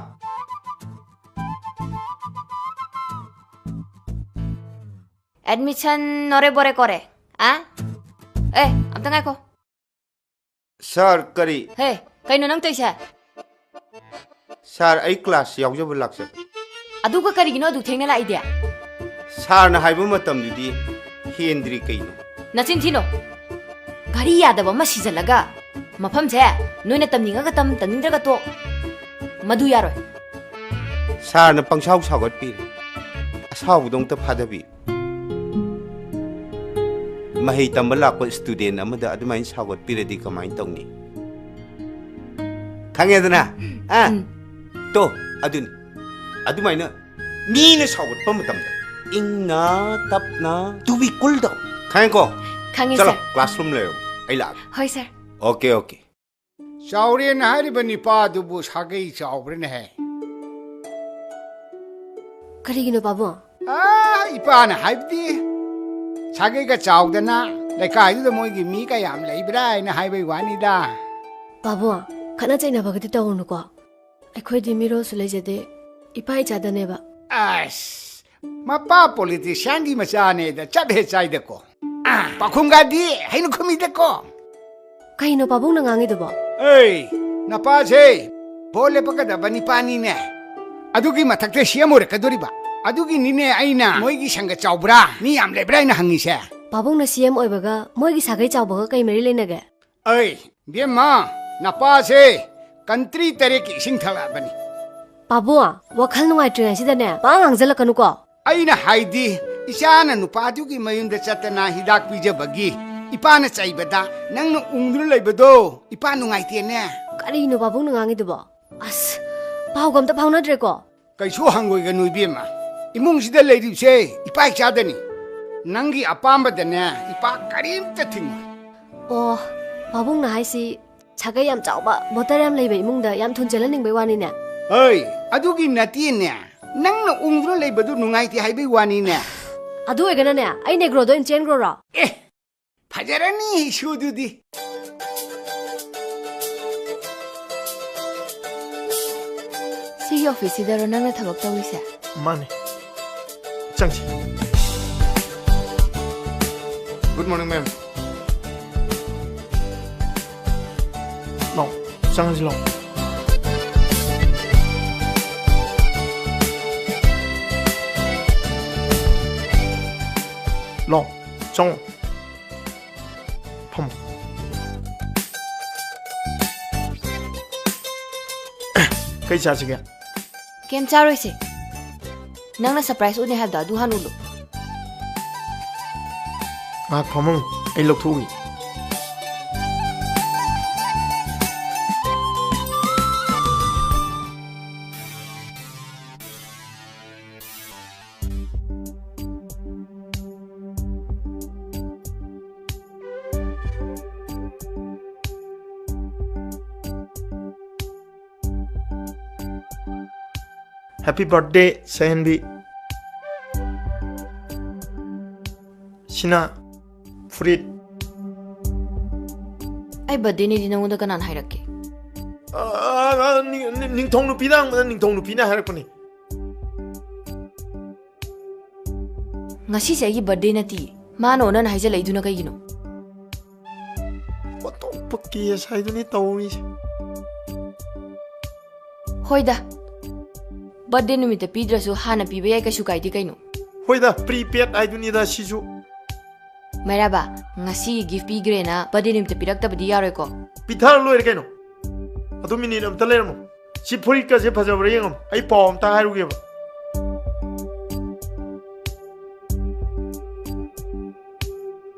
ꯑꯦꯗꯃꯤꯁꯟ ꯅꯣꯔꯦ ꯕꯣꯔꯦ ꯀꯣꯔꯦ꯫ ꯑ? ꯑꯦ, ꯑꯝꯇ ꯉꯥꯏꯈꯣ꯫ ꯁꯥꯔ, ꯀꯔꯤ? ꯍꯦ, ꯀꯩꯅꯣ ꯅꯪ ꯇꯧꯏꯁꯦ? ꯁꯥꯔ, ꯑꯩ ꯀ꯭ꯂꯥꯁ ꯌꯥꯎꯖꯕ ꯂꯥꯛꯆꯕ꯫ ꯑꯗꯨꯒ ꯀꯔꯤꯒꯤꯅꯣ ꯑꯗꯨꯛ ꯊꯦꯡꯅ ꯂꯥꯛꯏꯗꯤ? ꯁꯥꯔꯅ ꯍꯥꯏꯕ ꯃꯇꯝꯗꯨꯗꯤ ꯍꯦꯟꯗ꯭ꯔꯤ ꯀꯩꯅꯣ? ꯅꯆꯤꯟ ꯊꯤꯅꯣ꯫ ꯘꯔꯤ ꯌꯥꯗꯕ ꯑꯃ ꯁꯤꯖꯜꯂꯒ ꯃꯐꯝꯁꯦ ꯅꯣꯏꯅ ꯇꯝꯅꯤꯡꯉꯒ ꯇꯝ, ꯇꯝꯅꯤꯡꯗ꯭ꯔꯒ ꯇꯣꯛ꯫ ꯃꯗꯨ ꯌꯥꯔꯣꯏ꯫ ꯁꯥꯔꯅ ꯄꯪꯁꯥꯎ ꯁꯥꯎꯒꯠꯄꯤꯔꯦ꯫ ꯑꯁꯥꯎꯕꯗꯣ ꯑꯝꯇ ꯐꯥꯗꯕꯤ꯫ ꯃꯍꯩ ꯇꯝꯕ ꯂꯥꯛꯄ ꯁ꯭ꯇꯨꯗꯦꯟ ꯑꯃꯗ ꯑꯗꯨꯃꯥꯏꯅ ꯁꯥꯎꯒꯠꯄꯤꯔꯗꯤ ꯀꯃꯥꯏꯅ ꯇꯧꯅꯤ? ꯈꯪꯉꯦꯗꯅ? ꯑ? ꯎꯝ꯫ ꯇꯣ, ꯑꯗꯨꯅꯤ꯫ ꯑꯗꯨꯃꯥꯏꯅ ꯃꯤꯅ ꯁꯥꯎꯒꯠꯄ ꯃꯇꯝꯗ ꯏꯪꯅ ꯇꯞꯅ, to be cool down꯫ ꯈꯪꯉꯦꯀꯣ? ꯈꯪꯉꯦ, ꯆꯠꯂꯣ, ꯁꯥꯔ꯫ ꯀ꯭ꯂꯥꯁꯔꯨꯝ ꯂꯩꯔꯣ, ꯑꯩ ꯂꯥꯛꯑꯒꯦ꯫ ꯍꯣꯏ, ꯁꯥꯔ꯫ Okay, okay. ꯆꯥꯎꯔꯦꯟ ꯍꯥꯏꯔꯤꯕ ꯅꯤꯄꯥꯗꯨꯕꯨ ꯁꯥꯒꯩ ꯆꯥꯎꯕ꯭ꯔꯅꯦꯍꯦ? ꯀꯔꯤꯒꯤꯅꯣ, ꯄꯥꯕꯨꯡ? ꯑꯥ, ꯏꯄꯥꯅ ꯍꯥꯏꯕꯗꯤ ꯁꯥꯒꯩꯒ ꯆꯥꯎꯗꯅ ꯂꯩꯀꯥꯏꯗꯨꯗ ꯃꯣꯏꯒꯤ ꯃꯤ ꯀꯌꯥꯝ ꯂꯩꯕ꯭ꯔꯥ ꯍꯥꯏꯅ ꯍꯥꯏꯕꯩ ꯋꯥꯅꯤꯗ꯫ ꯄꯥꯕꯨꯡ, ꯈꯠꯅ ꯆꯩꯅꯕꯒꯗꯤ ꯇꯧꯔꯨꯅꯨꯀꯣ꯫ ꯑꯩꯈꯣꯏꯗꯤ ꯃꯤꯔꯣꯜꯁꯨ ꯂꯩꯖꯗꯦ꯫ ꯏꯄꯥ ꯏꯆꯥꯗꯅꯦꯕ꯫ ꯑꯁ, ꯃꯄꯥ ꯄꯣꯂꯤꯇꯤꯁꯤꯌꯥꯟꯒꯤ ꯃꯆꯥꯅꯦꯗ ꯆꯞ ꯍꯦꯛ ꯆꯥꯏꯗꯀꯣ꯫ ꯑꯥ, ꯄꯥꯈꯨꯝꯒꯗꯤ ꯍꯩꯅ ꯈꯨꯝꯃꯤꯗꯀꯣ꯫ ꯀꯩꯅꯣ ꯄꯥꯕꯨꯡꯅ ꯉꯥꯡꯉꯤꯗꯨꯕꯣ? ꯑꯩ, ꯅꯄꯥꯁꯦ ꯚꯣꯠ ꯂꯦꯞꯄꯛꯀꯗꯕ ꯅꯤꯄꯥꯅꯤꯅꯦ꯫ ꯑꯗꯨꯒꯤ ꯃꯊꯛꯇ ꯁꯤ ꯑꯦꯝ ꯑꯣꯏꯔꯛꯀꯗꯣꯔꯤꯕ꯫ ꯑꯗꯨꯒꯤꯅꯤꯅꯦ ꯑꯩꯅ ꯃꯣꯏꯒꯤ ꯁꯪꯒ ꯆꯥꯎꯕ꯭ꯔꯥ, ꯃꯤ ꯌꯥꯝ ꯂꯩꯕ꯭ꯔꯥ ꯍꯥꯏꯅ ꯍꯪꯉꯤꯁꯦ꯫ ꯄꯥꯕꯨꯡꯅ ꯁꯤ ꯑꯦꯝ ꯑꯣꯏꯕꯒ ꯃꯣꯏꯒꯤ ꯁꯥꯒꯩ ꯆꯥꯎꯕꯒ ꯀꯩ ꯃꯔꯤ ꯂꯩꯅꯒꯦ? ꯑꯩ, ꯕꯦꯝꯃ, ꯅꯄꯥꯁꯦ ꯀꯟꯇ꯭ꯔꯤ ꯇꯔꯦꯠꯀꯤ ꯏꯁꯤꯡ ꯊꯛꯂꯛꯑꯕꯅꯤ꯫ ꯄꯥꯕꯨꯡ, ꯋꯥꯈꯜ ꯅꯨꯡꯉꯥꯏꯇ꯭ꯔꯤꯉꯩꯁꯤꯗꯅꯦ ꯄꯥ ꯉꯥꯡꯖꯜꯂꯛꯀꯅꯨꯀꯣ꯫ ꯑꯩꯅ ꯍꯥꯏꯗꯤ, ꯏꯆꯥꯅ ꯅꯨꯄꯥꯗꯨꯒꯤ ꯃꯌꯨꯝꯗ ꯆꯠꯇꯅ ꯍꯤꯗꯥꯛ ꯄꯤꯖꯕꯒꯤ ꯏꯄꯥꯅ ꯆꯩꯕꯗ ꯅꯪꯅ ꯎꯪꯗꯨꯅ ꯂꯩꯕꯗꯣ ꯏꯄꯥ ꯅꯨꯡꯉꯥꯏꯇꯦꯅꯦ꯫ ꯀꯔꯤꯅꯣ ꯄꯥꯕꯨꯡꯅ ꯉꯥꯡꯉꯤꯗꯨꯕꯣ? ꯑꯁ, ꯄꯥꯎꯒ ꯑꯝꯇ ꯐꯥꯎꯅꯗ꯭ꯔꯦꯀꯣ? ꯀꯩꯁꯨ ꯍꯪꯉꯣꯏꯒꯅꯨ ꯏꯕꯦꯝꯃ꯫ ꯏꯃꯨꯡꯁꯤꯗ ꯂꯩꯔꯤꯕꯁꯦ ꯏꯄꯥ ꯏꯆꯥꯗꯅꯤ꯫ ꯅꯪꯒꯤ ꯑꯄꯥꯝꯕꯗꯅꯦ ꯏꯄꯥ ꯀꯔꯤꯝꯇ ꯊꯤꯡꯉꯣꯏ꯫ ꯑꯣ, ꯄꯥꯕꯨꯡꯅ ꯍꯥꯏꯁꯤ ꯁꯥꯒꯩ ꯌꯥꯝ ꯆꯥꯎꯕ, ꯕꯣꯇꯔ ꯌꯥꯝ ꯂꯩꯕ ꯏꯃꯨꯡꯗ ꯌꯥꯝ ꯊꯨꯅ ꯆꯦꯜꯍꯟꯅꯤꯡꯕꯩ ꯋꯥꯅꯤꯅꯦ꯫ ꯍꯩ, ꯑꯗꯨꯒꯤ ꯅꯠꯇꯦꯅꯦ꯫ ꯅꯪꯅ ꯎꯪꯗꯨꯅ ꯂꯩꯕꯗꯨ ꯅꯨꯡꯉꯥꯏꯇꯦ ꯍꯥꯏꯕꯩ ꯋꯥꯅꯤꯅꯦ꯫ ꯑꯗꯨ ꯑꯣꯏꯒꯅꯅꯦ, ꯑꯩ ꯅꯦꯒ꯭ꯔꯣꯗ ꯑꯣꯏꯅ ꯆꯦꯟꯈ꯭ꯔꯣꯔꯣ? ꯑꯦ, ꯐꯖꯔꯅꯤ ꯏꯁꯨꯗꯨꯗꯤ꯫ ꯁꯤꯒꯤ ꯑꯣꯐꯤꯁꯁꯤꯗꯔꯣ ꯅꯪꯅ ꯊꯕꯛ ꯇꯧꯔꯤꯁꯦ? ꯃꯥꯅꯦ꯫ ꯆꯪꯁꯤ꯫ Good morning, ma'am. ꯂꯥꯎ, ꯆꯪꯁꯤ ꯂꯥꯎ꯫ ꯂꯥꯎ, ꯆꯪꯉꯣ꯫ ꯐꯝꯃꯣ꯫ ꯀꯩ ꯆꯥꯁꯤꯒꯦ? ꯀꯩꯝ ꯆꯥꯔꯣꯏꯁꯦ꯫ ꯅꯪꯅ ꯁꯔꯄ꯭ꯔꯥꯏꯖ ꯎꯠꯅꯤ ꯍꯥꯏꯕꯗꯣ ꯑꯗꯨ ꯍꯥꯟꯅ ꯎꯠꯂꯨ꯫ ꯉꯥꯏꯍꯥꯛ ꯐꯝꯃꯝꯃꯨ, ꯑꯩ ꯂꯧꯊꯣꯛꯎꯒꯦ꯫ Happy birthday, ꯁꯍꯦꯟꯕꯤ꯫ ꯁꯤꯅ ꯐꯨꯔꯤꯠ꯫ ꯑꯩ ꯕꯥꯔꯗꯦꯅꯦꯗꯤ ꯅꯉꯣꯟꯗ ꯀꯅꯥꯅ ꯍꯥꯏꯔꯛꯀꯦ? ꯑ, ꯑ, ꯑ, ꯅꯤꯡ-, ꯅꯤꯡ-, ꯅꯤꯡꯊꯧ ꯅꯨꯄꯤꯅ ꯍꯪꯕꯗ ꯅꯤꯡꯊꯧ ꯅꯨꯄꯤꯅ ꯍꯥꯏꯔꯛꯄꯅꯤ꯫ ꯉꯁꯤꯁꯦ ꯑꯩꯒꯤ ꯕꯥꯔꯗꯦ ꯅꯠꯇꯤꯌꯦ꯫ ꯃꯥꯅ ꯑꯣꯟꯅꯅ ꯍꯥꯏꯖꯜꯂꯛꯏꯗꯨꯅ ꯀꯩꯒꯤꯅꯣ? ꯑꯇꯣꯞꯄ ꯀꯦꯁ ꯍꯥꯏꯗꯨꯅꯤ ꯇꯧꯔꯤꯁꯦ꯫ ꯍꯣꯏꯗ, Birthday ꯅꯨꯃꯤꯠꯇ ꯄꯤꯗ꯭ꯔꯁꯨ ꯍꯥꯟꯅ ꯄꯤꯕ ꯌꯥꯏ, ꯀꯩꯁꯨ ꯀꯥꯏꯗꯦ ꯀꯩꯅꯣ꯫ ꯍꯣꯏꯗ, prepaid ꯍꯥꯏꯗꯨꯅꯤꯗ ꯁꯤꯁꯨ꯫ ꯃꯩꯔꯥꯕ, ꯉꯁꯤꯒꯤ gift ꯄꯤꯈ꯭ꯔꯦꯅ birthday ꯅꯨꯃꯤꯠꯇ ꯄꯤꯔꯛꯇꯕꯗꯤ ꯌꯥꯔꯣꯏꯀꯣ꯫ ꯄꯤꯊꯔ ꯂꯣꯏꯔꯦ ꯀꯩꯅꯣ꯫ ꯑꯗꯨ ꯃꯤꯅꯤꯠ ꯑꯝꯇ ꯂꯩꯔꯝꯃꯣ꯫ ꯁꯤ ꯐꯨꯔꯤꯠꯀꯁꯦ ꯐꯖꯕ꯭ꯔꯥ ꯌꯦꯡꯉꯝꯃꯣ꯫ ꯑꯩ ꯄꯥꯎ ꯑꯝꯇ ꯍꯥꯏꯔꯨꯒꯦꯕ꯫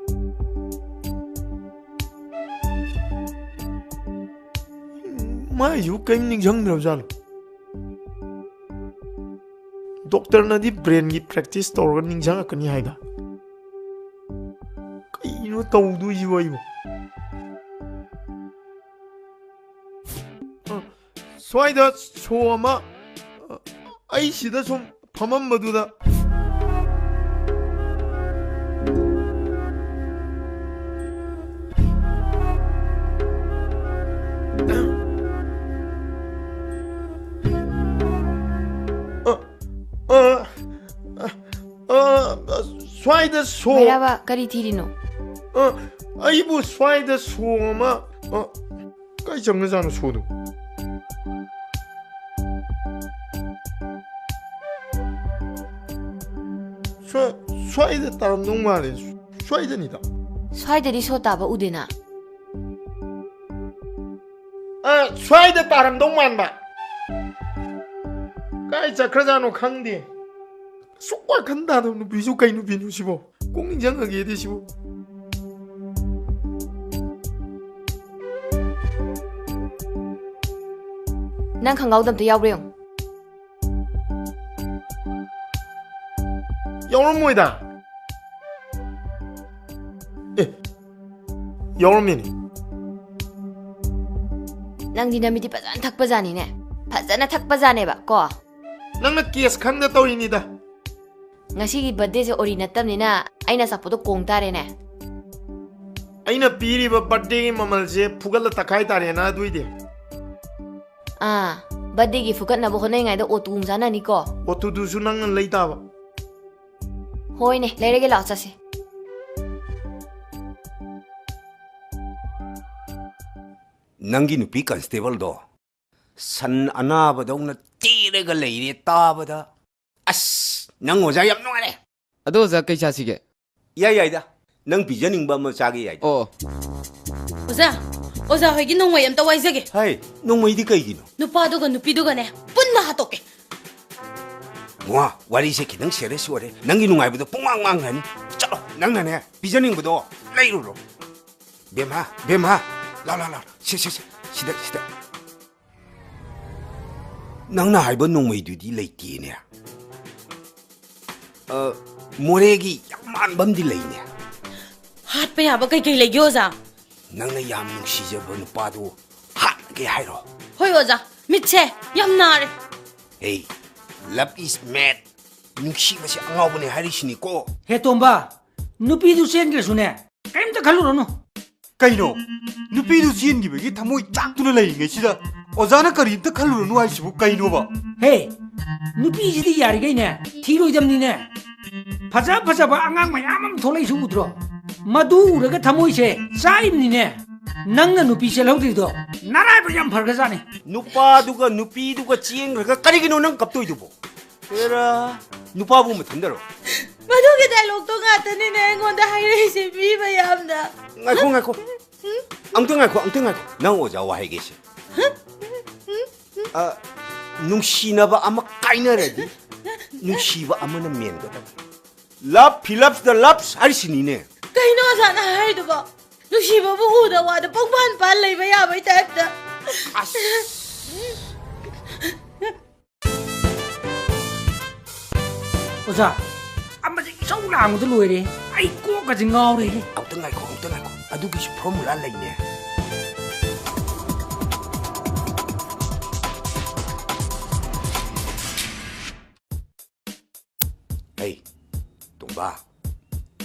ꯃꯥꯏꯁꯨ ꯀꯔꯤꯝ ꯅꯤꯡꯁꯤꯡꯗ꯭ꯔꯕ ꯖꯥꯠꯂꯣ? ꯗꯣꯛꯇꯔꯅꯗꯤ brainꯒꯤ practice ꯇꯧꯔꯒ ꯅꯤꯡꯁꯤꯡꯉꯛꯀꯅꯤ ꯍꯥꯏꯗ꯫ ꯀꯩꯅꯣ ꯇꯧꯗꯣꯏꯁꯤꯕꯣ ꯑꯩꯕꯣ? ꯑ, ꯁ꯭ꯋꯥꯏꯗ ꯁꯣ ꯑꯃ, ꯑ, ꯑꯩ ꯁꯤꯗ ꯁꯨꯝ ꯐꯝꯃꯝꯕꯗꯨꯗ꯫ ꯑ, ꯑ, ꯑ, ꯑ, ꯁ꯭ꯋꯥꯏꯗ ꯁꯣ ꯃꯩꯔꯥꯕ, ꯀꯔꯤ ꯊꯤꯔꯤꯅꯣ? ꯑ, ꯑꯩꯕꯨ ꯁ꯭ꯋꯥꯏꯗ ꯁꯣ ꯑꯃ, ꯑ, ꯀꯥꯏ ꯆꯪꯉꯖꯥꯠꯅꯣ ꯁꯣꯗꯣ? ꯁ꯭ꯋꯥ-, ꯁ꯭ꯋꯥꯏꯗ ꯇꯥꯔꯝꯗꯧ ꯃꯥꯜꯂꯦ꯫ ꯁ꯭ꯋꯥꯏꯗꯅꯤꯗ꯫ ꯁ꯭ꯋꯥꯏꯗꯗꯤ ꯁꯣ ꯇꯥꯕ ꯎꯗꯦꯅ꯫ ꯑ, ꯁ꯭ꯋꯥꯏꯗ ꯇꯥꯔꯝꯗꯧ ꯃꯥꯟꯕ꯫ ꯀꯥꯏ ꯆꯠꯈ꯭ꯔꯖꯥꯠꯅꯣ ꯈꯪꯗꯦ꯫ ꯑꯁꯨꯛ ꯋꯥꯈꯜ ꯇꯥꯗꯕ ꯅꯨꯄꯤꯁꯨ ꯀꯩ ꯅꯨꯄꯤꯅꯣ ꯁꯤꯕꯣ? ꯀꯣꯛ ꯅꯤꯡꯁꯤꯡꯉꯒꯦꯗꯤ ꯁꯤꯕꯨ꯫ ꯅꯪ ꯈꯪꯒꯥꯎꯗ ꯑꯝꯇ ꯌꯥꯎꯕ꯭ꯔꯥ ꯌꯦꯡꯉꯨ꯫ ꯌꯥꯎꯔꯝꯃꯣꯏꯗ꯫ ꯑꯦ, ꯌꯥꯎꯔꯝꯃꯤꯅꯦ꯫ ꯅꯪꯗꯤ ꯅꯃꯤꯠꯇꯤ ꯐꯖꯅ ꯊꯛꯄꯖꯥꯠꯅꯤꯅꯦ꯫ ꯐꯖꯅ ꯊꯛꯄꯖꯥꯠꯅꯦꯕ ꯀꯣ꯫ ꯅꯪꯅ case ꯈꯪꯗ ꯇꯧꯔꯤꯅꯤꯗ꯫ ꯉꯁꯤꯒꯤ birthdayꯁꯦ ꯑꯣꯔꯤ ꯅꯠꯇꯕꯅꯤꯅ ꯑꯩꯅ ꯑꯆꯥꯄꯣꯠꯇꯣ ꯀꯣꯡ ꯇꯥꯔꯦꯅꯦ꯫ ꯑꯩꯅ ꯄꯤꯔꯤꯕ birthdayꯒꯤ ꯃꯃꯜꯁꯦ ꯐꯨꯒꯠꯂ ꯇꯛꯈꯥꯏ ꯇꯥꯔꯦꯅ ꯑꯗꯨꯏꯗꯤ꯫ ꯑꯥ, birthdayꯒꯤ ꯐꯨꯒꯠꯅꯕ ꯍꯣꯠꯅꯔꯤꯉꯩꯗ ꯑꯣꯇꯨ ꯑꯃꯨꯛ ꯆꯥꯅꯅꯤꯀꯣ꯫ ꯑꯣꯇꯨꯗꯨꯁꯨ ꯅꯪꯅ ꯂꯩ ꯇꯥꯕ꯫ ꯍꯣꯏꯅꯦ, ꯂꯩꯔꯒꯦ ꯂꯥꯛꯑꯣ, ꯆꯠꯁꯤ꯫ ꯅꯪꯒꯤ ꯅꯨꯄꯤ constableꯗꯣ ꯁꯟ ꯑꯅꯥꯕꯗꯧꯅ ꯇꯦꯟ ꯅꯨꯡꯉꯥꯏꯔꯒ ꯂꯩꯔꯦ ꯇꯥꯕꯗ꯫ ꯑꯁ, ꯅꯪ ꯑꯣꯖꯥ ꯌꯥꯝ ꯅꯨꯡꯉꯥꯏꯔꯦ꯫ ꯑꯗꯣ ꯑꯣꯖꯥ, ꯀꯩ ꯆꯥꯁꯤꯒꯦ? ꯌꯥꯏ, ꯌꯥꯏꯗ꯫ ꯅꯪ ꯄꯤꯖꯅꯤꯡꯕ ꯑꯃ ꯆꯥꯒꯦ ꯌꯥꯏꯗ꯫ ꯑꯣ꯫ ꯑꯣꯖꯥ, ꯑꯣꯖꯥ ꯍꯣꯏꯒꯤ ꯅꯣꯡꯃꯩ ꯑꯝꯇ ꯋꯥꯏꯖꯒꯦ꯫ ꯍꯩ, ꯅꯣꯡꯃꯩꯗꯤ ꯀꯩꯒꯤꯅꯣ? ꯅꯨꯄꯥꯗꯨꯒ ꯅꯨꯄꯤꯗꯨꯒꯅꯦ, ꯄꯨꯟꯅ ꯍꯥꯠꯇꯣꯛꯀꯦ꯫ ꯃꯋꯥ, ꯋꯥꯔꯤꯁꯦ ꯈꯤꯇꯪ serious ꯑꯣꯏꯔꯦ꯫ ꯅꯪꯒꯤ ꯅꯨꯡꯉꯥꯏꯕꯗꯣ ꯄꯨꯡꯃꯥꯡ ꯃꯥꯡꯈ꯭ꯔꯅꯤ꯫ ꯆꯠꯂꯣ, ꯅꯪꯅꯅꯦ, ꯄꯤꯖꯅꯤꯡꯕꯗꯣ ꯂꯩꯔꯨꯔꯣ꯫ ꯕꯦꯝꯃ, ꯕꯦꯝꯃ, ꯂꯥꯎ, ꯂꯥꯎ, ꯂꯥꯎ꯫ ꯁꯤ, ꯁꯤ, ꯁꯤ, ꯁꯤꯗ, ꯁꯤꯗ꯫ ꯅꯪꯅ ꯍꯥꯏꯕ ꯅꯣꯡꯃꯩꯗꯨꯗꯤ ꯂꯩꯇꯦꯅꯦ꯫ ꯑ, ꯃꯣꯔꯦꯒꯤ ꯌꯥꯝ ꯃꯥꯟꯕ ꯑꯃꯗꯤ ꯂꯩꯅꯦ꯫ ꯍꯥꯠꯄ ꯌꯥꯕ ꯀꯩꯀꯩ ꯂꯩꯒꯦ, ꯑꯣꯖꯥ? ꯅꯪꯅ ꯌꯥꯝ ꯅꯨꯡꯁꯤꯖꯕ ꯅꯨꯄꯥꯗꯨ ꯍꯥꯠꯂꯒꯦ ꯍꯥꯏꯔꯣ? ꯍꯣꯏ, ꯑꯣꯖꯥ꯫ ꯃꯤꯠꯁꯦ ꯌꯥꯝ ꯅꯥꯔꯦ꯫ Hey, love is mad. ꯅꯨꯡꯁꯤꯕꯁꯦ ꯑꯉꯥꯎꯕꯅꯦ ꯍꯥꯏꯔꯤꯁꯤꯅꯤꯀꯣ꯫ ꯍꯦ ꯇꯣꯝꯕ, ꯅꯨꯄꯤꯗꯨ ꯆꯦꯟꯈ꯭ꯔꯁꯨꯅꯦ, ꯀꯔꯤꯝꯇ ꯈꯜꯂꯨꯔꯅꯨ꯫ ꯀꯩꯅꯣ? ꯅꯨꯄꯤꯗꯨ ꯆꯦꯟꯈꯤꯕꯒꯤ ꯊꯃꯣꯏ ꯆꯥꯛꯇꯨꯅ ꯂꯩꯔꯤꯉꯩꯁꯤꯗ ꯑꯣꯖꯥꯅ ꯀꯔꯤꯝꯇ ꯈꯜꯂꯨꯔꯅꯨ ꯍꯥꯏꯁꯤꯕꯨ ꯀꯩꯅꯣꯕ? ꯍꯦ, ꯅꯨꯄꯤꯁꯤꯗꯤ ꯌꯥꯔꯤꯈꯩꯅꯦ, ꯊꯤꯔꯣꯏꯗꯕꯅꯤꯅꯦ꯫ ꯐꯖ ꯐꯖꯕ ꯑꯉꯥꯡ ꯃꯌꯥꯝ ꯑꯃ ꯊꯣꯛꯂꯛꯏꯁꯤ ꯎꯗ꯭ꯔꯣ? ꯃꯗꯨ ꯎꯔꯒ ꯊꯃꯣꯏꯁꯦ ꯆꯥꯛꯏꯕꯅꯤꯅꯦ꯫ ꯅꯪꯅ ꯅꯨꯄꯤ ꯆꯦꯜꯍꯧꯗ꯭ꯔꯤꯗꯣ ꯅꯔꯥꯏꯕꯛ ꯌꯥꯝ ꯐꯔꯒꯖꯥꯠꯅꯤ꯫ ꯅꯨꯄꯥꯗꯨꯒ ꯅꯨꯄꯤꯗꯨꯒ ꯆꯦꯟꯈ꯭ꯔꯒ ꯀꯔꯤꯒꯤꯅꯣ ꯅꯪ ꯀꯞꯇꯣꯏꯗꯨꯕꯣ? ꯑꯦꯔꯥ, ꯅꯨꯄꯥꯕꯨ ꯃꯊꯟꯗꯔꯣ? ꯃꯗꯨꯒꯤ dialogue ꯇꯣ ꯉꯥꯛꯇꯅꯤꯅꯦ ꯑꯩꯉꯣꯟꯗ ꯍꯥꯏꯔꯛꯏꯁꯦ ꯃꯤ ꯃꯌꯥꯝꯅ꯫ ꯉꯥꯏꯈꯣ, ꯉꯥꯏꯈꯣ꯫ ꯑꯝꯇ ꯉꯥꯏꯈꯣ, ꯑꯝꯇ ꯉꯥꯏꯈꯣ꯫ ꯅꯪ ꯑꯣꯖꯥ ꯋꯥ ꯍꯥꯏꯒꯦꯁꯦ꯫ ꯑ, ꯅꯨꯡꯁꯤꯅꯕ ꯑꯃ ꯀꯥꯏꯅꯔꯗꯤ ꯅꯨꯡꯁꯤꯕ ꯑꯃꯅ ꯃꯦꯟꯒꯗꯕ꯫ Love fills the loves ꯍꯥꯏꯔꯤꯁꯤꯅꯤꯅꯦ꯫ ꯀꯩꯅꯣ ꯑꯣꯖꯥꯅ ꯍꯥꯏꯔꯤꯗꯨꯕꯣ? ꯅꯨꯡꯁꯤꯕꯕꯨ ꯎꯗ ꯋꯥꯗ ꯄꯪꯄꯥꯟ ꯄꯥꯟ ꯂꯩꯕ ꯌꯥꯕꯩ type ꯇ꯫ ꯑꯁ꯫ ꯑꯣꯖꯥ, ꯑꯃꯁꯦ ꯏꯁꯧ ꯂꯥꯡꯕꯗ ꯂꯣꯏꯔꯦ꯫ ꯑꯩ ꯀꯣꯛꯀꯁꯦ ꯉꯥꯎꯔꯦ꯫ ꯑꯝꯇ ꯉꯥꯏꯈꯣ, ꯑꯝꯇ ꯉꯥꯏꯈꯣ꯫ ꯑꯗꯨꯒꯤꯁꯨ formula ꯂꯩꯅꯦ꯫ ꯍꯩ, ꯇꯣꯝꯕ,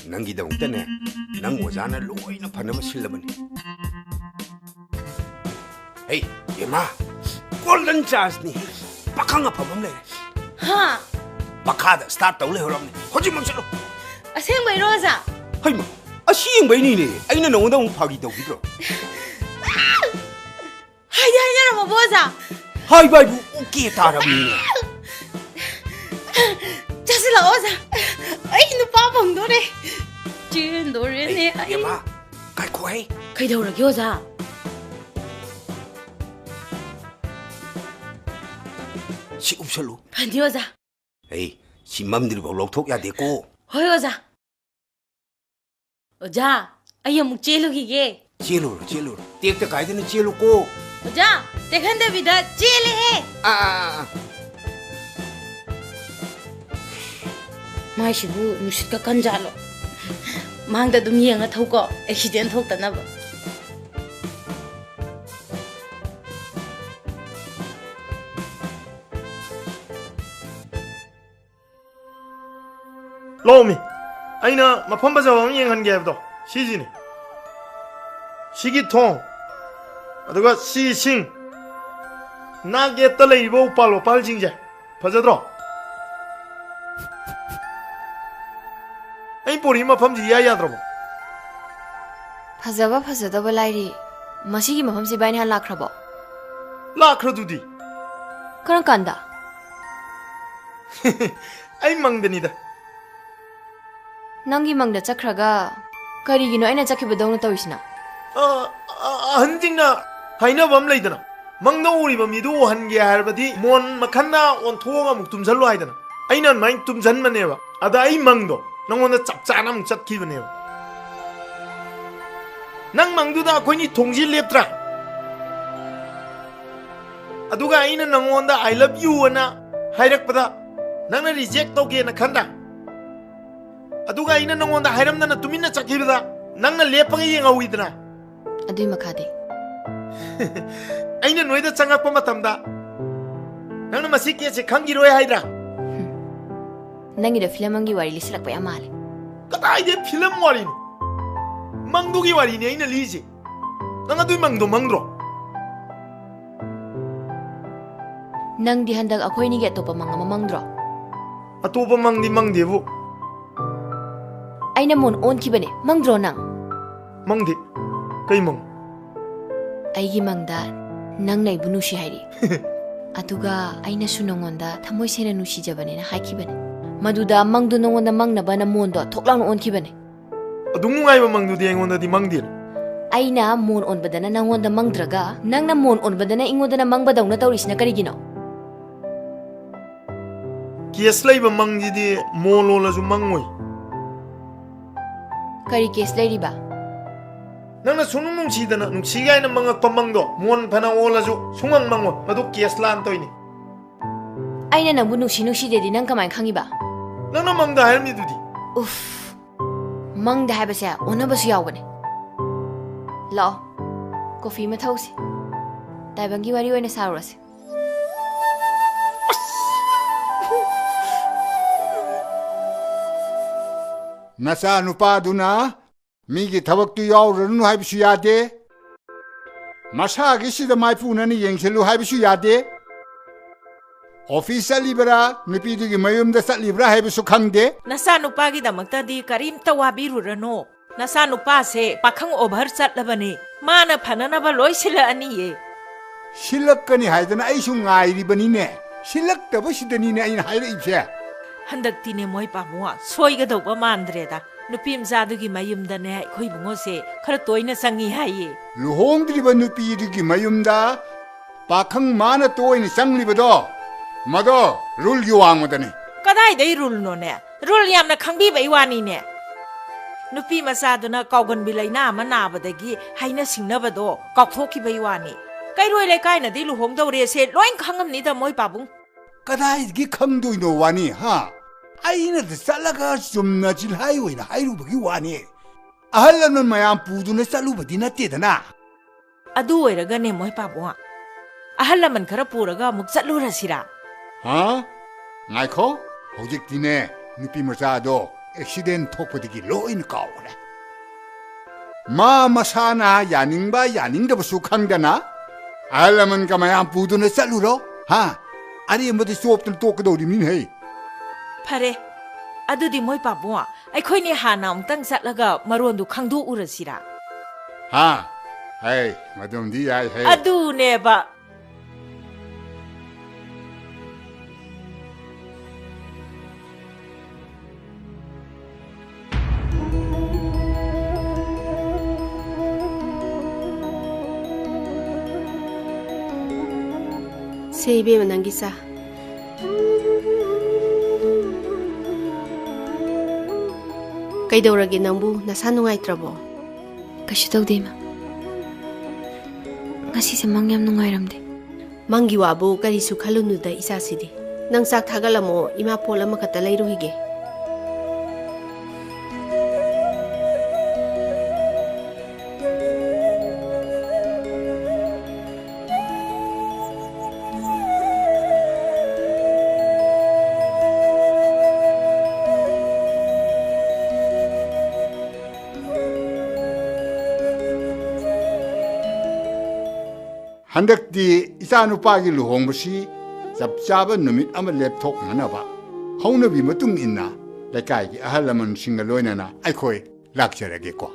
ꯅꯪꯒꯤꯗꯃꯛꯇꯅꯦ, ꯅꯪ ꯑꯣꯖꯥꯅ ꯂꯣꯏꯅ ꯐꯅꯕ ꯁꯤꯜꯂꯕꯅꯤ꯫ ꯍꯩ, ꯕꯦꯝꯃ, golden chance ꯅꯤ꯫ ꯄꯥꯈꯪ ꯑꯐꯕ ꯑꯃ ꯂꯩꯔꯦ꯫ ꯍꯥ? ꯃꯈꯥꯗ start ꯇꯧ ꯂꯩꯍꯧꯔꯕꯅꯤ꯫ ꯍꯧꯖꯤꯛꯃꯛ ꯆꯠꯂꯨ꯫ ꯑꯁꯦꯡꯕꯩꯔꯣ, ꯑꯣꯖꯥ? ꯍꯩꯃ, ꯑꯁꯦꯡꯕꯩꯅꯤꯅꯦ꯫ ꯑꯩꯅ ꯅꯉꯣꯟꯗ ꯑꯃꯨꯛ ꯐꯥꯒꯤ ꯇꯧꯈꯤꯗ꯭ꯔꯣ? ꯍꯥꯏꯗꯤ ꯍꯥꯏꯅꯔꯝꯃꯕꯣ, ꯑꯣꯖꯥ? ꯍꯥꯏꯕ ꯍꯥꯏꯕꯨ ꯑꯣꯀꯦ ꯇꯥꯔꯕꯅꯤꯅꯦ꯫ ꯆꯠꯁꯤꯜꯂꯛꯑꯣ ꯑꯣꯖꯥ, ꯑꯩ ꯅꯨꯄꯥ ꯐꯪꯗꯣꯔꯦ꯫ ꯆꯦꯟꯗꯣꯔꯦꯅꯦ ꯑꯩ꯫ ꯕꯦꯝꯃ, ꯉꯥꯏꯈꯣꯍꯦ꯫ ꯀꯩꯗꯧꯔꯒꯦ ꯑꯣꯖꯥ? ꯁꯤ ꯎꯞꯁꯜꯂꯨ꯫ ꯐꯅꯤ ꯑꯣꯖꯥ꯫ ꯑꯩ ꯁꯤ ꯃꯝꯗ꯭ꯔꯤꯐꯥꯎ ꯂꯧꯊꯣꯛ ꯌꯥꯗꯦꯀꯣ꯫ ꯍꯣꯏ ꯑꯣꯖꯥ꯫ ꯑꯣꯖꯥ, ꯑꯩ ꯑꯃꯨꯛ ꯆꯦꯜꯂꯨꯈꯤꯒꯦ꯫ ꯆꯦꯜꯂꯨꯔꯣ, ꯆꯦꯜꯂꯨꯔꯣ꯫ ꯇꯦꯛꯇ ꯀꯥꯏꯗꯅ ꯆꯦꯜꯂꯨꯀꯣ꯫ ꯑꯣꯖꯥ, ꯇꯦꯛꯍꯟꯗꯕꯤꯗ ꯆꯦꯜꯂꯦꯍꯦ꯫ ꯑꯥ, ꯑꯥ, ꯑꯥ, ꯑꯥ꯫ ꯃꯥꯏꯁꯤꯕꯨ ꯅꯨꯡꯁꯤꯠꯀ ꯀꯟꯖꯥꯠꯂꯣ? ꯃꯥꯡꯗ ꯑꯗꯨꯝ ꯌꯦꯡꯉ ꯊꯧꯀꯣ, ꯑꯦꯛꯁꯤꯗꯦꯟ ꯊꯣꯛꯇꯅꯕ꯫ ꯂꯧꯃꯤ, ꯑꯩꯅ ꯃꯐꯝ ꯐꯖꯕ ꯑꯃ ꯌꯦꯡꯍꯟꯒꯦ ꯍꯥꯏꯕꯗꯣ ꯁꯤꯁꯤꯅꯤ꯫ ꯁꯤꯒꯤ ꯊꯣꯡ, ꯑꯗꯨꯒ ꯁꯤ ꯏꯁꯤꯡ, ꯅꯥꯛ ꯌꯦꯠꯇ ꯂꯩꯔꯤꯕ ꯎꯄꯥꯜ ꯋꯥꯄꯥꯜꯁꯤꯡꯁꯦ ꯐꯖꯗ꯭ꯔꯣ? ꯑꯩ ꯄꯣꯔꯤ ꯃꯐꯝꯁꯤ ꯏꯌꯥ ꯌꯥꯗ꯭ꯔꯕꯣ? ꯐꯖꯕ ꯐꯖꯗꯕ ꯂꯥꯏꯔꯤ, ꯃꯁꯤꯒꯤ ꯃꯐꯝꯁꯤ ꯏꯕꯥꯅꯤ ꯍꯥꯟꯅ ꯂꯥꯛꯈ꯭ꯔꯕꯣ? ꯂꯥꯛꯈ꯭ꯔꯗꯨꯗꯤ꯫ ꯀꯔꯝ ꯀꯥꯟꯗ? ꯑꯩ ꯃꯪꯗꯅꯤꯗ꯫ ꯅꯪꯒꯤ ꯃꯪꯗ ꯆꯠꯈ꯭ꯔꯒ ꯀꯔꯤꯒꯤꯅꯣ ꯑꯩꯅ ꯆꯠꯈꯤꯕꯗꯧꯅ ꯇꯧꯔꯤꯁꯤꯅ? ꯑ, ꯑ, ꯑꯍꯟꯁꯤꯡꯅ ꯍꯥꯏꯅꯕ ꯑꯃ ꯂꯩꯗꯅ, ꯃꯪꯗ ꯎꯔꯤꯕ ꯃꯤꯗꯨ ꯎꯍꯟꯒꯦ ꯍꯥꯏꯔꯕꯗꯤ ꯃꯣꯟ ꯃꯈꯟꯅ ꯑꯣꯟꯊꯣꯛꯑꯒ ꯑꯃꯨꯛ ꯇꯨꯝꯁꯜꯂꯨ ꯍꯥꯏꯗꯅ꯫ ꯑꯩꯅ ꯑꯗꯨꯃꯥꯏꯅ ꯇꯨꯝꯁꯟꯕꯅꯦꯕ꯫ ꯑꯗ ꯑꯩ ꯃꯪꯗꯣ ꯅꯪꯉꯣꯟꯗ ꯆꯞ ꯆꯥꯅ ꯑꯃꯨꯛ ꯆꯠꯈꯤꯕꯅꯦꯕ꯫ ꯅꯪ ꯃꯪꯗꯨꯗ ꯑꯩꯈꯣꯏꯅꯤ ꯊꯣꯡꯁꯤ ꯂꯦꯞꯇ꯭ꯔꯥ? ꯑꯗꯨꯒ ꯑꯩꯅ ꯅꯪꯉꯣꯟꯗ "I love you" ꯑꯅ ꯍꯥꯏꯔꯛꯄꯗ ꯅꯪꯅ reject ꯇꯧꯒꯦꯅ ꯈꯟꯗ꯭ꯔꯥ? ꯑꯗꯨꯒ ꯑꯩꯅ ꯅꯪꯉꯣꯟꯗ ꯍꯥꯏꯔꯝꯗꯅ ꯇꯨꯃꯤꯟꯅ ꯆꯠꯈꯤꯕꯗ ꯅꯪꯅ ꯂꯦꯞꯄꯒ ꯌꯦꯡꯍꯧꯋꯤꯗꯅ? ꯑꯗꯨꯏ ꯃꯈꯥꯗꯤ? ꯑꯩꯅ ꯅꯣꯏꯗ ꯆꯪꯉꯛꯄ ꯃꯇꯝꯗ ꯅꯪꯅ ꯃꯁꯤ ꯀꯦꯁꯁꯦ ꯈꯪꯈꯤꯔꯣꯏ ꯍꯥꯏꯗ꯭ꯔꯥ? ꯍꯨꯝ꯫ ꯅꯪꯒꯤꯗꯣ ꯐꯤꯂꯝ ꯑꯃꯒꯤ ꯋꯥꯔꯤ ꯂꯤꯁꯤꯜꯂꯛꯄ ꯌꯥꯝ ꯃꯥꯜꯂꯦ꯫ ꯀꯗꯥꯏꯗꯩ ꯐꯤꯂꯝ ꯋꯥꯔꯤꯅꯣ? ꯃꯪꯗꯨꯒꯤ ꯋꯥꯔꯤꯅꯦ ꯑꯩꯅ ꯂꯤꯁꯦ꯫ ꯅꯪ ꯑꯗꯨꯏ ꯃꯪꯗꯣ ꯃꯪꯗ꯭ꯔꯣ? ꯅꯪꯗꯤ ꯍꯟꯗꯛ ꯑꯩꯈꯣꯏꯅꯤꯒꯤ ꯑꯇꯣꯞꯄ ꯃꯪ ꯑꯃ ꯃꯪꯗ꯭ꯔꯣ? ꯑꯇꯣꯞꯄ ꯃꯪꯗꯤ ꯃꯪꯗꯦꯕꯨ꯫ ꯑꯩꯅ ꯃꯣꯟ ꯑꯣꯟꯈꯤꯕꯅꯦ, ꯃꯪꯗ꯭ꯔꯣ ꯅꯪ? ꯃꯪꯗꯦ꯫ ꯀꯩ ꯃꯪ? ꯑꯩꯒꯤ ꯃꯪꯗ ꯅꯪꯅ ꯑꯩꯕꯨ ꯅꯨꯡꯁꯤ ꯍꯥꯏꯔꯤ꯫ ꯑꯗꯨꯒ ꯑꯩꯅꯁꯨ ꯅꯉꯣꯟꯗ ꯊꯃꯣꯏ ꯁꯦꯡꯅ ꯅꯨꯡꯁꯤꯖꯕꯅꯦꯅ ꯍꯥꯏꯈꯤꯕꯅꯦ꯫ ꯃꯗꯨꯗ ꯃꯪꯗꯨ ꯅꯉꯣꯟꯗ ꯃꯪꯅꯕꯅ ꯃꯣꯟꯗꯣ ꯊꯣꯛ ꯂꯥꯎꯅ ꯑꯣꯟꯈꯤꯕꯅꯦ꯫ ꯑꯗꯨꯝ ꯅꯨꯡꯉꯥꯏꯕ ꯃꯪꯗꯨꯗꯤ ꯑꯩꯉꯣꯟꯗꯗꯤ ꯃꯪꯗꯦꯅ꯫ ꯑꯩꯅ ꯃꯣꯟ ꯑꯣꯟꯕꯗꯅ ꯅꯉꯣꯟꯗ ꯃꯪꯗ꯭ꯔꯒ, ꯅꯪꯅ ꯃꯣꯟ ꯑꯣꯟꯕꯗꯅ ꯑꯩꯉꯣꯟꯗꯅ ꯃꯪꯕꯗꯧꯅ ꯇꯧꯔꯤꯁꯤꯅ ꯀꯔꯤꯒꯤꯅꯣ? ꯀꯦꯁ ꯂꯩꯕ ꯃꯪꯁꯤꯗꯤ ꯃꯣꯟ ꯑꯣꯜꯂꯁꯨ ꯃꯪꯉꯣꯏ꯫ ꯀꯔꯤ ꯀꯦꯁ ꯂꯩꯔꯤꯕ? ꯅꯪꯅ ꯁꯨꯡꯅꯨꯡ ꯅꯨꯡꯁꯤꯗꯅ ꯅꯨꯡꯁꯤ ꯀꯥꯏꯅ ꯃꯪꯉꯛꯄ ꯃꯪꯗꯣ ꯃꯣꯟ ꯐꯅ ꯑꯣꯜꯂꯁꯨ ꯁꯨꯡꯃꯪ ꯃꯪꯉꯣꯏ꯫ ꯃꯗꯨ ꯀꯦꯁ ꯂꯥꯟꯗꯣꯏꯅꯤ꯫ ꯑꯩꯅ ꯅꯪꯕꯨ ꯅꯨꯡꯁꯤ ꯅꯨꯡꯁꯤꯗꯦꯗꯤ ꯅꯪ ꯀꯃꯥꯏꯅ ꯈꯪꯉꯤꯕ? ꯅꯪꯅ ꯃꯪꯗ ꯍꯥꯏꯔꯝꯃꯤꯗꯨꯗꯤ꯫ ꯎꯐ, ꯃꯪꯗ ꯍꯥꯏꯕꯁꯦ ꯑꯣꯟꯅꯕꯁꯨ ꯌꯥꯎꯕꯅꯦ꯫ ꯂꯥꯛꯑꯣ, ꯀꯣꯐꯤ ꯑꯃ ꯊꯛꯎꯁꯤ꯫ ꯇꯥꯏꯕꯪꯒꯤ ꯋꯥꯔꯤ ꯑꯣꯏꯅ ꯁꯥꯔꯨꯔꯁꯤ꯫ ꯅꯆꯥ ꯅꯨꯄꯥꯗꯨꯅ ꯃꯤꯒꯤ ꯊꯕꯛꯇꯨ ꯌꯥꯎꯔꯨꯔꯅꯨ ꯍꯥꯏꯕꯁꯨ ꯌꯥꯗꯦ꯫ ꯃꯁꯥꯒꯤꯁꯤꯗ ꯃꯥꯏꯄꯨꯅꯅ ꯌꯦꯡꯁꯤꯜꯂꯨ ꯍꯥꯏꯕꯁꯨ ꯌꯥꯗꯦ꯫ ꯑꯣꯐꯤꯁ ꯆꯠꯂꯤꯕ꯭ꯔꯥ, ꯅꯨꯄꯤꯗꯨꯒꯤ ꯃꯌꯨꯝꯗ ꯆꯠꯂꯤꯕ꯭ꯔꯥ ꯍꯥꯏꯕꯁꯨ ꯈꯪꯗꯦ꯫ ꯅꯆꯥꯅꯨꯄꯥꯒꯤꯗꯃꯛꯇꯗꯤ ꯀꯔꯤꯝꯇ ꯋꯥꯕꯤꯔꯨꯔꯅꯨ꯫ ꯅꯆꯥꯅꯨꯄꯥꯁꯦ ꯄꯥꯈꯪ ꯑꯣꯚꯔ ꯆꯠꯂꯕꯅꯤ꯫ ꯃꯥꯅ ꯐꯅꯅꯕ ꯂꯣꯏ ꯁꯤꯜꯂꯛꯑꯅꯤꯌꯦ꯫ ꯁꯤꯜꯂꯛꯀꯅꯤ ꯍꯥꯏꯗꯅ ꯑꯩꯁꯨ ꯉꯥꯏꯔꯤꯕꯅꯤꯅꯦ꯫ ꯁꯤꯜꯂꯛꯇꯕꯁꯤꯗꯅꯤꯅꯦ ꯑꯩꯅ ꯍꯥꯏꯔꯛꯏꯁꯦ꯫ ꯍꯟꯗꯛꯇꯤꯅꯦ ꯃꯣꯏ ꯄꯥꯕꯨꯡ ꯁꯣꯏꯒꯗꯧꯕ ꯃꯥꯟꯗ꯭ꯔꯦꯗ꯫ ꯅꯨꯄꯤ ꯃꯆꯥꯗꯨꯒꯤ ꯃꯌꯨꯝꯗꯅꯦ ꯑꯩꯈꯣꯏ ꯏꯕꯨꯡꯉꯣꯁꯦ ꯈꯔ ꯇꯣꯏꯅ ꯆꯪꯉꯤ ꯍꯥꯏꯌꯦ꯫ ꯂꯨꯍꯣꯡꯗ꯭ꯔꯤꯕ ꯅꯨꯄꯤꯗꯨꯒꯤ ꯃꯌꯨꯝꯗ ꯄꯥꯈꯪ ꯃꯥꯅ ꯇꯣꯏꯅ ꯆꯪꯂꯤꯕꯗꯣ, ꯃꯗꯣ ꯔꯨꯜꯒꯤ ꯋꯥꯡꯃꯗꯅꯤ꯫ ꯀꯗꯥꯏꯗꯩ ꯔꯨꯜꯅꯣꯅꯦ? ꯔꯨꯜ ꯌꯥꯝꯅ ꯈꯪꯕꯤꯕꯩ ꯋꯥꯅꯤꯅꯦ꯫ ꯅꯨꯄꯤ ꯃꯆꯥꯗꯨꯅ ꯀꯥꯎꯒꯟꯕꯤ ꯂꯥꯏꯅꯥ ꯑꯃ ꯅꯥꯕꯗꯒꯤ ꯍꯥꯏꯅ ꯁꯤꯡꯅꯕꯗꯣ ꯀꯥꯎꯊꯣꯛꯈꯤꯕꯩ ꯋꯥꯅꯤ꯫ ꯀꯩꯔꯣꯏ ꯂꯩꯀꯥꯏꯅꯗꯤ ꯂꯨꯍꯣꯡꯗꯧꯔꯦꯁꯦ ꯂꯣꯏ ꯈꯪꯉꯝꯅꯤꯗ ꯃꯣꯏ ꯄꯥꯕꯨꯡ꯫ ꯀꯗꯥꯏꯗꯒꯤ ꯈꯪꯗꯣꯏꯅꯣ ꯋꯥꯅꯤ, ꯍꯥ? ꯑꯩꯅꯗ ꯆꯠꯂꯒ ꯆꯨꯝꯅ ꯆꯤꯜꯍꯥꯏ ꯑꯣꯏꯅ ꯍꯥꯏꯔꯨꯕꯒꯤ ꯋꯥꯅꯤ꯫ ꯑꯍꯜ ꯂꯃꯟ ꯃꯌꯥꯝ ꯄꯨꯗꯨꯅ ꯆꯠꯂꯨꯕꯗꯤ ꯅꯠꯇꯦꯗꯅ꯫ ꯑꯗꯨ ꯑꯣꯏꯔꯒꯅꯦ ꯃꯣꯏ ꯄꯥꯕꯨꯡ, ꯑꯍꯜ ꯂꯃꯟ ꯈꯔ ꯄꯨꯔꯒ ꯑꯃꯨꯛ ꯆꯠꯂꯨꯔꯁꯤꯔꯥ? ꯍꯥ? ꯉꯥꯏꯈꯣ, ꯍꯧꯖꯤꯛꯇꯤꯅꯦ ꯅꯨꯄꯤ ꯃꯆꯥꯗꯣ ꯑꯦꯛꯁꯤꯗꯦꯟ ꯊꯣꯛꯄꯗꯒꯤ ꯂꯣꯏꯅ ꯀꯥꯎꯈ꯭ꯔꯦ꯫ ꯃꯥ ꯃꯁꯥꯅ ꯌꯥꯅꯤꯡꯕ ꯌꯥꯅꯤꯡꯗꯕꯁꯨ ꯈꯪꯗꯅ ꯑꯍꯜ ꯂꯃꯟꯒ ꯃꯌꯥꯝ ꯄꯨꯗꯨꯅ ꯆꯠꯂꯨꯔꯣ, ꯍꯥ? ꯑꯔꯦꯝꯕꯗ ꯆꯣꯞꯇꯅ ꯇꯣꯛꯀꯗꯧꯔꯤꯕꯅꯤꯅꯦ ꯍꯩ꯫ ꯐꯔꯦ, ꯑꯗꯨꯗꯤ ꯃꯣꯏ ꯄꯥꯕꯨꯡ, ꯑꯩꯈꯣꯏꯅꯤ ꯍꯥꯟꯅ ꯑꯃꯨꯛꯇꯪ ꯆꯠꯂꯒ ꯃꯔꯣꯟꯗꯨ ꯈꯪꯗꯣꯛꯎꯔꯁꯤꯔꯥ? ꯍꯥ? ꯍꯩ, ꯃꯗꯨꯝꯗꯤ ꯌꯥꯏ ꯍꯩ꯫ ꯑꯗꯨꯅꯦꯕ꯫ ꯁꯦ ꯏꯕꯦꯝꯃ, ꯅꯪꯒꯤ ꯆꯥ꯫ ꯀꯩꯗꯧꯔꯒꯦ ꯅꯪꯕꯨ? ꯅꯁꯥ ꯅꯨꯡꯉꯥꯏꯇ꯭ꯔꯕꯣ? ꯀꯩꯁꯨ ꯇꯧꯗꯦ, ꯏꯃꯥ꯫ ꯉꯁꯤꯁꯦ ꯃꯪ ꯌꯥꯝ ꯅꯨꯡꯉꯥꯏꯔꯝꯗꯦ꯫ ꯃꯪꯒꯤ ꯋꯥꯕꯨ ꯀꯔꯤꯁꯨ ꯈꯜꯂꯨꯅꯨꯗ, ꯏꯆꯥꯁꯤꯗꯤ꯫ ꯅꯪ ꯆꯥꯛ ꯊꯥꯒꯠꯂꯝꯃꯣ, ꯏꯃꯥ ꯄꯣꯠ ꯑꯃꯈꯛꯇ ꯂꯩꯔꯨꯈꯤꯒꯦ꯫ ꯍꯟꯗꯛꯇꯤ ꯏꯆꯥꯅꯨꯄꯥꯒꯤ ꯂꯨꯍꯣꯡꯕꯁꯤ ꯆꯞ ꯆꯥꯕ ꯅꯨꯃꯤꯠ ꯑꯃ ꯂꯦꯞꯊꯣꯛꯅꯅꯕ ꯍꯧꯅꯕꯤ ꯃꯇꯨꯡ ꯏꯟꯅ ꯂꯩꯀꯥꯏꯒꯤ ꯑꯍꯜ ꯂꯃꯟꯁꯤꯡꯒ ꯂꯣꯏꯅꯅ ꯑꯩꯈꯣꯏ ꯂꯥꯛꯆꯔꯒꯦꯀꯣ꯫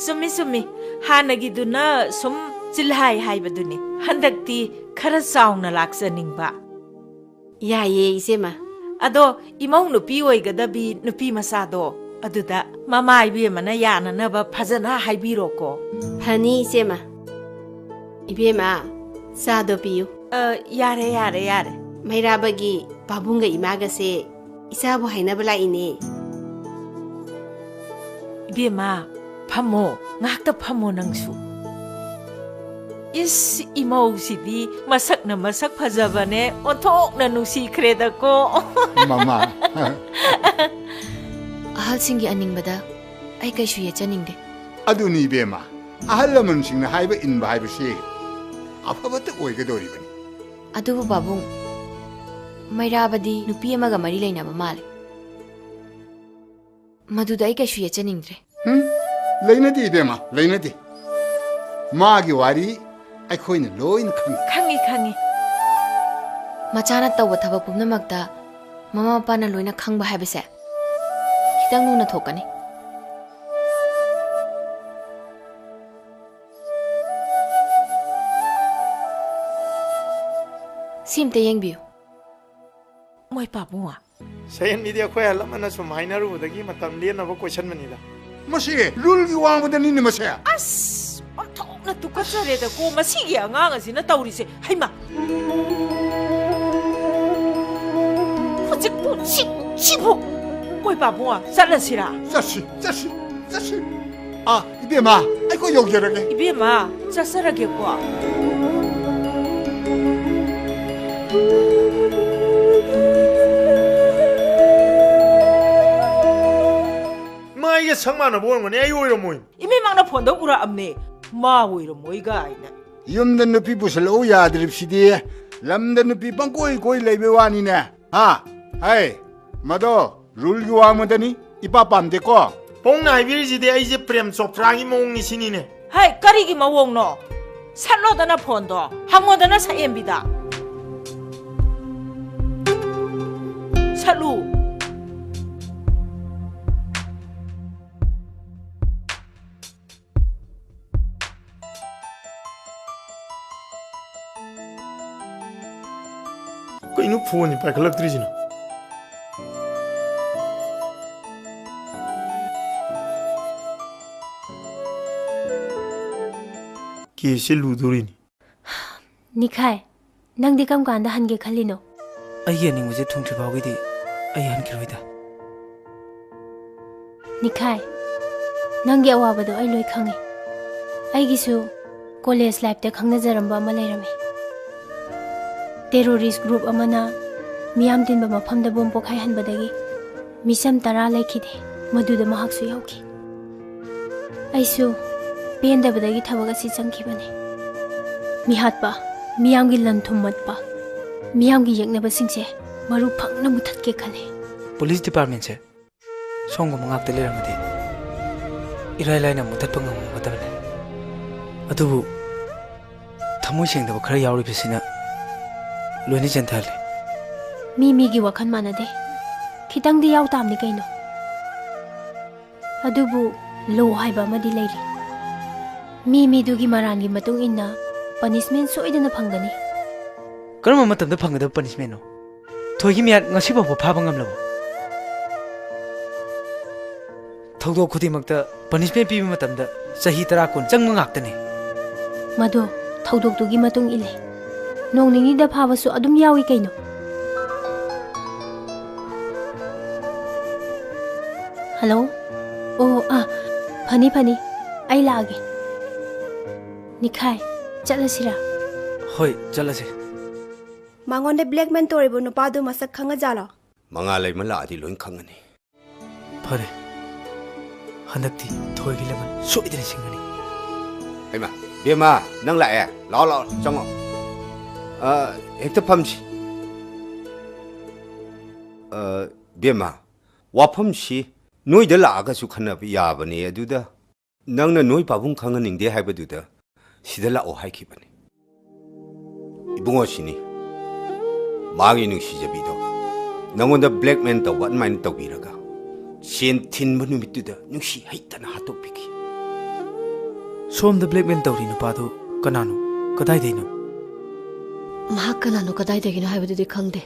ꯆꯨꯝꯃꯤ, ꯆꯨꯝꯃꯤ꯫ ꯍꯥꯟꯅꯒꯤꯗꯨꯅ ꯁꯨꯝ ꯆꯤꯜꯍꯥꯏ ꯍꯥꯏꯕꯗꯨꯅꯤ꯫ ꯍꯟꯗꯛꯇꯤ ꯈꯔ ꯆꯥꯎꯅ ꯂꯥꯛꯆꯅꯤꯡꯕ꯫ ꯌꯥꯏꯌꯦ, ꯏꯆꯦꯃ꯫ ꯑꯗꯣ ꯏꯃꯧ ꯅꯨꯄꯤ ꯑꯣꯏꯒꯗꯕꯤ ꯅꯨꯄꯤ ꯃꯆꯥꯗꯣ, ꯑꯗꯨꯗ ꯃꯃꯥ ꯏꯕꯦꯝꯃꯅ ꯌꯥꯅꯅꯕ ꯐꯖꯅ ꯍꯥꯏꯕꯤꯔꯣꯀꯣ꯫ ꯐꯅꯤ, ꯏꯆꯦꯃ꯫ ꯏꯕꯦꯝꯃ, ꯆꯥꯗꯣ ꯄꯤꯌꯨ꯫ ꯑ, ꯌꯥꯔꯦ, ꯌꯥꯔꯦ, ꯌꯥꯔꯦ꯫ ꯃꯩꯔꯥꯕꯒꯤ ꯄꯥꯕꯨꯡꯒ ꯏꯃꯥꯒꯁꯦ ꯏꯆꯥꯕꯨ ꯍꯥꯏꯅꯕ ꯂꯥꯛꯏꯅꯦ꯫ ꯏꯕꯦꯝꯃ, ꯐꯝꯃꯣ, ꯉꯥꯏꯍꯥꯛꯇ ꯐꯝꯃꯣ ꯅꯪꯁꯨ꯫ ꯏꯁ, ꯏꯃꯧꯁꯤꯗꯤ ꯃꯁꯛꯅ ꯃꯁꯛ ꯐꯖꯕꯅꯦ, ꯑꯣꯟꯊꯣꯛꯅ ꯅꯨꯡꯁꯤꯈ꯭ꯔꯦꯗꯀꯣ꯫ ꯃꯃꯥ꯫ ꯑꯍꯜꯁꯤꯡꯒꯤ ꯑꯅꯤꯡꯕꯗ ꯑꯩ ꯀꯩꯁꯨ ꯌꯦꯠꯆꯅꯤꯡꯗꯦ꯫ ꯑꯗꯨꯅꯤ ꯏꯕꯦꯝꯃ, ꯑꯍꯜ ꯂꯃꯟꯁꯤꯡꯅ ꯍꯥꯏꯕ ꯏꯟꯕ ꯍꯥꯏꯕꯁꯤ ꯑꯐꯕꯇ ꯑꯣꯏꯒꯗꯧꯔꯤꯕꯅꯤ꯫ ꯑꯗꯨꯕꯨ ꯄꯥꯕꯨꯡ, ꯃꯩꯔꯥꯕꯗꯤ ꯅꯨꯄꯤ ꯑꯃꯒ ꯃꯔꯤ ꯂꯩꯅꯕ ꯃꯥꯜꯂꯦ꯫ ꯃꯗꯨꯗ ꯑꯩ ꯀꯩꯁꯨ ꯌꯦꯠꯆꯅꯤꯡꯗ꯭ꯔꯦ꯫ ꯍꯨꯝ? ꯂꯩꯅꯗꯦ ꯏꯕꯦꯝꯃ, ꯂꯩꯅꯗꯦ꯫ ꯃꯥꯒꯤ ꯋꯥꯔꯤ ꯑꯩꯈꯣꯏꯅ ꯂꯣꯏꯅ ꯈꯪꯉꯤ꯫ ꯈꯪꯉꯤ, ꯈꯪꯉꯤ꯫ ꯃꯆꯥꯅ ꯇꯧꯕ ꯊꯕꯛ ꯄꯨꯝꯅꯃꯛꯇ ꯃꯃꯥ ꯃꯄꯥꯅ ꯂꯣꯏꯅ ꯈꯪꯕ ꯍꯥꯏꯕꯁꯦ ꯈꯤꯇꯪ ꯂꯨꯅ ꯊꯣꯛꯀꯅꯤ꯫ ꯁꯤ ꯑꯝꯇ ꯌꯦꯡꯕꯤꯌꯨ꯫ ꯃꯣꯏ ꯄꯥꯕꯨꯡ꯫ ꯁꯌꯦꯟꯕꯤꯗꯤ ꯑꯩꯈꯣꯏ ꯑꯍꯜ ꯂꯃꯟꯅ ꯁꯨꯝ ꯍꯥꯏꯅꯔꯨꯕꯗꯒꯤ ꯃꯇꯝ ꯂꯦꯟꯅꯕ ꯀꯣꯏꯁꯟꯕꯅꯤꯗ꯫ ꯃꯁꯤ ꯂꯨꯜꯒꯤ ꯋꯥꯡꯃꯗꯅꯤꯅꯦ ꯃꯁꯦ꯫ ꯑꯁ! ꯑꯣꯟꯊꯣꯛꯅ ꯇꯨꯀꯠꯆꯔꯦꯗꯀꯣ ꯃꯁꯤꯒꯤ ꯑꯉꯥꯡ ꯑꯁꯤꯅ ꯇꯧꯔꯤꯁꯦ꯫ ꯍꯩꯃꯥ! ꯆꯤꯛꯄꯨ, ꯆꯤꯛꯄꯨ, ꯆꯤꯛꯄꯨ꯫ ꯀꯣꯏ ꯄꯥꯕꯨꯡ, ꯆꯠꯂꯁꯤꯔꯥ? ꯆꯠꯁꯤ, ꯆꯠꯁꯤ, ꯆꯠꯁꯤ꯫ ꯑꯥ, ꯏꯕꯦꯝꯃ, ꯑꯩꯈꯣꯏ ꯌꯧꯖꯔꯒꯦ꯫ ꯏꯕꯦꯝꯃ, ꯆꯠꯆꯔꯒꯦꯀꯣ꯫ ꯃꯥꯏꯒ ꯁꯛ ꯃꯥꯟꯅꯕ ꯑꯣꯏꯔꯝꯒꯅꯤ, ꯑꯩ ꯑꯣꯏꯔꯝꯃꯣꯏ꯫ ꯏꯃꯤꯠꯃꯛꯅ ꯐꯣꯟꯗ ꯎꯔꯛꯑꯝꯅꯦ, ꯃꯥ ꯑꯣꯏꯔꯝꯃꯣꯏ ꯀꯥꯏꯅ꯫ ꯌꯨꯝꯗ ꯅꯨꯄꯤ ꯄꯨꯁꯜꯂꯛꯎ ꯌꯥꯗ꯭ꯔꯤꯕꯁꯤꯗꯤ, ꯂꯝꯗ ꯅꯨꯄꯤ ꯄꯪꯀꯣꯏ ꯀꯣꯏ ꯂꯩꯕꯩ ꯋꯥꯅꯤꯅꯦ꯫ ꯍꯥ? ꯍꯩ, ꯃꯗꯣ ꯔꯨꯜꯒꯤ ꯋꯥꯡꯃꯗꯅꯤ, ꯏꯄꯥ ꯄꯥꯝꯗꯦꯀꯣ꯫ ꯄꯥꯕꯨꯡꯅ ꯍꯥꯏꯕꯤꯔꯤꯁꯤꯗꯤ ꯑꯩꯁꯦ ꯄ꯭ꯔꯦꯝ ꯆꯣꯄ꯭ꯔꯥꯒꯤ ꯃꯑꯣꯡꯅꯤ ꯁꯤꯅꯤꯅꯦ꯫ ꯍꯩ, ꯀꯔꯤꯒꯤ ꯃꯑꯣꯡꯅꯣ? ꯁꯠꯂꯣꯗꯅ ꯐꯣꯟꯗꯣ, ꯍꯪꯉꯣꯗꯅ ꯁꯛꯑꯦꯝꯕꯤꯗ꯫ ꯁꯠꯂꯨ꯫ ꯀꯩꯅꯣ ꯐꯣꯟꯁꯦ ꯄꯥꯏꯈꯠꯂꯛꯇ꯭ꯔꯤꯁꯤꯅ? ꯀꯦꯁꯁꯦ ꯂꯨꯗꯣꯔꯤꯅꯤ꯫ ꯅꯤꯈꯥꯏ, ꯅꯪꯗꯤ ꯀꯔꯝ ꯀꯥꯟꯗ ꯍꯟꯒꯦ ꯈꯜꯂꯤꯅꯣ? ꯑꯩꯒꯤ ꯑꯅꯤꯡꯕꯁꯦ ꯊꯨꯡꯗ꯭ꯔꯤ ꯐꯥꯎꯒꯤꯗꯤ ꯑꯩ ꯍꯟꯈꯤꯔꯣꯏꯗ꯫ ꯅꯤꯈꯥꯏ, ꯅꯪꯒꯤ ꯑꯋꯥꯕꯗꯣ ꯑꯩ ꯂꯣꯏ ꯈꯪꯉꯦ꯫ ꯑꯩꯒꯤꯁꯨ ꯀꯣꯂꯦꯖ ꯂꯥꯏꯐꯇ ꯈꯪꯅꯖꯔꯝꯕ ꯑꯃ ꯂꯩꯔꯝꯃꯤ꯫ ꯇꯦꯔꯣꯔꯤꯁ ꯒ꯭ꯔꯨꯞ ꯑꯃꯅ ꯃꯤꯌꯥꯝ ꯇꯤꯟꯕ ꯃꯐꯝꯗ ꯕꯣꯝ ꯄꯣꯈꯥꯏꯍꯟꯕꯗꯒꯤ ꯃꯤꯆꯝ ꯇꯔꯥ ꯂꯩꯈꯤꯗꯦ, ꯃꯗꯨꯗ ꯃꯍꯥꯛꯁꯨ ꯌꯥꯎꯈꯤ꯫ ꯑꯩꯁꯨ ꯄꯦꯟꯗꯕꯗꯒꯤ ꯊꯕꯛ ꯑꯁꯤ ꯆꯪꯈꯤꯕꯅꯤ꯫ ꯃꯤꯍꯥꯠꯄ, ꯃꯤꯌꯥꯝꯒꯤ ꯂꯟ ꯊꯨꯝꯃꯠꯄ, ꯃꯤꯌꯥꯝꯒꯤ ꯌꯦꯛꯅꯕꯁꯤꯡꯁꯦ ꯃꯔꯨ ꯐꯪꯅ ꯃꯨꯊꯠꯀꯦ ꯈꯜꯂꯤ꯫ ꯄꯨꯂꯤꯁ ꯗꯤꯄꯥꯔꯠꯃꯦꯟꯁꯦ ꯁꯣꯝꯒꯨꯝꯕ ꯉꯥꯛꯇ ꯂꯩꯔꯝꯃꯗꯤ ꯏꯔꯥꯏ ꯂꯥꯏꯅ ꯃꯨꯊꯠꯄ ꯉꯝꯃꯝꯒꯗꯕꯅꯤ꯫ ꯑꯗꯨꯕꯨ ꯊꯃꯣꯏ ꯁꯦꯡꯗꯕ ꯈꯔ ꯌꯥꯎꯔꯤꯕꯁꯤꯅ ꯂꯣꯏꯅ ꯆꯦꯟꯊꯍꯜꯂꯤ꯫ ꯃꯤ ꯃꯤꯒꯤ ꯋꯥꯈꯜ ꯃꯥꯟꯅꯗꯦ꯫ ꯈꯤꯇꯪꯗꯤ ꯌꯥꯎ ꯇꯥꯕꯅꯤ ꯀꯩꯅꯣ꯫ ꯑꯗꯨꯕꯨ ꯂꯣ ꯍꯥꯏꯕ ꯑꯃꯗꯤ ꯂꯩꯔꯤ꯫ ꯃꯤ ꯃꯤꯗꯨꯒꯤ ꯃꯔꯥꯟꯒꯤ ꯃꯇꯨꯡ ꯏꯟꯅ ꯄꯅꯤꯁꯃꯦꯟ ꯁꯣꯏꯗꯅ ꯐꯪꯒꯅꯤ꯫ ꯀꯔꯝꯕ ꯃꯇꯝꯗ ꯐꯪꯒꯗꯕ ꯄꯅꯤꯁꯃꯦꯟꯅꯣ? ꯊꯣꯏꯒꯤ ꯃꯤꯌꯥꯠ ꯉꯁꯤ ꯐꯥꯎꯕ ꯐꯥꯕ ꯉꯝꯂꯕꯣ? ꯊꯧꯗꯣꯛ ꯈꯨꯗꯤꯡꯃꯛꯇ ꯄꯅꯤꯁꯃꯦꯟ ꯄꯤꯕ ꯃꯇꯝꯗ ꯆꯍꯤ ꯇꯔꯥ ꯀꯨꯟ ꯆꯪꯕ ꯉꯥꯛꯇꯅꯤ꯫ ꯃꯗꯣ ꯊꯧꯗꯣꯛꯇꯨꯒꯤ ꯃꯇꯨꯡ ꯏꯜꯂꯦ꯫ ꯅꯣꯡ ꯅꯤꯅꯤꯗ ꯐꯥꯕꯁꯨ ꯑꯗꯨꯝ ꯌꯥꯎꯏ ꯀꯩꯅꯣ꯫ ꯍꯜꯂꯣ꯫ ꯑꯣ, ꯑꯥ, ꯐꯅꯤ, ꯐꯅꯤ꯫ ꯑꯩ ꯂꯥꯛꯑꯒꯦ꯫ ꯅꯤꯈꯥꯏ, ꯆꯠꯂꯁꯤꯔꯥ? ꯍꯣꯏ, ꯆꯠꯂꯁꯦ꯫ ꯃꯉꯣꯟꯗ blackmail ꯇꯧꯔꯤꯕ ꯅꯨꯄꯥꯗꯨ ꯃꯁꯛ ꯈꯪꯉꯖꯥꯠꯂꯣ? ꯃꯉꯥꯂꯩꯃ ꯂꯥꯛꯑꯗꯤ ꯂꯣꯏ ꯈꯪꯉꯅꯤ꯫ ꯐꯔꯦ, ꯍꯟꯗꯛꯇꯤ ꯊꯣꯏꯒꯤ ꯂꯃꯟ ꯁꯣꯏꯗꯅ ꯁꯤꯡꯒꯅꯤ꯫ ꯍꯩꯃꯥ, ꯕꯦꯝꯃ, ꯅꯪ ꯂꯥꯛꯑꯦ? ꯂꯥꯛꯑꯣ, ꯂꯥꯛꯑꯣ, ꯆꯪꯉꯣ꯫ ꯑ, ꯍꯦꯛꯇ ꯐꯝꯁꯤ꯫ ꯑ, ꯕꯦꯝꯃ, ꯋꯥꯐꯝꯁꯤ ꯅꯣꯏꯗ ꯂꯥꯛꯑꯒꯁꯨ ꯈꯟꯅꯕ ꯌꯥꯕꯅꯦ, ꯑꯗꯨꯗ ꯅꯪꯅ ꯅꯣꯏ ꯄꯥꯕꯨꯡ ꯈꯪꯍꯟꯅꯤꯡꯗꯦ ꯍꯥꯏꯕꯗꯨꯗ ꯁꯤꯗ ꯂꯥꯛꯑꯣ ꯍꯥꯏꯈꯤꯕꯅꯤ꯫ ꯏꯕꯨꯡꯉꯣ, ꯁꯤꯅꯤ ꯃꯥꯒꯤ ꯅꯨꯡꯁꯤꯖꯕꯤꯗꯣ꯫ ꯅꯪꯉꯣꯟꯗ blackmail ꯇꯧꯕ ꯑꯗꯨꯃꯥꯏꯅ ꯇꯧꯕꯤꯔꯒ ꯁꯦꯟ ꯊꯤꯟꯕ ꯅꯨꯃꯤꯠꯇꯨꯗ ꯅꯨꯡꯁꯤ ꯍꯩꯇꯅ ꯍꯥꯠꯇꯣꯛꯄꯤꯈꯤ꯫ ꯁꯣꯝꯗ blackmail ꯇꯧꯔꯤ ꯅꯨꯄꯥꯗꯨ ꯀꯅꯥꯅꯣ? ꯀꯗꯥꯏꯗꯩꯅꯣ? ꯃꯍꯥꯛ ꯀꯅꯥꯅꯣ, ꯀꯗꯥꯏꯗꯒꯤꯅꯣ ꯍꯥꯏꯕꯗꯨꯗꯤ ꯈꯪꯗꯦ꯫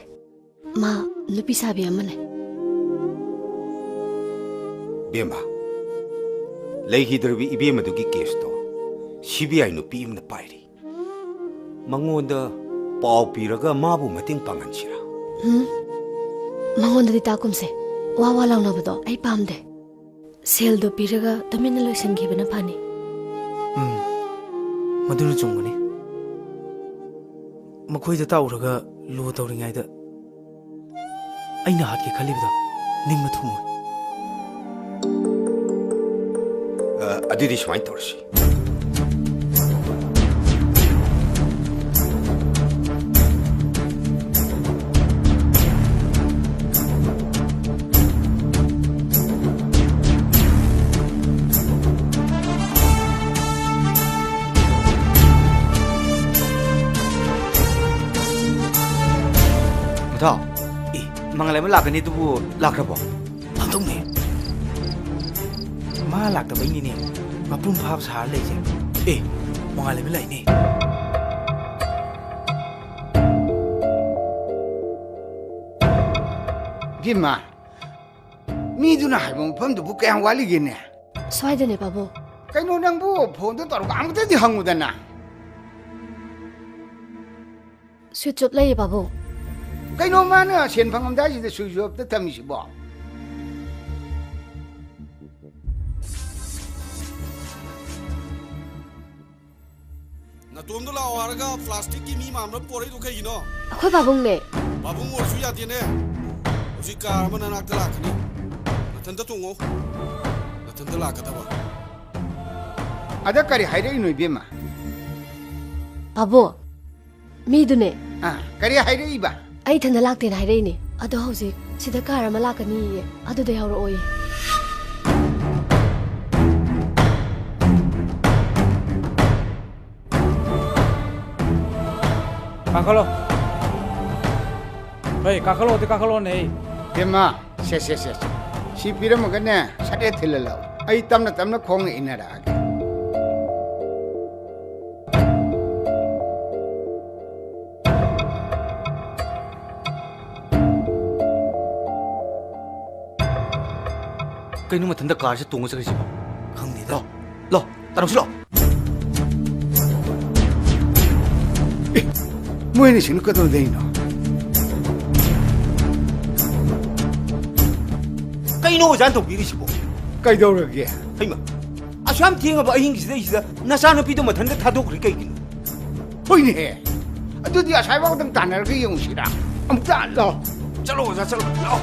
ꯃꯥ ꯅꯨꯄꯤ ꯁꯥꯕꯤ ꯑꯃꯅꯦ꯫ ꯕꯦꯝꯃ, ꯂꯩꯈꯤꯗ꯭ꯔꯕꯤ ꯏꯕꯦꯝꯃꯗꯨꯒꯤ caseꯇꯣ CBI ꯅꯨꯄꯤ ꯑꯃꯅ ꯄꯥꯏꯔꯤ꯫ ꯃꯉꯣꯟꯗ ꯄꯥꯎ ꯄꯤꯔꯒ ꯃꯥꯕꯨ ꯃꯇꯦꯡ ꯄꯥꯡꯍꯟꯁꯤꯔꯥ? ꯎꯝ, ꯃꯉꯣꯟꯗꯗꯤ ꯇꯥꯛꯀꯨꯝꯁꯦ꯫ ꯋꯥ ꯋꯥ ꯂꯥꯎꯅꯕꯗꯣ ꯑꯩ ꯄꯥꯝꯗꯦ꯫ ꯁꯦꯜꯗꯣ ꯄꯤꯔꯒ ꯇꯨꯃꯤꯟꯅ ꯂꯣꯏꯁꯤꯟꯈꯤꯕꯅ ꯐꯅꯤ꯫ ꯎꯝ, ꯃꯗꯨꯅ ꯆꯨꯝꯒꯅꯤ꯫ ꯃꯈꯣꯏꯗ ꯇꯥꯛꯎꯔꯒ ꯂꯣ ꯇꯧꯔꯤꯉꯩꯗ ꯑꯩꯅ ꯍꯥꯠꯀꯦ ꯈꯜꯂꯤꯕꯗꯣ ꯅꯤꯡꯕ ꯊꯨꯡꯉꯣꯏ꯫ ꯑ, ꯑꯗꯨꯗꯤ ꯁꯨꯃꯥꯏꯅ ꯇꯧꯔꯁꯤ꯫ ꯃꯊꯥꯎ, ꯑꯦ, ꯃꯉꯥꯂꯩꯃ ꯂꯥꯛꯀꯅꯤ ꯑꯗꯨꯕꯨ ꯂꯥꯛꯈ꯭ꯔꯕꯣ? ꯂꯥꯛꯇꯧꯅꯦ꯫ ꯃꯥ ꯂꯥꯛꯇꯕꯩꯅꯤꯅꯦ ꯃꯄꯨꯡ ꯐꯥꯕ ꯁꯥꯔ ꯂꯩꯁꯦ꯫ ꯑꯦ, ꯃꯉꯥꯂꯩꯃ ꯂꯥꯛꯏꯅꯦ꯫ ꯏꯕꯦꯝꯃ, ꯃꯤꯗꯨꯅ ꯍꯥꯏꯕ ꯃꯐꯝꯗꯨꯕꯨ ꯀꯌꯥꯝ ꯋꯥꯠꯂꯤꯒꯦꯅꯦ? ꯁ꯭ꯋꯥꯏꯗꯅꯦ, ꯄꯥꯕꯨꯡ꯫ ꯀꯩꯅꯣ ꯅꯪꯕꯨ ꯐꯣꯟꯗ ꯇꯧꯔꯒ ꯑꯃꯨꯛꯇꯗꯤ ꯍꯪꯉꯨꯗꯅ꯫ Switch off ꯂꯩꯌꯦ, ꯄꯥꯕꯨꯡ꯫ ꯀꯩꯅꯣ ꯃꯥꯅ ꯁꯦꯟ ꯐꯪꯉꯝꯗꯥꯏꯁꯤꯗ switch off ꯇ ꯊꯝꯃꯤꯁꯤꯕꯣ? ꯅꯇꯣꯝꯗ ꯂꯥꯛꯑꯣ ꯍꯥꯏꯔꯒ ꯄ꯭ꯂꯥꯁꯇꯤꯛꯀꯤ ꯃꯤ ꯃꯥꯟꯕ ꯄꯣꯔꯛꯏꯗꯣ ꯀꯩꯒꯤꯅꯣ? ꯑꯩꯈꯣꯏ ꯄꯥꯕꯨꯡꯅꯦ꯫ ꯄꯥꯕꯨꯡ ꯑꯣꯏꯔꯁꯨ ꯌꯥꯗꯦꯅꯦ꯫ ꯍꯧꯖꯤꯛ ꯀꯥꯔ ꯑꯃ ꯅꯅꯥꯛꯇ ꯂꯥꯛꯀꯅꯤ꯫ ꯅꯊꯟꯗ ꯇꯣꯡꯉꯣ꯫ ꯅꯊꯟꯗ ꯂꯥꯛꯀꯗꯕ꯫ ꯑꯗ ꯀꯔꯤ ꯍꯥꯏꯔꯛꯏꯅꯣ, ꯏꯕꯦꯝꯃ? ꯄꯥꯕꯨꯡ, ꯃꯤꯗꯨꯅꯦ꯫ ꯑꯥ, ꯀꯔꯤ ꯍꯥꯏꯔꯛꯏꯕ? ꯑꯩ ꯏꯊꯟꯗ ꯂꯥꯛꯇꯦꯅ ꯍꯥꯏꯔꯛꯏꯅꯦ꯫ ꯑꯗꯣ ꯍꯧꯖꯤꯛ ꯁꯤꯗ ꯀꯥꯔ ꯑꯃ ꯂꯥꯛꯀꯅꯤꯌꯦ꯫ ꯑꯗꯨꯗ ꯌꯥꯎꯔꯛꯑꯣꯌꯦ꯫ ꯀꯥꯈꯠꯂꯣ꯫ ꯍꯩ, ꯀꯥꯈꯠꯂꯣꯗꯤ ꯀꯥꯈꯠꯂꯣꯅꯦ꯫ ꯏꯕꯦꯝꯃ, ꯁꯦ, ꯁꯦ, ꯁꯦ, ꯁꯦ꯫ ꯁꯤ ꯄꯤꯔꯝꯃꯒꯅꯦ, ꯁꯠ ꯍꯦꯛ ꯊꯤꯜꯍꯜꯂꯛꯑꯣ꯫ ꯑꯩ ꯇꯞꯅ ꯇꯞꯅ ꯈꯣꯡꯅ ꯏꯟꯅꯔꯛꯑꯒꯦ꯫ ꯀꯩꯅꯣ ꯃꯊꯟꯇ ꯀꯥꯔꯁꯦ ꯇꯣꯡꯉ ꯆꯠꯈ꯭ꯔꯤꯁꯤꯕꯣ? ꯈꯪꯗꯦꯗ꯫ ꯂꯥꯎ, ꯂꯥꯎ, ꯇꯥꯔꯛꯁꯤ ꯂꯥꯎ꯫ ꯑꯦ, ꯃꯣꯏ ꯑꯅꯤꯁꯤꯅ ꯀꯩꯗꯧꯗꯣꯏꯅꯣ? ꯀꯩꯅꯣ ꯑꯣꯖꯥꯅ ꯇꯧꯕꯤꯔꯤꯁꯤꯕꯣ? ꯀꯩꯗꯧꯔꯒꯦ? ꯍꯩꯃꯥ, ꯑꯁꯨꯛ ꯌꯥꯝ ꯊꯦꯡꯉꯕ ꯑꯍꯤꯡꯁꯤꯗꯩꯁꯤꯗ ꯅꯆꯥꯅꯨꯄꯤꯗꯣ ꯃꯊꯟꯇ ꯊꯥꯗꯣꯛꯈ꯭ꯔꯤ ꯀꯩꯒꯤꯅꯣ? ꯍꯣꯏꯅꯦꯍꯦ꯫ ꯑꯗꯨꯗꯤ ꯑꯁꯥꯏꯐꯥꯎꯗꯪ ꯇꯥꯟꯅꯔꯒ ꯌꯦꯡꯉꯨꯁꯤꯔꯥ? ꯑꯃꯨꯛꯇ ꯂꯥꯛꯑꯣ꯫ ꯆꯠꯂꯣ, ꯑꯣꯖꯥ, ꯆꯠꯂꯣ꯫ ꯂꯥꯛꯑꯣ꯫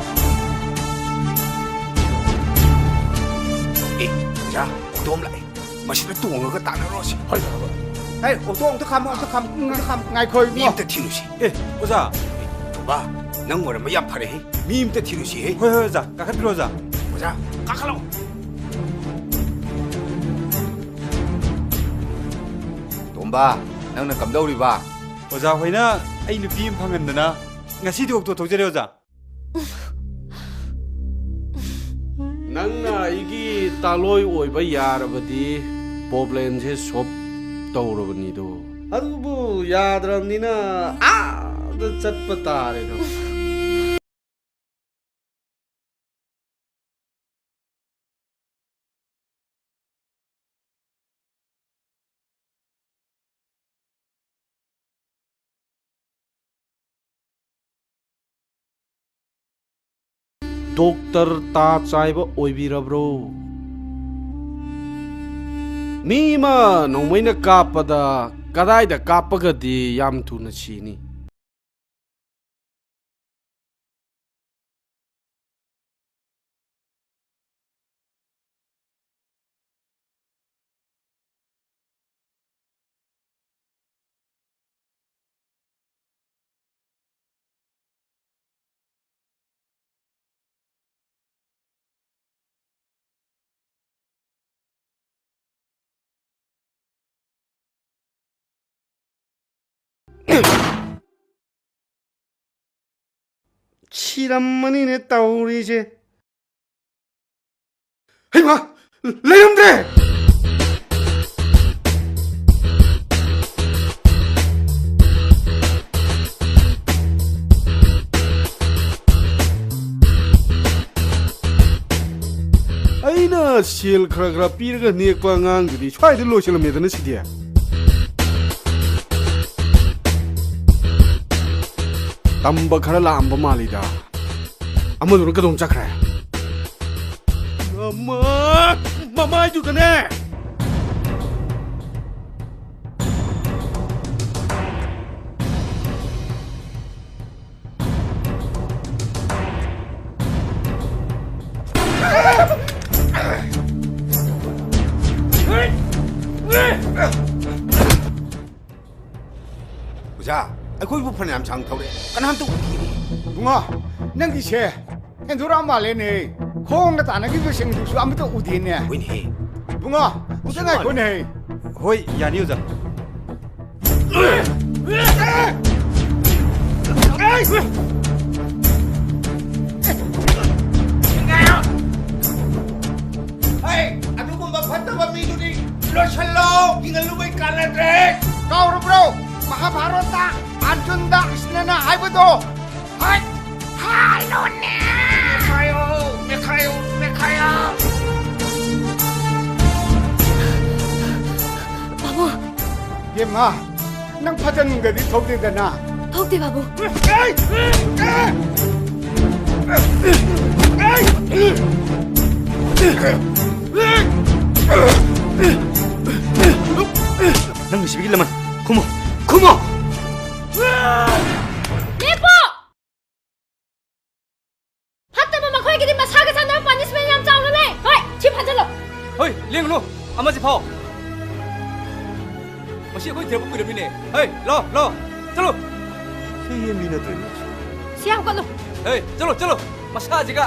ꯑꯦ, ꯑꯣꯖꯥ, ꯑꯣꯇꯣ ꯑꯃ ꯂꯥꯛꯑꯦ꯫ ꯃꯁꯤꯗ ꯇꯣꯡꯉꯒ ꯇꯥꯟꯅꯔꯨꯔꯁꯤ꯫ ꯍꯣꯏ, ꯍꯣꯏ, ꯍꯣꯏ꯫ ꯍꯦ, ꯑꯣꯇꯣ ꯑꯝꯇ ꯈꯥꯝꯃꯣ, ꯑꯝꯇ ꯈꯥꯝꯃꯣ, ꯑꯝꯇ ꯈꯥꯝꯃꯣ꯫ ꯉꯥꯏꯈꯣ, ꯃꯤ ꯏꯕꯨꯡꯉꯣ꯫ ꯑꯝꯇ ꯊꯤꯔꯨꯁꯤ꯫ ꯑꯦ, ꯑꯣꯖꯥ꯫ ꯇꯣꯝꯕ, ꯅꯪ ꯑꯣꯏꯔꯝꯕ ꯌꯥꯝ ꯐꯔꯦꯍꯦ꯫ ꯃꯤ ꯑꯝꯇ ꯊꯤꯔꯨꯁꯤꯍꯦ꯫ ꯍꯣꯏ, ꯍꯣꯏ, ꯑꯣꯖꯥ꯫ ꯀꯥꯈꯠꯄꯤꯔꯣ, ꯑꯣꯖꯥ꯫ ꯑꯣꯖꯥ, ꯀꯥꯈꯠꯂꯣ꯫ ꯇꯣꯝꯕ, ꯅꯪꯅ ꯀꯝꯗꯧꯔꯤꯕ? ꯑꯣꯖꯥ ꯍꯣꯏꯅ ꯑꯩ ꯅꯨꯄꯤ ꯑꯃ ꯐꯪꯍꯟꯗꯅ ꯉꯁꯤꯗꯤ ꯑꯣꯛꯇꯣ ꯊꯧꯖꯔꯦ, ꯑꯣꯖꯥ꯫ ꯅꯪꯅ ꯑꯩꯒꯤ ꯇꯥꯂꯣꯏ ꯑꯣꯏꯕ ꯌꯥꯔꯕꯗꯤ ꯄ꯭ꯔꯣꯕ꯭ꯂꯦꯝꯁꯦ ꯁꯣꯜꯕ ꯇꯧꯔꯕꯅꯤꯗꯣ꯫ ꯑꯗꯨꯕꯨ ꯌꯥꯗ꯭ꯔꯕꯅꯤꯅ ꯑꯥꯗ ꯆꯠꯄ ꯇꯥꯔꯦꯗꯣ꯫ ꯗꯣꯛꯇꯔ ꯇꯥ ꯆꯥꯏꯕ ꯑꯣꯏꯕꯤꯔꯕ꯭ꯔꯣ? ꯃꯤ ꯑꯃ ꯅꯣꯡꯃꯩꯅ ꯀꯥꯞꯄꯗ ꯀꯗꯥꯏꯗ ꯀꯥꯞꯄꯒꯗꯤ ꯌꯥꯝ ꯊꯨꯅ ꯁꯤꯅꯤ? ꯁꯤꯔꯝꯃꯅꯤꯅꯦ ꯇꯧꯔꯤꯁꯦ꯫ ꯍꯩꯃꯥ! ꯂꯩꯔꯝꯗ꯭ꯔꯦ! ꯑꯩꯅ ꯁꯦꯜ ꯈꯔ ꯈꯔ ꯄꯤꯔꯒ ꯅꯦꯛꯄ ꯑꯉꯥꯡꯗꯨꯗꯤ ꯁ꯭ꯋꯥꯏꯗ ꯂꯣꯏꯁꯤꯜꯂꯝꯃꯦꯗꯅ ꯁꯤꯗꯤ꯫ ꯇꯝꯕ ꯈꯔ ꯂꯥꯛꯑꯝꯕ ꯃꯥꯜꯂꯤꯗ꯫ ꯑꯃꯗꯨꯅ ꯀꯗꯣꯝ ꯆꯠꯈ꯭ꯔꯦ? ꯃꯃꯥ! ꯃꯃꯥꯏꯗꯨꯒꯅꯦ! ꯑꯣꯖꯥ, ꯑꯩꯈꯣꯏꯕꯨ ꯐꯅꯌꯥꯝ ꯁꯥꯡ ꯊꯧꯔꯦ, ꯀꯅꯥꯝꯇ ꯎꯈꯤꯗꯦ꯫ ꯏꯕꯨꯡꯉꯣ, ꯅꯪꯒꯤꯁꯦ ꯍꯦꯟꯗꯣꯔꯛꯑ ꯃꯥꯜꯂꯦꯅꯦ꯫ ꯈꯣꯡꯒ ꯇꯥꯟꯅꯈꯤꯕꯁꯤꯡꯗꯨꯁꯨ ꯑꯃꯠꯇ ꯎꯗꯦꯅꯦ꯫ ꯍꯣꯏꯅꯦ꯫ ꯏꯕꯨꯡꯉꯣ, ꯑꯝꯇ ꯉꯥꯏꯈꯣꯅꯦ꯫ ꯍꯣꯏ, ꯌꯥꯅꯤ, ꯑꯣꯖꯥ꯫ ꯍꯩ, ꯑꯗꯨꯒꯨꯝꯕ ꯐꯠꯇꯕ ꯃꯤꯗꯨꯗꯤ ꯂꯣꯏꯁꯜꯂꯣ, ꯍꯤꯡꯍꯜꯂꯨꯕꯩ ꯀꯥꯟꯅꯗ꯭ꯔꯦ꯫ ꯀꯥꯎꯔꯕ꯭ꯔꯣ? ꯃꯍꯥꯚꯥꯔꯠꯇ ꯑꯔꯖꯨꯟꯗ ꯀ꯭ꯔꯤꯁꯅꯅ ꯍꯥꯏꯕꯗꯣ? ꯍꯩ! ꯍꯥꯜꯂꯣꯅꯦ! ꯃꯦꯈꯥꯏꯌꯣ, ꯃꯦꯈꯥꯏꯌꯣ, ꯃꯦꯈꯥꯏꯌꯣ! ꯕꯥꯕꯨ! ꯕꯦꯝꯃ, ꯅꯪ ꯐꯖꯅꯨꯡꯗꯗꯤ ꯊꯣꯛꯇꯦꯗꯅ? ꯊꯣꯛꯇꯦ, ꯕꯥꯕꯨ꯫ ꯅꯪ ꯅꯨꯡꯁꯤꯕꯒꯤ ꯂꯃꯟ ꯈꯨꯝꯃꯣ! ꯈꯨꯝꯃꯣ! ꯂꯦꯞꯄꯣ! ꯐꯠꯇꯕ ꯃꯈꯣꯏꯒꯤꯗꯤ ꯃꯁꯥꯒ ꯆꯥꯟꯅꯕ punishment ꯌꯥꯝ ꯆꯥꯎꯅ ꯂꯩ꯫ ꯍꯣꯏ, ꯁꯤ ꯐꯥꯖꯜꯂꯣ꯫ ꯍꯣꯏ, ꯂꯦꯡꯒꯅꯨ꯫ ꯑꯃꯁꯤ ꯐꯥꯎ꯫ ꯃꯁꯤ ꯑꯩꯈꯣꯏ ꯊꯤꯔꯛꯄ ꯀꯨꯏꯔꯝꯃꯤꯅꯦ꯫ ꯍꯣꯏ, ꯂꯥꯎ, ꯂꯥꯎ꯫ ꯆꯠꯂꯨ꯫ ꯁꯤ ꯃꯤ ꯅꯠꯇ꯭ꯔꯦꯅꯦ꯫ ꯁꯤ ꯍꯧꯒꯠꯂꯨ꯫ ꯍꯣꯏ, ꯆꯠꯂꯨ, ꯆꯠꯂꯨ꯫ ꯃꯁꯥꯁꯤꯒ꯫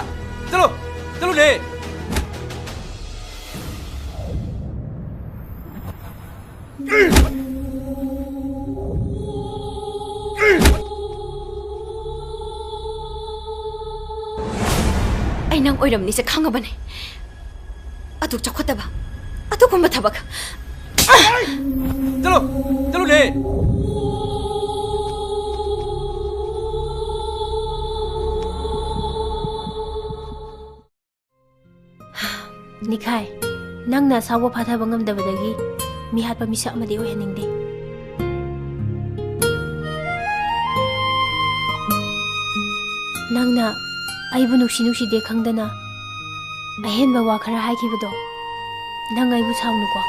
ꯆꯠꯂꯨ꯫ ꯆꯠꯂꯨꯅꯦ꯫ ꯑꯩ ꯅꯪ ꯑꯣꯏꯔꯝꯅꯤꯁꯦ ꯈꯪꯉꯕꯅꯦ꯫ ꯑꯗꯨꯛ ꯆꯥꯎꯈꯠꯇꯕ, ꯑꯗꯨꯒꯨꯝꯕ ꯊꯕꯛ꯫ ꯆꯠꯂꯣ, ꯆꯠꯂꯨꯅꯦ꯫ ꯅꯤꯈꯥꯏ, ꯅꯪꯅ ꯑꯁꯥꯎꯕ ꯐꯥꯊꯕ ꯉꯝꯗꯕꯗꯒꯤ ꯃꯤꯍꯥꯠꯄ ꯃꯤꯁꯛ ꯑꯃꯗꯤ ꯑꯣꯏꯍꯟꯅꯤꯡꯗꯦ꯫ ꯅꯪꯅ ꯑꯩꯕꯨ ꯅꯨꯡꯁꯤ ꯅꯨꯡꯁꯤꯗꯦ ꯈꯪꯗꯅ ꯑꯍꯦꯟꯕ ꯋꯥ ꯈꯔ ꯍꯥꯏꯈꯤꯕꯗꯣ, ꯅꯪ ꯑꯩꯕꯨ ꯁꯥꯎꯅꯨꯀꯣ꯫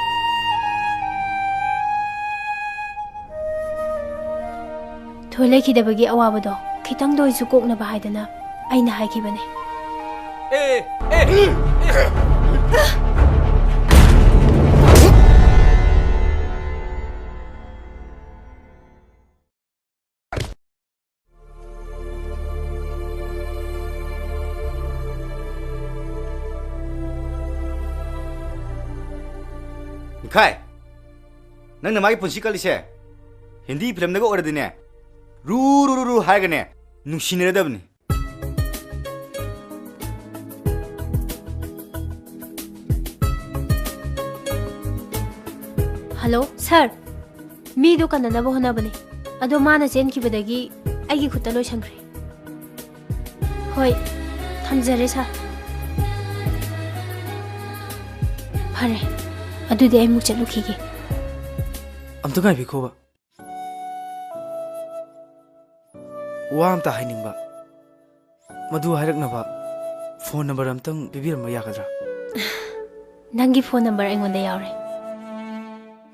ꯊꯣꯏ ꯂꯩꯈꯤꯗꯕꯒꯤ ꯑꯋꯥꯕꯗꯣ ꯈꯤꯇꯪꯗ ꯑꯣꯏꯁꯨ ꯀꯣꯛꯅꯕ ꯍꯥꯏꯗꯅ ꯑꯩꯅ ꯍꯥꯏꯈꯤꯕꯅꯦ꯫ ꯑꯦ, ꯑꯦ, ꯑꯦ꯫ ꯅꯤꯈꯥꯏ, ꯅꯪꯅ ꯃꯥꯒꯤ ꯄꯨꯟꯁꯤ ꯀꯜꯂꯤꯁꯦ ꯍꯤꯟꯗꯤ ꯐꯤꯂꯝꯗꯒ ꯑꯣꯏꯔꯗꯤꯅꯦ, ꯔꯨ ꯔꯨ ꯔꯨ ꯔꯨ ꯍꯥꯏꯔꯒꯅꯦ ꯅꯨꯡꯁꯤꯅꯔꯗꯕꯅꯤ꯫ ꯍꯜꯂꯣ, ꯁꯥꯔ꯫ ꯃꯤꯗꯣ ꯀꯟꯅꯅꯕ ꯍꯣꯠꯅꯕꯅꯦ, ꯑꯗꯣ ꯃꯥꯅ ꯆꯦꯟꯈꯤꯕꯗꯒꯤ ꯑꯩꯒꯤ ꯈꯨꯠꯇ ꯂꯣꯏꯁꯟꯈ꯭ꯔꯦ꯫ ꯍꯣꯏ, ꯊꯝꯖꯔꯦ, ꯁꯥꯔ꯫ ꯐꯔꯦ, ꯑꯗꯨꯗꯤ ꯑꯩ ꯑꯃꯨꯛ ꯆꯠꯂꯨꯈꯤꯒꯦ꯫ ꯑꯝꯇ ꯉꯥꯏꯕꯤꯈꯣꯕ꯫ ꯋꯥ ꯑꯝꯇ ꯍꯥꯏꯅꯤꯡꯕ꯫ ꯃꯗꯨ ꯍꯥꯏꯔꯛꯅꯕ ꯐꯣꯟ ꯅꯝꯕꯔ ꯑꯝꯇꯪ ꯄꯤꯕꯤꯔꯝꯕ ꯌꯥꯒꯗ꯭ꯔꯥ? ꯅꯪꯒꯤ ꯐꯣꯟ ꯅꯝꯕꯔ ꯑꯩꯉꯣꯟꯗ ꯌꯥꯎꯔꯦ꯫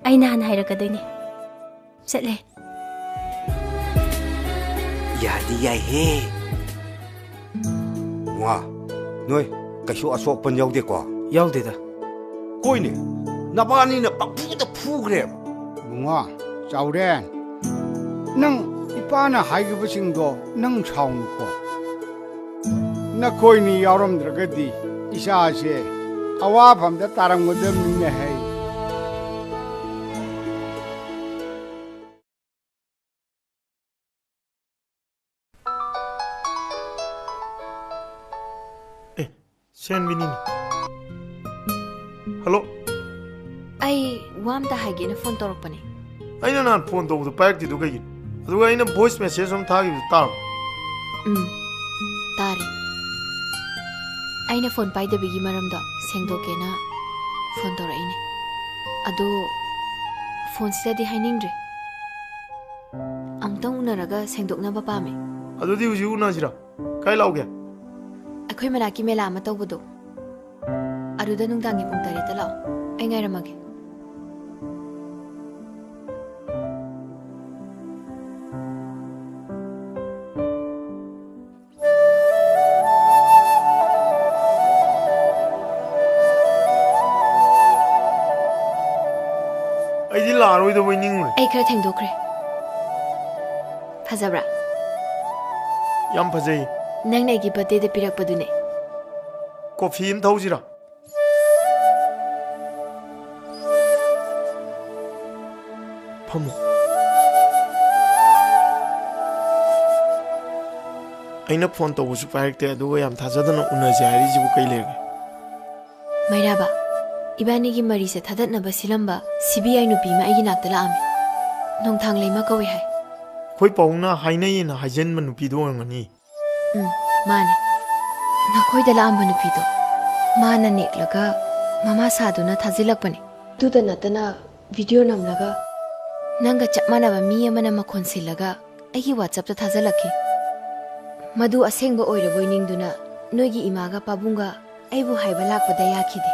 ꯑꯩ ꯅꯍꯥꯟ ꯍꯥꯏꯔꯛꯀꯗꯣꯏꯅꯦ꯫ ꯆꯠꯂꯦ꯫ ꯌꯥꯗꯤ ꯌꯥꯏꯍꯦ꯫ ꯃꯥ, ꯅꯣꯏ ꯀꯩꯁꯨ ꯑꯁꯣꯛ ꯑꯄꯟ ꯌꯥꯎꯗꯦꯀꯣ? ꯌꯥꯎꯗꯦꯗ꯫ ꯀꯣꯏꯅꯦ, ꯅꯕꯥꯅꯤꯅ ꯄꯪꯐꯨꯗ ꯐꯨꯈ꯭ꯔꯦꯕ꯫ ꯕꯨꯡꯉꯣ, ꯆꯥꯎꯔꯦꯟ, ꯅꯪ ꯏꯄꯥꯅ ꯍꯥꯏꯈꯤꯕꯁꯤꯡꯗꯣ ꯅꯪ ꯁꯥꯎꯅꯨꯀꯣ꯫ ꯅꯈꯣꯏꯅꯤ ꯌꯥꯎꯔꯝꯗ꯭ꯔꯒꯗꯤ ꯏꯆꯥꯁꯦ ꯑꯋꯥꯐꯝꯗ ꯇꯥꯔꯝꯒꯗꯕꯅꯤꯅꯦ ꯍꯩ꯫ ꯑꯦ, ꯁꯦꯟꯕꯤꯅꯤꯅꯦ꯫ ꯍꯜꯂꯣ꯫ ꯑꯩ ꯋꯥ ꯑꯝꯇ ꯍꯥꯏꯒꯦꯅ ꯐꯣꯟ ꯇꯧꯔꯛꯄꯅꯦ꯫ ꯑꯩꯅ ꯅꯍꯥꯟ ꯐꯣꯟ ꯇꯧꯕꯗꯣ ꯄꯥꯏꯔꯛꯇ꯭ꯔꯤꯗꯣ ꯀꯩꯒꯤꯅꯣ? ꯑꯗꯨꯒ ꯑꯩꯅ ꯚꯣꯏꯁ ꯃꯦꯁꯦꯖ ꯑꯃ ꯊꯥꯈꯤꯕꯗꯣ ꯇꯥꯔꯕꯣ? ꯎꯝ, ꯇꯥꯔꯦ꯫ ꯑꯩꯅ ꯐꯣꯟ ꯄꯥꯏꯗꯕꯤꯒꯤ ꯃꯔꯝꯗꯣ ꯁꯦꯡꯗꯣꯛꯀꯦꯅ ꯐꯣꯟ ꯇꯧꯔꯛꯏꯅꯦ꯫ ꯑꯗꯣ ꯐꯣꯟꯁꯤꯗꯗꯤ ꯍꯥꯏꯅꯤꯡꯗ꯭ꯔꯦ꯫ ꯑꯃꯨꯛꯇꯪ ꯎꯅꯔꯒ ꯁꯦꯡꯗꯣꯛꯅꯕ ꯄꯥꯝꯃꯦ꯫ ꯑꯗꯨꯗꯤ ꯍꯧꯖꯤꯛ ꯎꯅꯁꯤꯔꯥ? ꯀꯥꯏ ꯂꯥꯛꯎꯒꯦ? ꯑꯩꯈꯣꯏ ꯃꯅꯥꯛꯀꯤ ꯃꯦꯂꯥ ꯑꯃ ꯇꯧꯕꯗꯣ, ꯑꯗꯨꯗ ꯅꯨꯡꯗꯥꯡꯒꯤ ꯄꯨꯡ ꯇꯔꯦꯠꯇ ꯂꯥꯛꯑꯣ꯫ ꯑꯩ ꯉꯥꯏꯔꯝꯃꯒꯦ꯫ ꯑꯩꯗꯤ ꯂꯥꯛꯑꯔꯣꯏꯗꯕꯣꯏ ꯅꯤꯡꯉꯨꯔꯦ꯫ ꯑꯩ ꯈꯔ ꯊꯦꯡꯗꯣꯛꯈ꯭ꯔꯦ꯫ ꯐꯖꯕ꯭ꯔꯥ? ꯌꯥꯝ ꯐꯖꯩ꯫ ꯅꯪꯅ ꯑꯩꯒꯤ ꯕꯥꯔꯊꯗꯦꯗ ꯄꯤꯔꯛꯄꯗꯨꯅꯦ꯫ ꯀꯣꯐꯤ ꯑꯃ ꯊꯛꯎꯁꯤꯔꯥ? ꯐꯝꯃꯣ꯫ ꯑꯩꯅ ꯐꯣꯟ ꯇꯧꯕꯁꯨ ꯄꯥꯏꯔꯛꯇꯦ, ꯑꯗꯨꯒ ꯌꯥꯝ ꯊꯥꯖꯗꯅ ꯎꯅꯁꯦ ꯍꯥꯏꯔꯤꯁꯤꯕꯨ ꯀꯩ ꯂꯩꯔꯒꯦ? ꯃꯩꯔꯥꯕ, ꯏꯕꯥꯅꯤꯒꯤ ꯃꯔꯤꯁꯦ ꯊꯥꯗꯠꯅꯕ ꯁꯤꯜꯂꯝꯕ ꯁꯤ ꯕꯤ ꯑꯥꯏ ꯅꯨꯄꯤ ꯑꯃ ꯑꯩꯒꯤ ꯅꯥꯛꯇ ꯂꯥꯛꯑꯝꯃꯤ꯫ ꯅꯣꯡꯊꯥꯡꯂꯩꯃ ꯀꯧꯏ ꯍꯥꯏ꯫ ꯑꯩꯈꯣꯏ ꯄꯥꯕꯨꯡꯅ ꯍꯥꯏꯅꯩꯌꯦꯅ ꯍꯥꯏꯖꯟꯕ ꯅꯨꯄꯤꯗꯣ ꯑꯣꯏꯔꯝꯒꯅꯤ꯫ ꯎꯝ, ꯃꯥꯅꯦ꯫ ꯅꯈꯣꯏꯗ ꯂꯥꯛꯑꯝꯕ ꯅꯨꯄꯤꯗꯣ꯫ ꯃꯥꯅ ꯅꯦꯛꯂꯒ ꯃꯃꯥ ꯁꯥꯗꯨꯅ ꯊꯥꯖꯤꯜꯂꯛꯄꯅꯦ꯫ ꯑꯗꯨꯗ ꯅꯠꯇꯅ ꯚꯤꯗꯤꯑꯣ ꯅꯝꯂꯒ ꯅꯪꯒ ꯆꯞ ꯃꯥꯟꯅꯕ ꯃꯤ ꯑꯃꯅ ꯃꯈꯣꯟ ꯁꯤꯜꯂꯒ ꯑꯩꯒꯤ WhatsApp-ꯇ ꯊꯥꯖꯤꯜꯂꯛꯈꯤ꯫ ꯃꯗꯨ ꯑꯁꯦꯡꯕ ꯑꯣꯏꯔꯕꯣꯏ ꯅꯤꯡꯗꯨꯅ ꯅꯣꯏꯒꯤ ꯏꯃꯥꯒ ꯄꯥꯕꯨꯡꯒ ꯑꯩꯕꯨ ꯍꯥꯏꯕ ꯂꯥꯛꯄꯗ ꯌꯥꯈꯤꯗꯦ꯫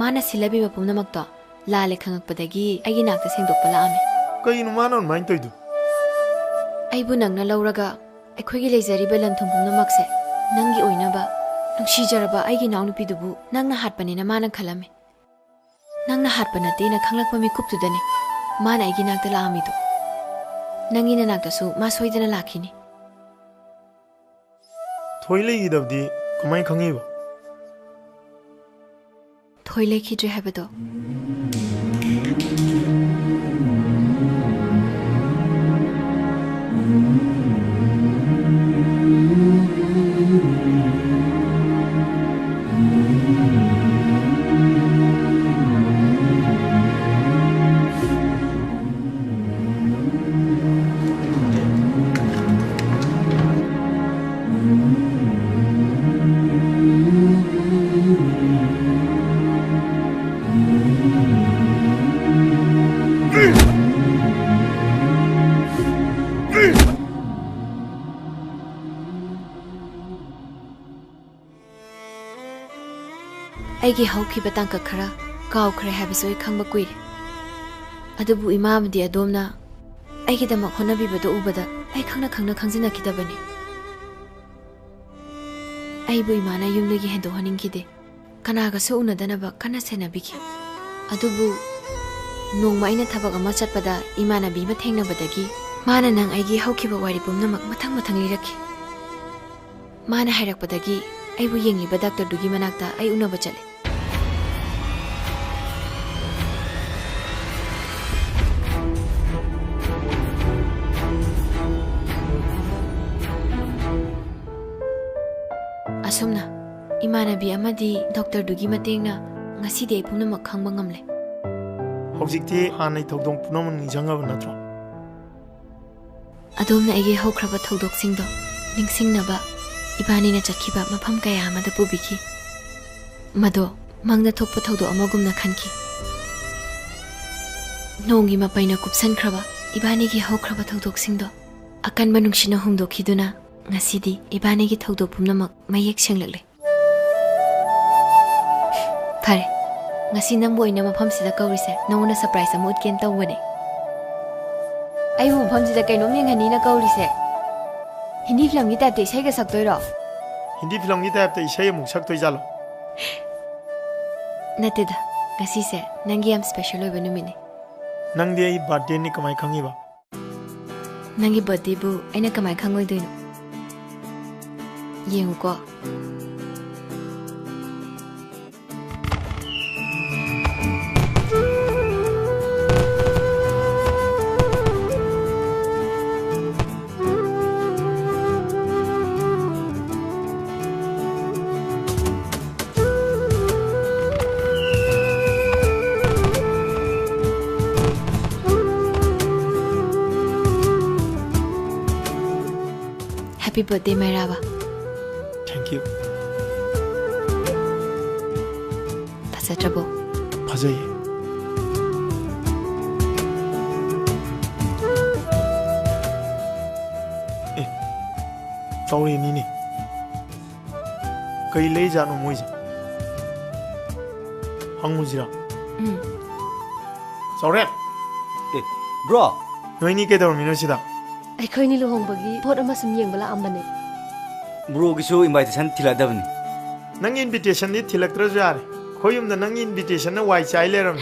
ꯃꯥꯅ ꯁꯤꯜꯂꯕꯤꯕ ꯄꯨꯝꯅꯃꯛꯇꯣ ꯂꯥꯜꯂꯦ ꯈꯪꯉꯛꯄꯗꯒꯤ ꯑꯩꯒꯤ ꯅꯥꯛꯇ ꯁꯦꯡꯗꯣꯛꯄ ꯂꯥꯛꯑꯝꯃꯤ꯫ ꯀꯩꯅꯣ ꯃꯥꯅ ꯑꯗꯨꯃꯥꯏꯅ ꯇꯧꯔꯤꯗꯣ? ꯑꯩꯕꯨ ꯅꯪꯅ ꯂꯧꯔꯒ ꯑꯩꯈꯣꯏꯒꯤ ꯂꯩꯖꯔꯤꯕ ꯂꯟ ꯊꯨꯝ ꯄꯨꯝꯅꯃꯛꯁꯦ ꯅꯪꯒꯤ ꯑꯣꯏꯅꯕ, ꯅꯨꯡꯁꯤꯖꯔꯕ ꯑꯩꯒꯤ ꯏꯅꯥꯎꯅꯨꯄꯤꯗꯨꯕꯨ ꯅꯪꯅ ꯍꯥꯠꯄꯅꯦꯅ ꯃꯥꯅ ꯈꯜꯂꯝꯃꯤ꯫ ꯅꯪꯅ ꯍꯥꯠꯄ ꯅꯠꯇꯦꯅ ꯈꯪꯂꯛꯄ ꯃꯤꯀꯨꯞꯇꯨꯗꯅꯤ ꯃꯥꯅ ꯑꯩꯒꯤ ꯅꯥꯛꯇ ꯂꯥꯛꯑꯝꯃꯤꯗꯣ꯫ ꯅꯪꯒꯤ ꯅꯅꯥꯛꯇꯁꯨ ꯃꯥ ꯁꯣꯏꯗꯅ ꯂꯥꯛꯈꯤꯅꯤ꯫ ꯊꯣꯏ ꯂꯩꯈꯤꯗꯕꯗꯤ ꯀꯃꯥꯏꯅ ꯈꯪꯉꯤꯕ? ꯊꯣꯏ ꯂꯩꯈꯤꯗ꯭ꯔꯦ ꯍꯥꯏꯕꯗꯣ꯫ ꯑꯩꯒꯤ ꯍꯧꯈꯤꯕ ꯇꯥꯡꯀꯛ ꯈꯔ ꯀꯥꯎꯈ꯭ꯔꯦ ꯍꯥꯏꯕꯁꯨ ꯑꯩ ꯈꯪꯕ ꯀꯨꯏꯔꯦ꯫ ꯑꯗꯨꯕꯨ ꯏꯃꯥ ꯑꯃꯗꯤ ꯑꯗꯣꯝꯅ ꯑꯩꯒꯤꯗꯃꯛ ꯍꯣꯠꯅꯕꯤꯕꯗꯨ ꯎꯕꯗ ꯑꯩ ꯈꯪꯅ ꯈꯪꯅ ꯈꯪꯖꯤꯟꯅꯈꯤꯗꯕꯅꯤ꯫ ꯑꯩꯕꯨ ꯏꯃꯥꯅ ꯌꯨꯝꯗꯒꯤ ꯍꯦꯟꯗꯣꯛꯍꯟꯅꯤꯡꯈꯤꯗꯦ꯫ ꯀꯅꯥꯒꯁꯨ ꯎꯅꯗꯅꯕ ꯀꯟꯅ ꯁꯦꯟꯅꯕꯤꯈꯤ꯫ ꯑꯗꯨꯕꯨ ꯅꯣꯡꯃ ꯑꯩꯅ ꯊꯕꯛ ꯑꯃ ꯆꯠꯄꯗ ꯏꯃꯥꯟꯅꯕꯤ ꯑꯃ ꯊꯦꯡꯅꯕꯗꯒꯤ ꯃꯥꯅ ꯅꯪ ꯑꯩꯒꯤ ꯍꯧꯈꯤꯕ ꯋꯥꯔꯤ ꯄꯨꯝꯅꯃꯛ ꯃꯊꯪ ꯃꯊꯪ ꯂꯤꯔꯛꯈꯤ꯫ ꯃꯥꯅ ꯍꯥꯏꯔꯛꯄꯗꯒꯤ ꯑꯩꯕꯨ ꯌꯦꯡꯂꯤꯕ ꯗꯥꯛꯇꯔꯗꯨꯒꯤ ꯃꯅꯥꯛꯇ ꯑꯩ ꯎꯅꯕ ꯆꯠꯂꯦ꯫ ꯑꯁꯨꯝꯅ ꯏꯃꯥꯟꯅꯕꯤ ꯑꯃꯗꯤ ꯗꯣꯛꯇꯔꯗꯨꯒꯤ ꯃꯇꯦꯡꯅ ꯉꯁꯤꯗꯤ ꯑꯩ ꯄꯨꯝꯅꯃꯛ ꯈꯪꯕ ꯉꯝꯂꯦ꯫ ꯍꯧꯖꯤꯛꯇꯤ ꯍꯥꯟꯅꯩ ꯊꯧꯗꯣꯛ ꯄꯨꯝꯅꯃꯛ ꯅꯤꯡꯁꯤꯡꯉꯕ ꯅꯠꯇ꯭ꯔꯣ? ꯑꯗꯣꯝꯅ ꯑꯩꯒꯤ ꯍꯧꯈ꯭ꯔꯕ ꯊꯧꯗꯣꯛꯁꯤꯡꯗꯣ ꯅꯤꯡꯁꯤꯡꯅꯕ ꯏꯕꯥꯅꯤꯅ ꯆꯠꯈꯤꯕ ꯃꯐꯝ ꯀꯌꯥ ꯑꯃꯗ ꯄꯨꯕꯤꯈꯤ꯫ ꯃꯗꯣ ꯃꯪꯗ ꯊꯣꯛꯄ ꯊꯧꯗꯣꯛ ꯑꯃꯒꯨꯝꯅ ꯈꯟꯈꯤ꯫ ꯅꯣꯡꯒꯤ ꯃꯄꯩꯅ ꯀꯨꯞꯁꯟꯈ꯭ꯔꯕ ꯏꯕꯥꯅꯤꯒꯤ ꯍꯧꯈ꯭ꯔꯕ ꯊꯧꯗꯣꯛꯁꯤꯡꯗꯣ ꯑꯀꯟꯕ ꯅꯨꯡꯁꯤꯠꯅ ꯍꯨꯝꯗꯣꯛꯈꯤꯗꯨꯅ ꯉꯁꯤꯗꯤ ꯏꯕꯥꯅꯤꯒꯤ ꯊꯧꯗꯣꯛ ꯄꯨꯝꯅꯃꯛ ꯃꯌꯦꯛ ꯁꯦꯡꯂꯛꯂꯦ꯫ ꯐꯔꯦ, ꯉꯁꯤ ꯅꯪꯕꯨ ꯑꯩꯅ ꯃꯐꯝꯁꯤꯗ ꯀꯧꯔꯤꯁꯦ ꯅꯉꯣꯟꯗ surprise ꯑꯃ ꯎꯠꯀꯦꯅ ꯇꯧꯕꯅꯦ꯫ ꯑꯩꯕꯨ ꯃꯐꯝꯁꯤꯗ ꯀꯩꯅꯣꯝ ꯌꯦꯡꯍꯟꯅꯤꯅ ꯀꯧꯔꯤꯁꯦ꯫ ꯍꯤꯟꯗꯤ filmꯒꯤ typeꯇ ꯏꯁꯩꯒ ꯁꯛꯇꯣꯏꯔꯣ? ꯍꯤꯟꯗꯤ filmꯒꯤ typeꯇ ꯏꯁꯩ ꯑꯃꯨꯛ ꯁꯛꯇꯣꯏꯖꯥꯠꯂꯣ? ꯅꯠꯇꯦꯗ, ꯉꯁꯤꯁꯦ ꯅꯪꯒꯤ ꯌꯥꯝ special ꯑꯣꯏꯕ ꯅꯨꯃꯤꯠꯅꯤ꯫ ꯅꯪꯗꯤ ꯑꯩ birthdayꯅꯤ ꯀꯃꯥꯏ ꯈꯪꯉꯤꯕ? ꯅꯪꯒꯤ birthdayꯕꯨ ꯑꯩꯅ ꯀꯃꯥꯏ ꯈꯪꯉꯣꯏꯗꯣꯏꯅꯣ? ꯌꯦꯡꯉꯨꯀꯣ꯫ Happy birthday, ꯃꯩꯔꯥꯕ꯫ Thank you. ꯐꯖꯗ꯭ꯔꯕꯣ? ꯐꯖꯩꯌꯦ꯫ ꯑꯦ, ꯆꯥꯎꯔꯦꯟꯅꯤꯅꯦ꯫ ꯀꯩ ꯂꯩꯖꯥꯠꯅꯣ ꯃꯣꯏꯁꯦ? ꯍꯪꯉꯨꯁꯤꯔꯥ? ꯎꯝ꯫ ꯆꯥꯎꯔꯦꯟ! ꯑꯦ, bro! ꯅꯣꯏꯅꯤ ꯀꯩꯗꯧꯔꯝꯃꯤꯅꯣ ꯁꯤꯗ? ꯑꯩꯈꯣꯏꯅꯤ ꯂꯨꯍꯣꯡꯕꯒꯤ ꯄꯣꯠ ꯑꯃ ꯁꯨꯝ ꯌꯦꯡꯕ ꯂꯥꯛꯑꯝꯕꯅꯦ꯫ Broꯒꯤꯁꯨ invitation ꯊꯤꯜꯂꯛꯑꯗꯕꯅꯤ꯫ ꯅꯪꯒꯤ invitationꯗꯤ ꯊꯤꯜꯂꯛꯇ꯭ꯔꯁꯨ ꯌꯥꯔꯦ꯫ ꯑꯩꯈꯣꯏ ꯌꯨꯝꯗ ꯅꯪꯒꯤ invitationꯅ ꯋꯥꯏ ꯆꯥꯏ ꯂꯩꯔꯝꯃꯦ꯫